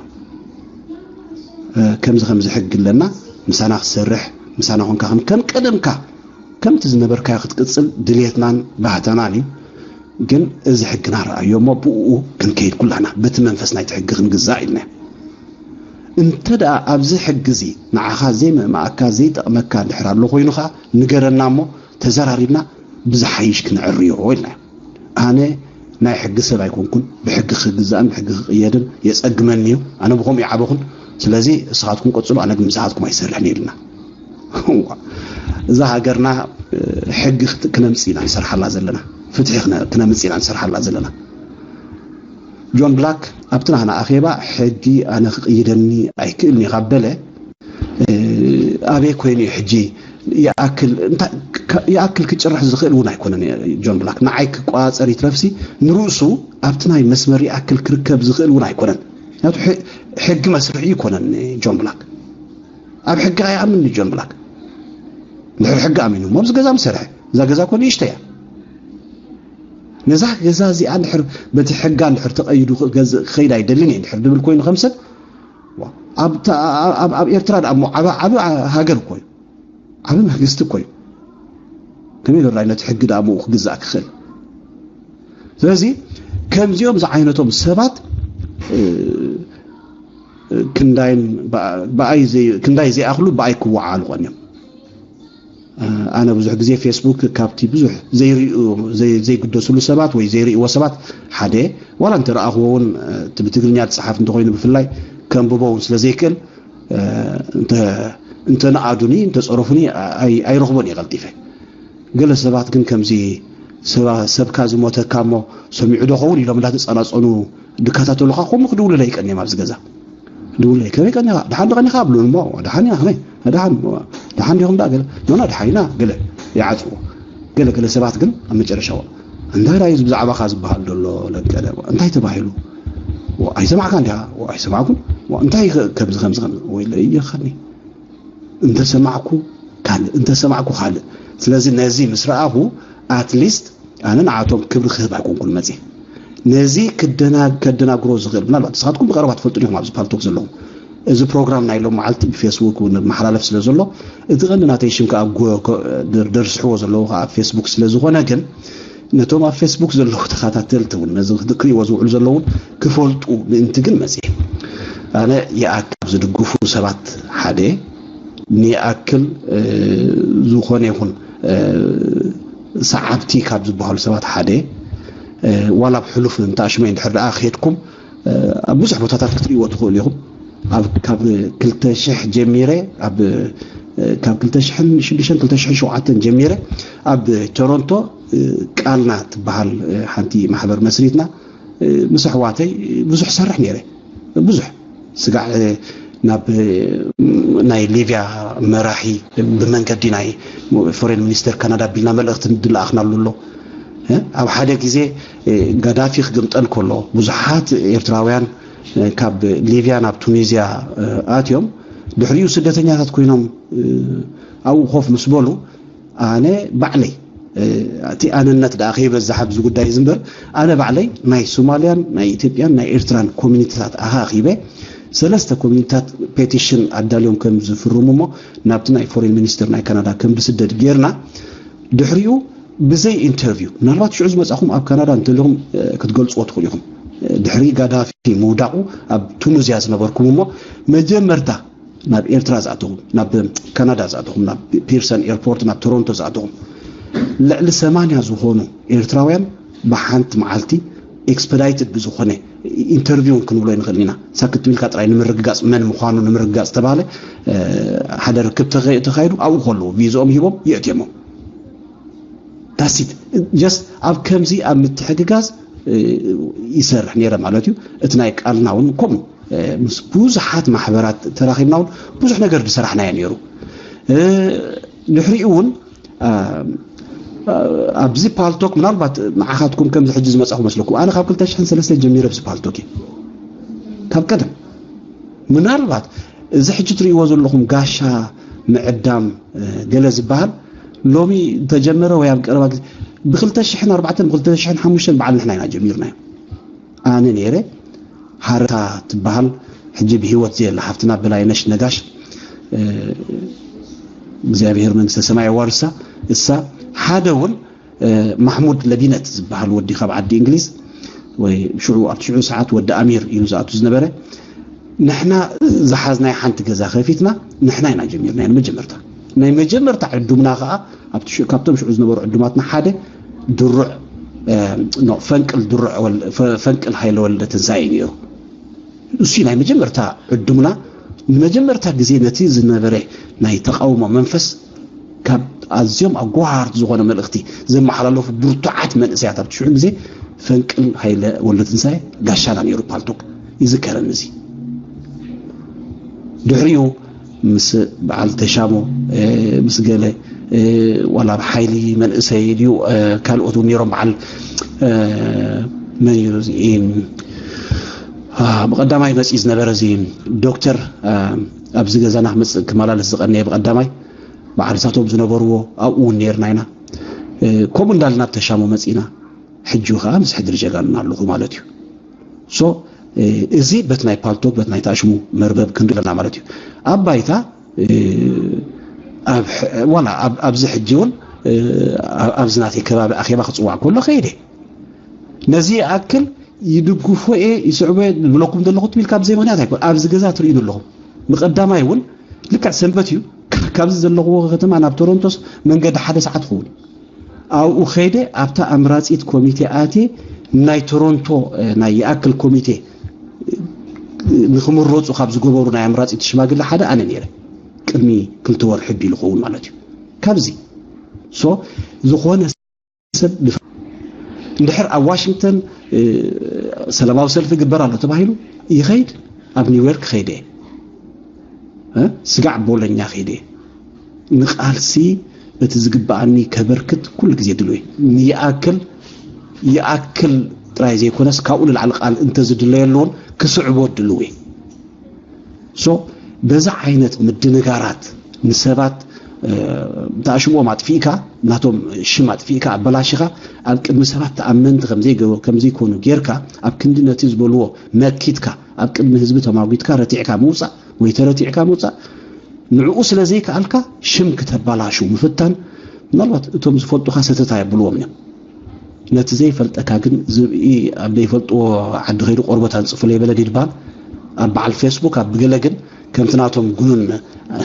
ከምዚ ከምዚ ሕጊ ኣለና፣ ምሳና ክሰርሕ፣ ምሳና ኮንካ ከም ከም ቀደምካ ከምቲ ዝነበርካዮ ክትቅፅል ድልየትናን ባህተናን እዩ። ግን እዚ ሕግና ረኣዮ እሞ ብኡ ክንከይድ ኩላና በቲ መንፈስ ናይቲ ሕጊ ክንግዛእ ኢልና። እንተ ደኣ ኣብዚ ሕጊ እዚ ንዓኻ ዘይምእማኣካ ዘይጠቕመካ እንድሕር ኣሎ ኮይኑ ኸዓ ንገረና እሞ ተዘራሪብና ብዝሓይሽ ክነዕርዮ ኢልና። ኣነ ናይ ሕጊ ሰብ ኣይኮንኩን፣ ብሕጊ ክግዛእን ብሕጊ ክቕየድን የጸግመኒ እዩ። ኣነ ብኸምኡ ይዓበኹን። ስለዚ ንስኻትኩም ቀጽሉ፣ ኣነ ግን ምሳኻትኩም ኣይሰርሕን ኢልና። እዛ ሃገርና ሕጊ ክነምጽእ ኢና ንሰርሓላ ዘለና፣ ፍትሒ ክነምጽእ ኢና ንሰርሓላ ዘለና። ጆን ብላክ ኣብቲ ናህና ኣኼባ ሕጊ ኣነ ክቕይደኒ ኣይክእልን እዩ ካብ በለ፣ ኣበይ ኮይኑ እዩ ሕጂ ይኣክል ክጭርሕ ዝኽእል እውን ኣይኮነን። ጆን ብላክ ንዓይ ክቆፃፀር ይትረፍሲ ንርእሱ ኣብቲ ናይ መስመር ይኣክል ክርከብ ዝኽእል እውን ኣይኮነን። ሕጊ መስርሒ ይኮነን። ጆን ብላክ ኣብ ሕጊ ኣይኣምን እዩ። ጆን ብላክ ድሕሪ ሕጊ ኣሚኑ እሞ ኣብዚ ገዛ ምሰርሐ፣ እዛ ገዛ ኮ ንእሽተያ። ነዛ ገዛ እዚኣ ድሕር በቲ ሕጋ ድሕር ተቐይዱ ክኸይድ ኣይደልን እየ ድሕር ድብል ኮይኑ ከም ሰብ ኣብ ኤርትራ ደኣ እሞ ዓቢ ሃገር እኮ እዩ፣ ዓቢ መንግስቲ እኮ እዩ። ከመይ ዶ ራይ ነቲ ሕጊ ደኣ ምኡ ክግዛእ ክኽእል? ስለዚ ከምዚኦም ዝዓይነቶም ሰባት ክንዳይን ክንዳይ ዘይኣኽሉ ብኣይ ክወዓሉ ቀንዮም። ኣነ ብዙሕ ግዜ ፌስቡክ ካብቲ ብዙሕ ዘይሪኡ ዘይግደስሉ ሰባት ወይ ዘይርእዎ ሰባት ሓደ፣ ዋላ እንተ ረኣኽዎ እውን እቲ ብትግርኛ ዝፀሓፍ እንተኮይኑ ብፍላይ ከንብቦ እውን ስለ ዘይክእል እንተ ንኣዱኒ እንተ ፀረፉኒ ኣይረኽቦን እየ ቀልጢፈ። ገለ ሰባት ግን ከምዚ ሰብካ ዝሞተካ እሞ ሰሚዑ ዶ ኸውን ኢሎም እንዳተፀናፀኑ ድከታተሉካ ከምኡ ክድውሉለ ይቀንዮም ኣብዚ ገዛ። ድውለይ ከመይ ቀኒኻ ደሓን ዶ ቀኒኻ ኣብሉ እሞ ደሓን ኢና ከመይ ደሓን ደሓን ዲኹም ዳ ገለ ኖና ደሓን ኢና ገለ ይዓፅዎ። ገለ ገለ ሰባት ግን ኣብ መጨረሻ እንታይ ዳዩ ብዛዕባኻ ዝበሃል ዘሎ ለቀደ እንታይ ተባሂሉ ኣይሰማዕካ እንዲኻ ኣይሰማዕኩን እንታይ ከምዚ ከምዚ ከምዚ ወይ ለየኸኒ እንተሰማዕኩ ካልእ እንተሰማዕኩ ካልእ። ስለዚ ነዚ ምስ ረኣኹ ኣትሊስት ኣነ ንዓቶም ክብሪ ክህብ ኣይኮንኩን መፅየ። ነዚ ከደናግሮ ዝኽእል ምናልባት ንስኻትኩም ብቐረባ ትፈልጡ ዲኹም ኣብዚ ፓልቶክ ዘለኹም እዚ ፕሮግራም ናይ ሎም መዓልቲ ብፌስቡክ እውን መሓላለፍ ስለ ዘሎ እቲ ቀንዲ ናተይ ሽም ከዓ ደርስሕዎ ዘለዉ ከዓ ኣብ ፌስቡክ ስለ ዝኾነ ግን ነቶም ኣብ ፌስቡክ ዘለዉ ተኸታተልቲ እውን ነዚ ክርእይዎ ዝውዕሉ ዘለውን ክፈልጡ ምእንቲ ግን መፅየ። ኣነ ይኣክል ዝድግፉ ሰባት ሓደ ንይኣክል ዝኾነ ይኹን ሰዓብቲ ካብ ዝበሃሉ ሰባት ሓደ ዋላ ኣብ ሕሉፍ እንተኣሽመይ እንድሕር ደኣ ከድኩም ኣብ ብዙሕ ቦታታት ክትርእይዎ ትኽእሉ ኢኹም። ካብ ክልተ ሽሕ ጀሚረ ካብ ክልተ ሽሕን ሽዱሽተን ክልተ ሽሕን ሸውዓተን ጀሚረ ኣብ ቶሮንቶ ቃልና ትበሃል ሓንቲ ማሕበር መስሪትና ምስ ኣሕዋተይ ብዙሕ ሰርሕ ነይረ። ብዙሕ ስጋዕ ናብ ናይ ሊብያ መራሒ ብመንገዲ ናይ ፎሬን ሚኒስተር ካናዳ ቢልና መልእኽቲ ድለኣኽናሉ ኣሎ። ኣብ ሓደ ግዜ ጋዳፊ ክግምጠል ከሎ ብዙሓት ኤርትራውያን ካብ ሊብያ ናብ ቱኒዝያ ኣትዮም ድሕሪኡ ስደተኛታት ኮይኖም ኣብኡ ኮፍ ምስ በሉ ኣነ ባዕለይ እቲ ኣነነት ደኣ ከይበዝሕ ኣብዚ ጉዳይ እዚ እምበር ኣነ ባዕለይ ናይ ሶማልያን ናይ ኢትዮጵያን ናይ ኤርትራን ኮሚኒቲታት ኣኻኺበ ሰለስተ ኮሚኒቲታት ፔቲሽን ኣዳልዮም ከም ዝፍርሙ እሞ ናብቲ ናይ ፎሬን ሚኒስትር ናይ ካናዳ ከም ዝስደድ ጌርና ድሕሪኡ ብዘይ ኢንተርቪው ምናልባት ሽዑ ዝመፃኹም ኣብ ካናዳ እንተለኹም ክትገልፅዎ ትኽእሉ ኢኹም። ድሕሪ ጋዳፊ ምውዳቑ ኣብ ቱኒዝያ ዝነበርኩም እሞ መጀመርታ ናብ ኤርትራ ዝኣተኹም ናብ ካናዳ ዝኣተኹም ናብ ፒርሰን ኤርፖርት ናብ ቶሮንቶ ዝኣተኹም ልዕሊ ሰማንያ ዝኾኑ ኤርትራውያን ብሓንቲ መዓልቲ ኤክስፐዳይትድ ብዝኾነ ኢንተርቪው ክንብሎ ንኽእል ኢና። ሳክት ትብልካ ጥራይ ንምርግጋጽ፣ መን ምዃኑ ንምርግጋጽ ተባለ ሓደ ርክብ ተኻይዱ ኣብኡ ከለዉ ቪዝኦም ሂቦም የእትዮሞም። ዳሲት ጀስት ኣብ ከምዚ ኣብ ምትሕግጋዝ ይሰርሕ ነይረ ማለት እዩ። እቲ ናይ ቃልና እውን ከምኡ ምስ ብዙሓት ማሕበራት ተራኺብና እውን ብዙሕ ነገር ዝሰራሕናዮ ነይሩ። ድሕሪኡ እውን ኣብዚ ፓልቶክ ምናልባት ንዓኻትኩም ከምዚ ሕጂ ዝመጻኹ መስለኩም፣ ኣነ ካብ ክልተ ሽሕን ሰለስተ ጀሚረ ኣብዚ ፓልቶክ እየ። ካብ ቀደም ምናልባት እዚ ሕጂ ትርእይዎ ዘለኹም ጋሻ ምዕዳም ገለ ዝበሃል ሎሚ ተጀመረ ወይ ኣብ ቀረባ ግዜ ብ2004 ብ2005 በዓል ንሕና ኢና ጀሚርናዮ። ኣነ ነይረ። ሃረታ ትበሃል ሕጂ ብህይወት ዘየላ ሓፍትና በላይነሽ ነጋሽ እግዚኣብሔር መንግስተ ሰማይ የዋርሳ። እሳ ሓደ እውን ማሕሙድ ለቢነት ዝበሃል ወዲ ካብ ዓዲ እንግሊዝ ወይ ሽዑ ኣብቲ ሽዑ ሰዓት ወዲ ኣሚር እዩ ዝኣቱ ዝነበረ። ንሕና ዝሓዝናይ ሓንቲ ገዛ ከፊትና ንሕና ኢና ጀሚርና። ናይ መጀመርታ ናይ መጀመርታ ዕዱምና ከዓ ካብቶም ሽዑ ዝነበሩ ዕዱማትና ሓደ ድሩዕ ፈንቅል ድሩዕ ፈንቅል ሃይለ ወልደ ትንሳኤ እዩ ነይሩ። እሱ ናይ መጀመርታ ዕዱምና ንመጀመርታ ግዜ ነቲ ዝነበረ ናይ ተቃውሞ መንፈስ ካብ ኣዝዮም ኣጓሃርቲ ዝኾነ መልእኽቲ ዘመሓላለፉ ብርቱዓት መንእሰያት ኣብቲ ሽዑ ግዜ ፈንቅል ሃይለ ወልደ ትንሳኤ ጋሻና ነይሩ። ፓልቶክ ይዝከረኒ እዚ። ድሕሪኡ ምስ በዓል ተሻሞ ምስ ገለ ዋላ ብሓይሊ መንእሰይ ድዩ ካልኦት እውን ነይሮም። በዓል መን እዩ ብቐዳማይ መፅኢ ዝነበረ እዚ ዶክተር ኣብዚ ገዛና ክመፅእ ክመላለስ ዝቐነየ ብቐዳማይ በዓል እሳቶም ዝነበርዎ ኣብኡ እውን ነይርና ኢና። ከምኡ እንዳልና ተሻሞ መፂና ሕጂ ከዓ ምስ ሕድሪ ጀጋኑና ኣለኹ ማለት እዩ። ሶ እዚ በት ናይ ፓልቶክ በት ናይ ታሽሙ መርበብ ክንርኢ ኣለና ማለት እዩ። ኣብ ባይታ ዋላ ኣብዚ ሕጂ እውን ኣብዚ ናተይ ከባቢ ኣኼባ ክፅዋዕ ከሎ ከይደ ነዚ ይኣክል ይድግፎ እየ ይስዕቦ እየ ዝብለኩም ዘለኹ ትብል ካብ ዘይምክንያት ኣይኮን። ኣብዚ ገዛ ትርእዩ ኣለኹም። ንቀዳማይ እውን ልክዕ ሰንበት እዩ። ካብዚ ዘለኹዎ ከተማ ናብ ቶሮንቶስ መንገዲ ሓደ ሰዓት ይኸውን። ኣብኡ ከይደ ኣብታ ኣምራፂት ኮሚቴ ኣትየ ናይ ቶሮንቶ ናይ ይኣክል ኮሚቴ ንክምረፁ ካብ ዝገበሩ ናይ ኣምራፂት ሽማግለ ሓደ ኣነ ነይረ። ቅድሚ ክልተ ወርሒ ቢሉ ኸውን ማለት እዩ። ካብዚ ሶ ዝኾነ ሰብ እንድሕር ኣብ ዋሽንግተን ሰላማዊ ሰልፊ ግበር ኣሎ ተባሂሉ ይኸይድ ኣብ ኒውዮርክ ከይደ ስጋዕ ቦለኛ ከይደ ንቃልሲ እቲ ዝግበኣኒ ከበርክት ኩሉ ግዜ ድልው ይኣክል ይኣክል ጥራይ ዘይኮነስ ካብኡ ንላዕሊ ቃል እንተዝድለየሉ እውን ክስዕቦ ድልው ሶ በዛ ዓይነት ምድንጋራት ንሰባት ተኣሽምኦም ኣጥፊእካ ናቶም ሽም ኣጥፊእካ ኣበላሽኻ ኣብ ቅድሚ ሰባት ተኣመንቲ ከምዘይኮኑ ጌርካ ኣብ ክንዲ ነቲ ዝበልዎ መኪትካ ኣብ ቅድሚ ህዝቢ ተማጒትካ ረቲዕካ ምውፃእ ወይ ተረቲዕካ ምውፃእ ንዕኡ ስለ ዘይከኣልካ ሽም ክተባላሹ ምፍታን ምናልባት እቶም ዝፈልጡኻ ሰተታ የብልዎም እዮም። ነቲ ዘይፈልጠካ ግን ዝብኢ ኣብ ዘይፈልጥዎ ዓዲ ከይዱ ቆርበት ኣንፅፉለይ በለ ድዩ ድበሃል ኣብ በዓል ፌስቡክ ኣብ ብገለ ግን ከምቲ ናቶም ጉኑን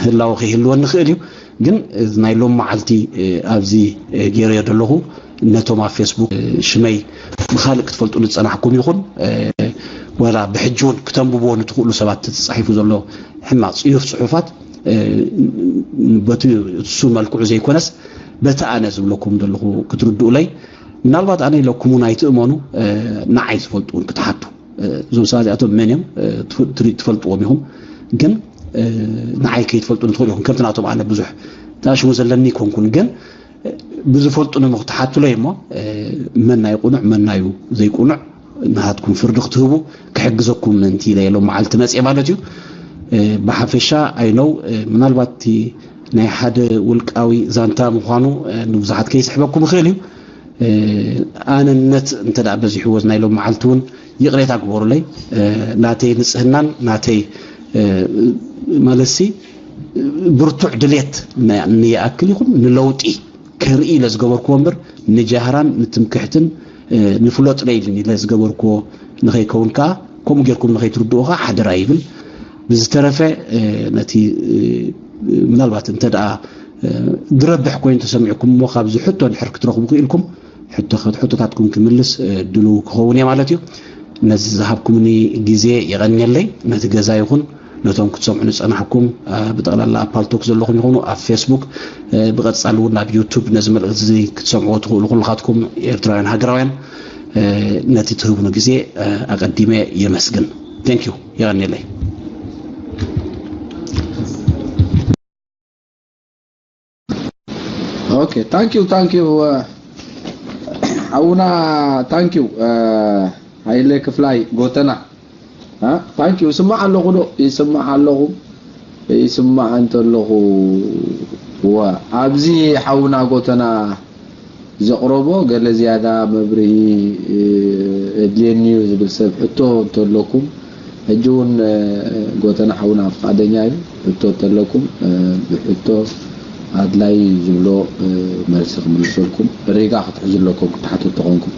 ህላወ ከይህልወኒ ይኽእል እዩ። ግን ናይ ሎም መዓልቲ ኣብዚ ገይረዮ ዘለኹ ነቶም ኣብ ፌስቡክ ሽመይ ብካልእ ክትፈልጡ ዝፀናሕኩም ይኹን ዋላ ብሕጂ እውን ክተንብብዎ ንትኽእሉ ሰባት ተፃሒፉ ዘሎ ሕማቕ ፅዩፍ ፅሑፋት በቲ እሱ መልክዑ ዘይኮነስ በቲ ኣነ ዝብለኩም ዘለኹ ክትርድኡለይ ምናልባት ኣነ ኢለኩም እውን ኣይትእመኑ ንዓይ ዝፈልጡ እውን ክትሓቱ እዞም ሰባት እዚኣቶም መን እዮም ትፈልጥዎም ኢኹም ግን ንዓይ ከይትፈልጡ ንትኽእሉ ኢኹም ከምቲ ናቶም ኣነ ብዙሕ ተኣሽሙ ዘለኒ ይኮንኩን ግን ብዝፈልጡ ንሞ ክትሓቱለይ እሞ መናይ ቁኑዕ መናዩ ዘይቁኑዕ ንሃትኩም ፍርዲ ክትህቡ ክሕግዘኩም ምእንቲ ኢለ ሎም መዓልቲ መፅእ ማለት እዩ። ብሓፈሻ ኣይነው ምናልባት ናይ ሓደ ውልቃዊ ዛንታ ምዃኑ ንብዙሓት ከይስሕበኩም ይኽእል እዩ። ኣነነት እንተ በዚሕዎ ናይ ሎም መዓልቲ እውን ይቕሬታ ግበሩለይ። ናተይ ንፅህናን ናተይ ማለትሲ ብርቱዕ ድሌት ንይኣክል ይኹን ንለውጢ ከርኢ ኢለ ዝገበርክዎ እምበር ንጃህራን ንትምክሕትን ንፍለጥለይ ኢለ ዝገበርክዎ ንኸይከውን ከዓ ከምኡ ጌርኩም ንኸይትርድኡ ከዓ ሓደራ ይብል። ብዝተረፈ ነቲ ምናልባት እንተ ደኣ ዝረብሕ ኮይኑ ተሰሚዕኩም እሞ ካብዚ ሕቶ ድሕር ክትረኽቡ ክኢልኩም ሕቶታትኩም ክምልስ ድልው ክኸውን እየ ማለት እዩ። ነዚ ዝሃብኩምኒ ግዜ የቐንየለይ። ነቲ ገዛ ይኹን ነቶም ክትሰምዑ ዝጸናሕኩም ብጠቕላላ ኣብ ፓልቶክ ዘለኹም ይኹኑ ኣብ ፌስቡክ ብቐጻሊ እውን ናብ ዩቱብ ነዚ መልእክቲ እዚ ክትሰምዕዎ ትኽእሉ ኩልኻትኩም ኤርትራውያን ሃገራውያን ነቲ ትህብኑ ግዜ ኣቐዲመ የመስግን። Thank you። የቐንየለይ። Okay, thank you, thank you. ሓውና thank you። ሃይለ ክፍላይ ጎተና thank you። ይስማዕ ኣለኹ ዶ? ይስማዕ ኣለኹ። ይስማዕ እንተለኹ ዋ ኣብዚ ሓውና ጎተና ዘቕረቦ ገለ ዝያዳ መብርሂ የድልየኒ እዩ ዝብል ሰብ ሕቶ እንተለኩም ሕጂ እውን ጎተና ሓውና ፍቓደኛ እዩ። ሕቶ እንተለኩም ብሕቶ ኣድላይ ዝብሎ መልሲ ክምልሰልኩም ሪጋ ክትሕዙ ኣለኩም ክትሓቱ ተኾንኩም።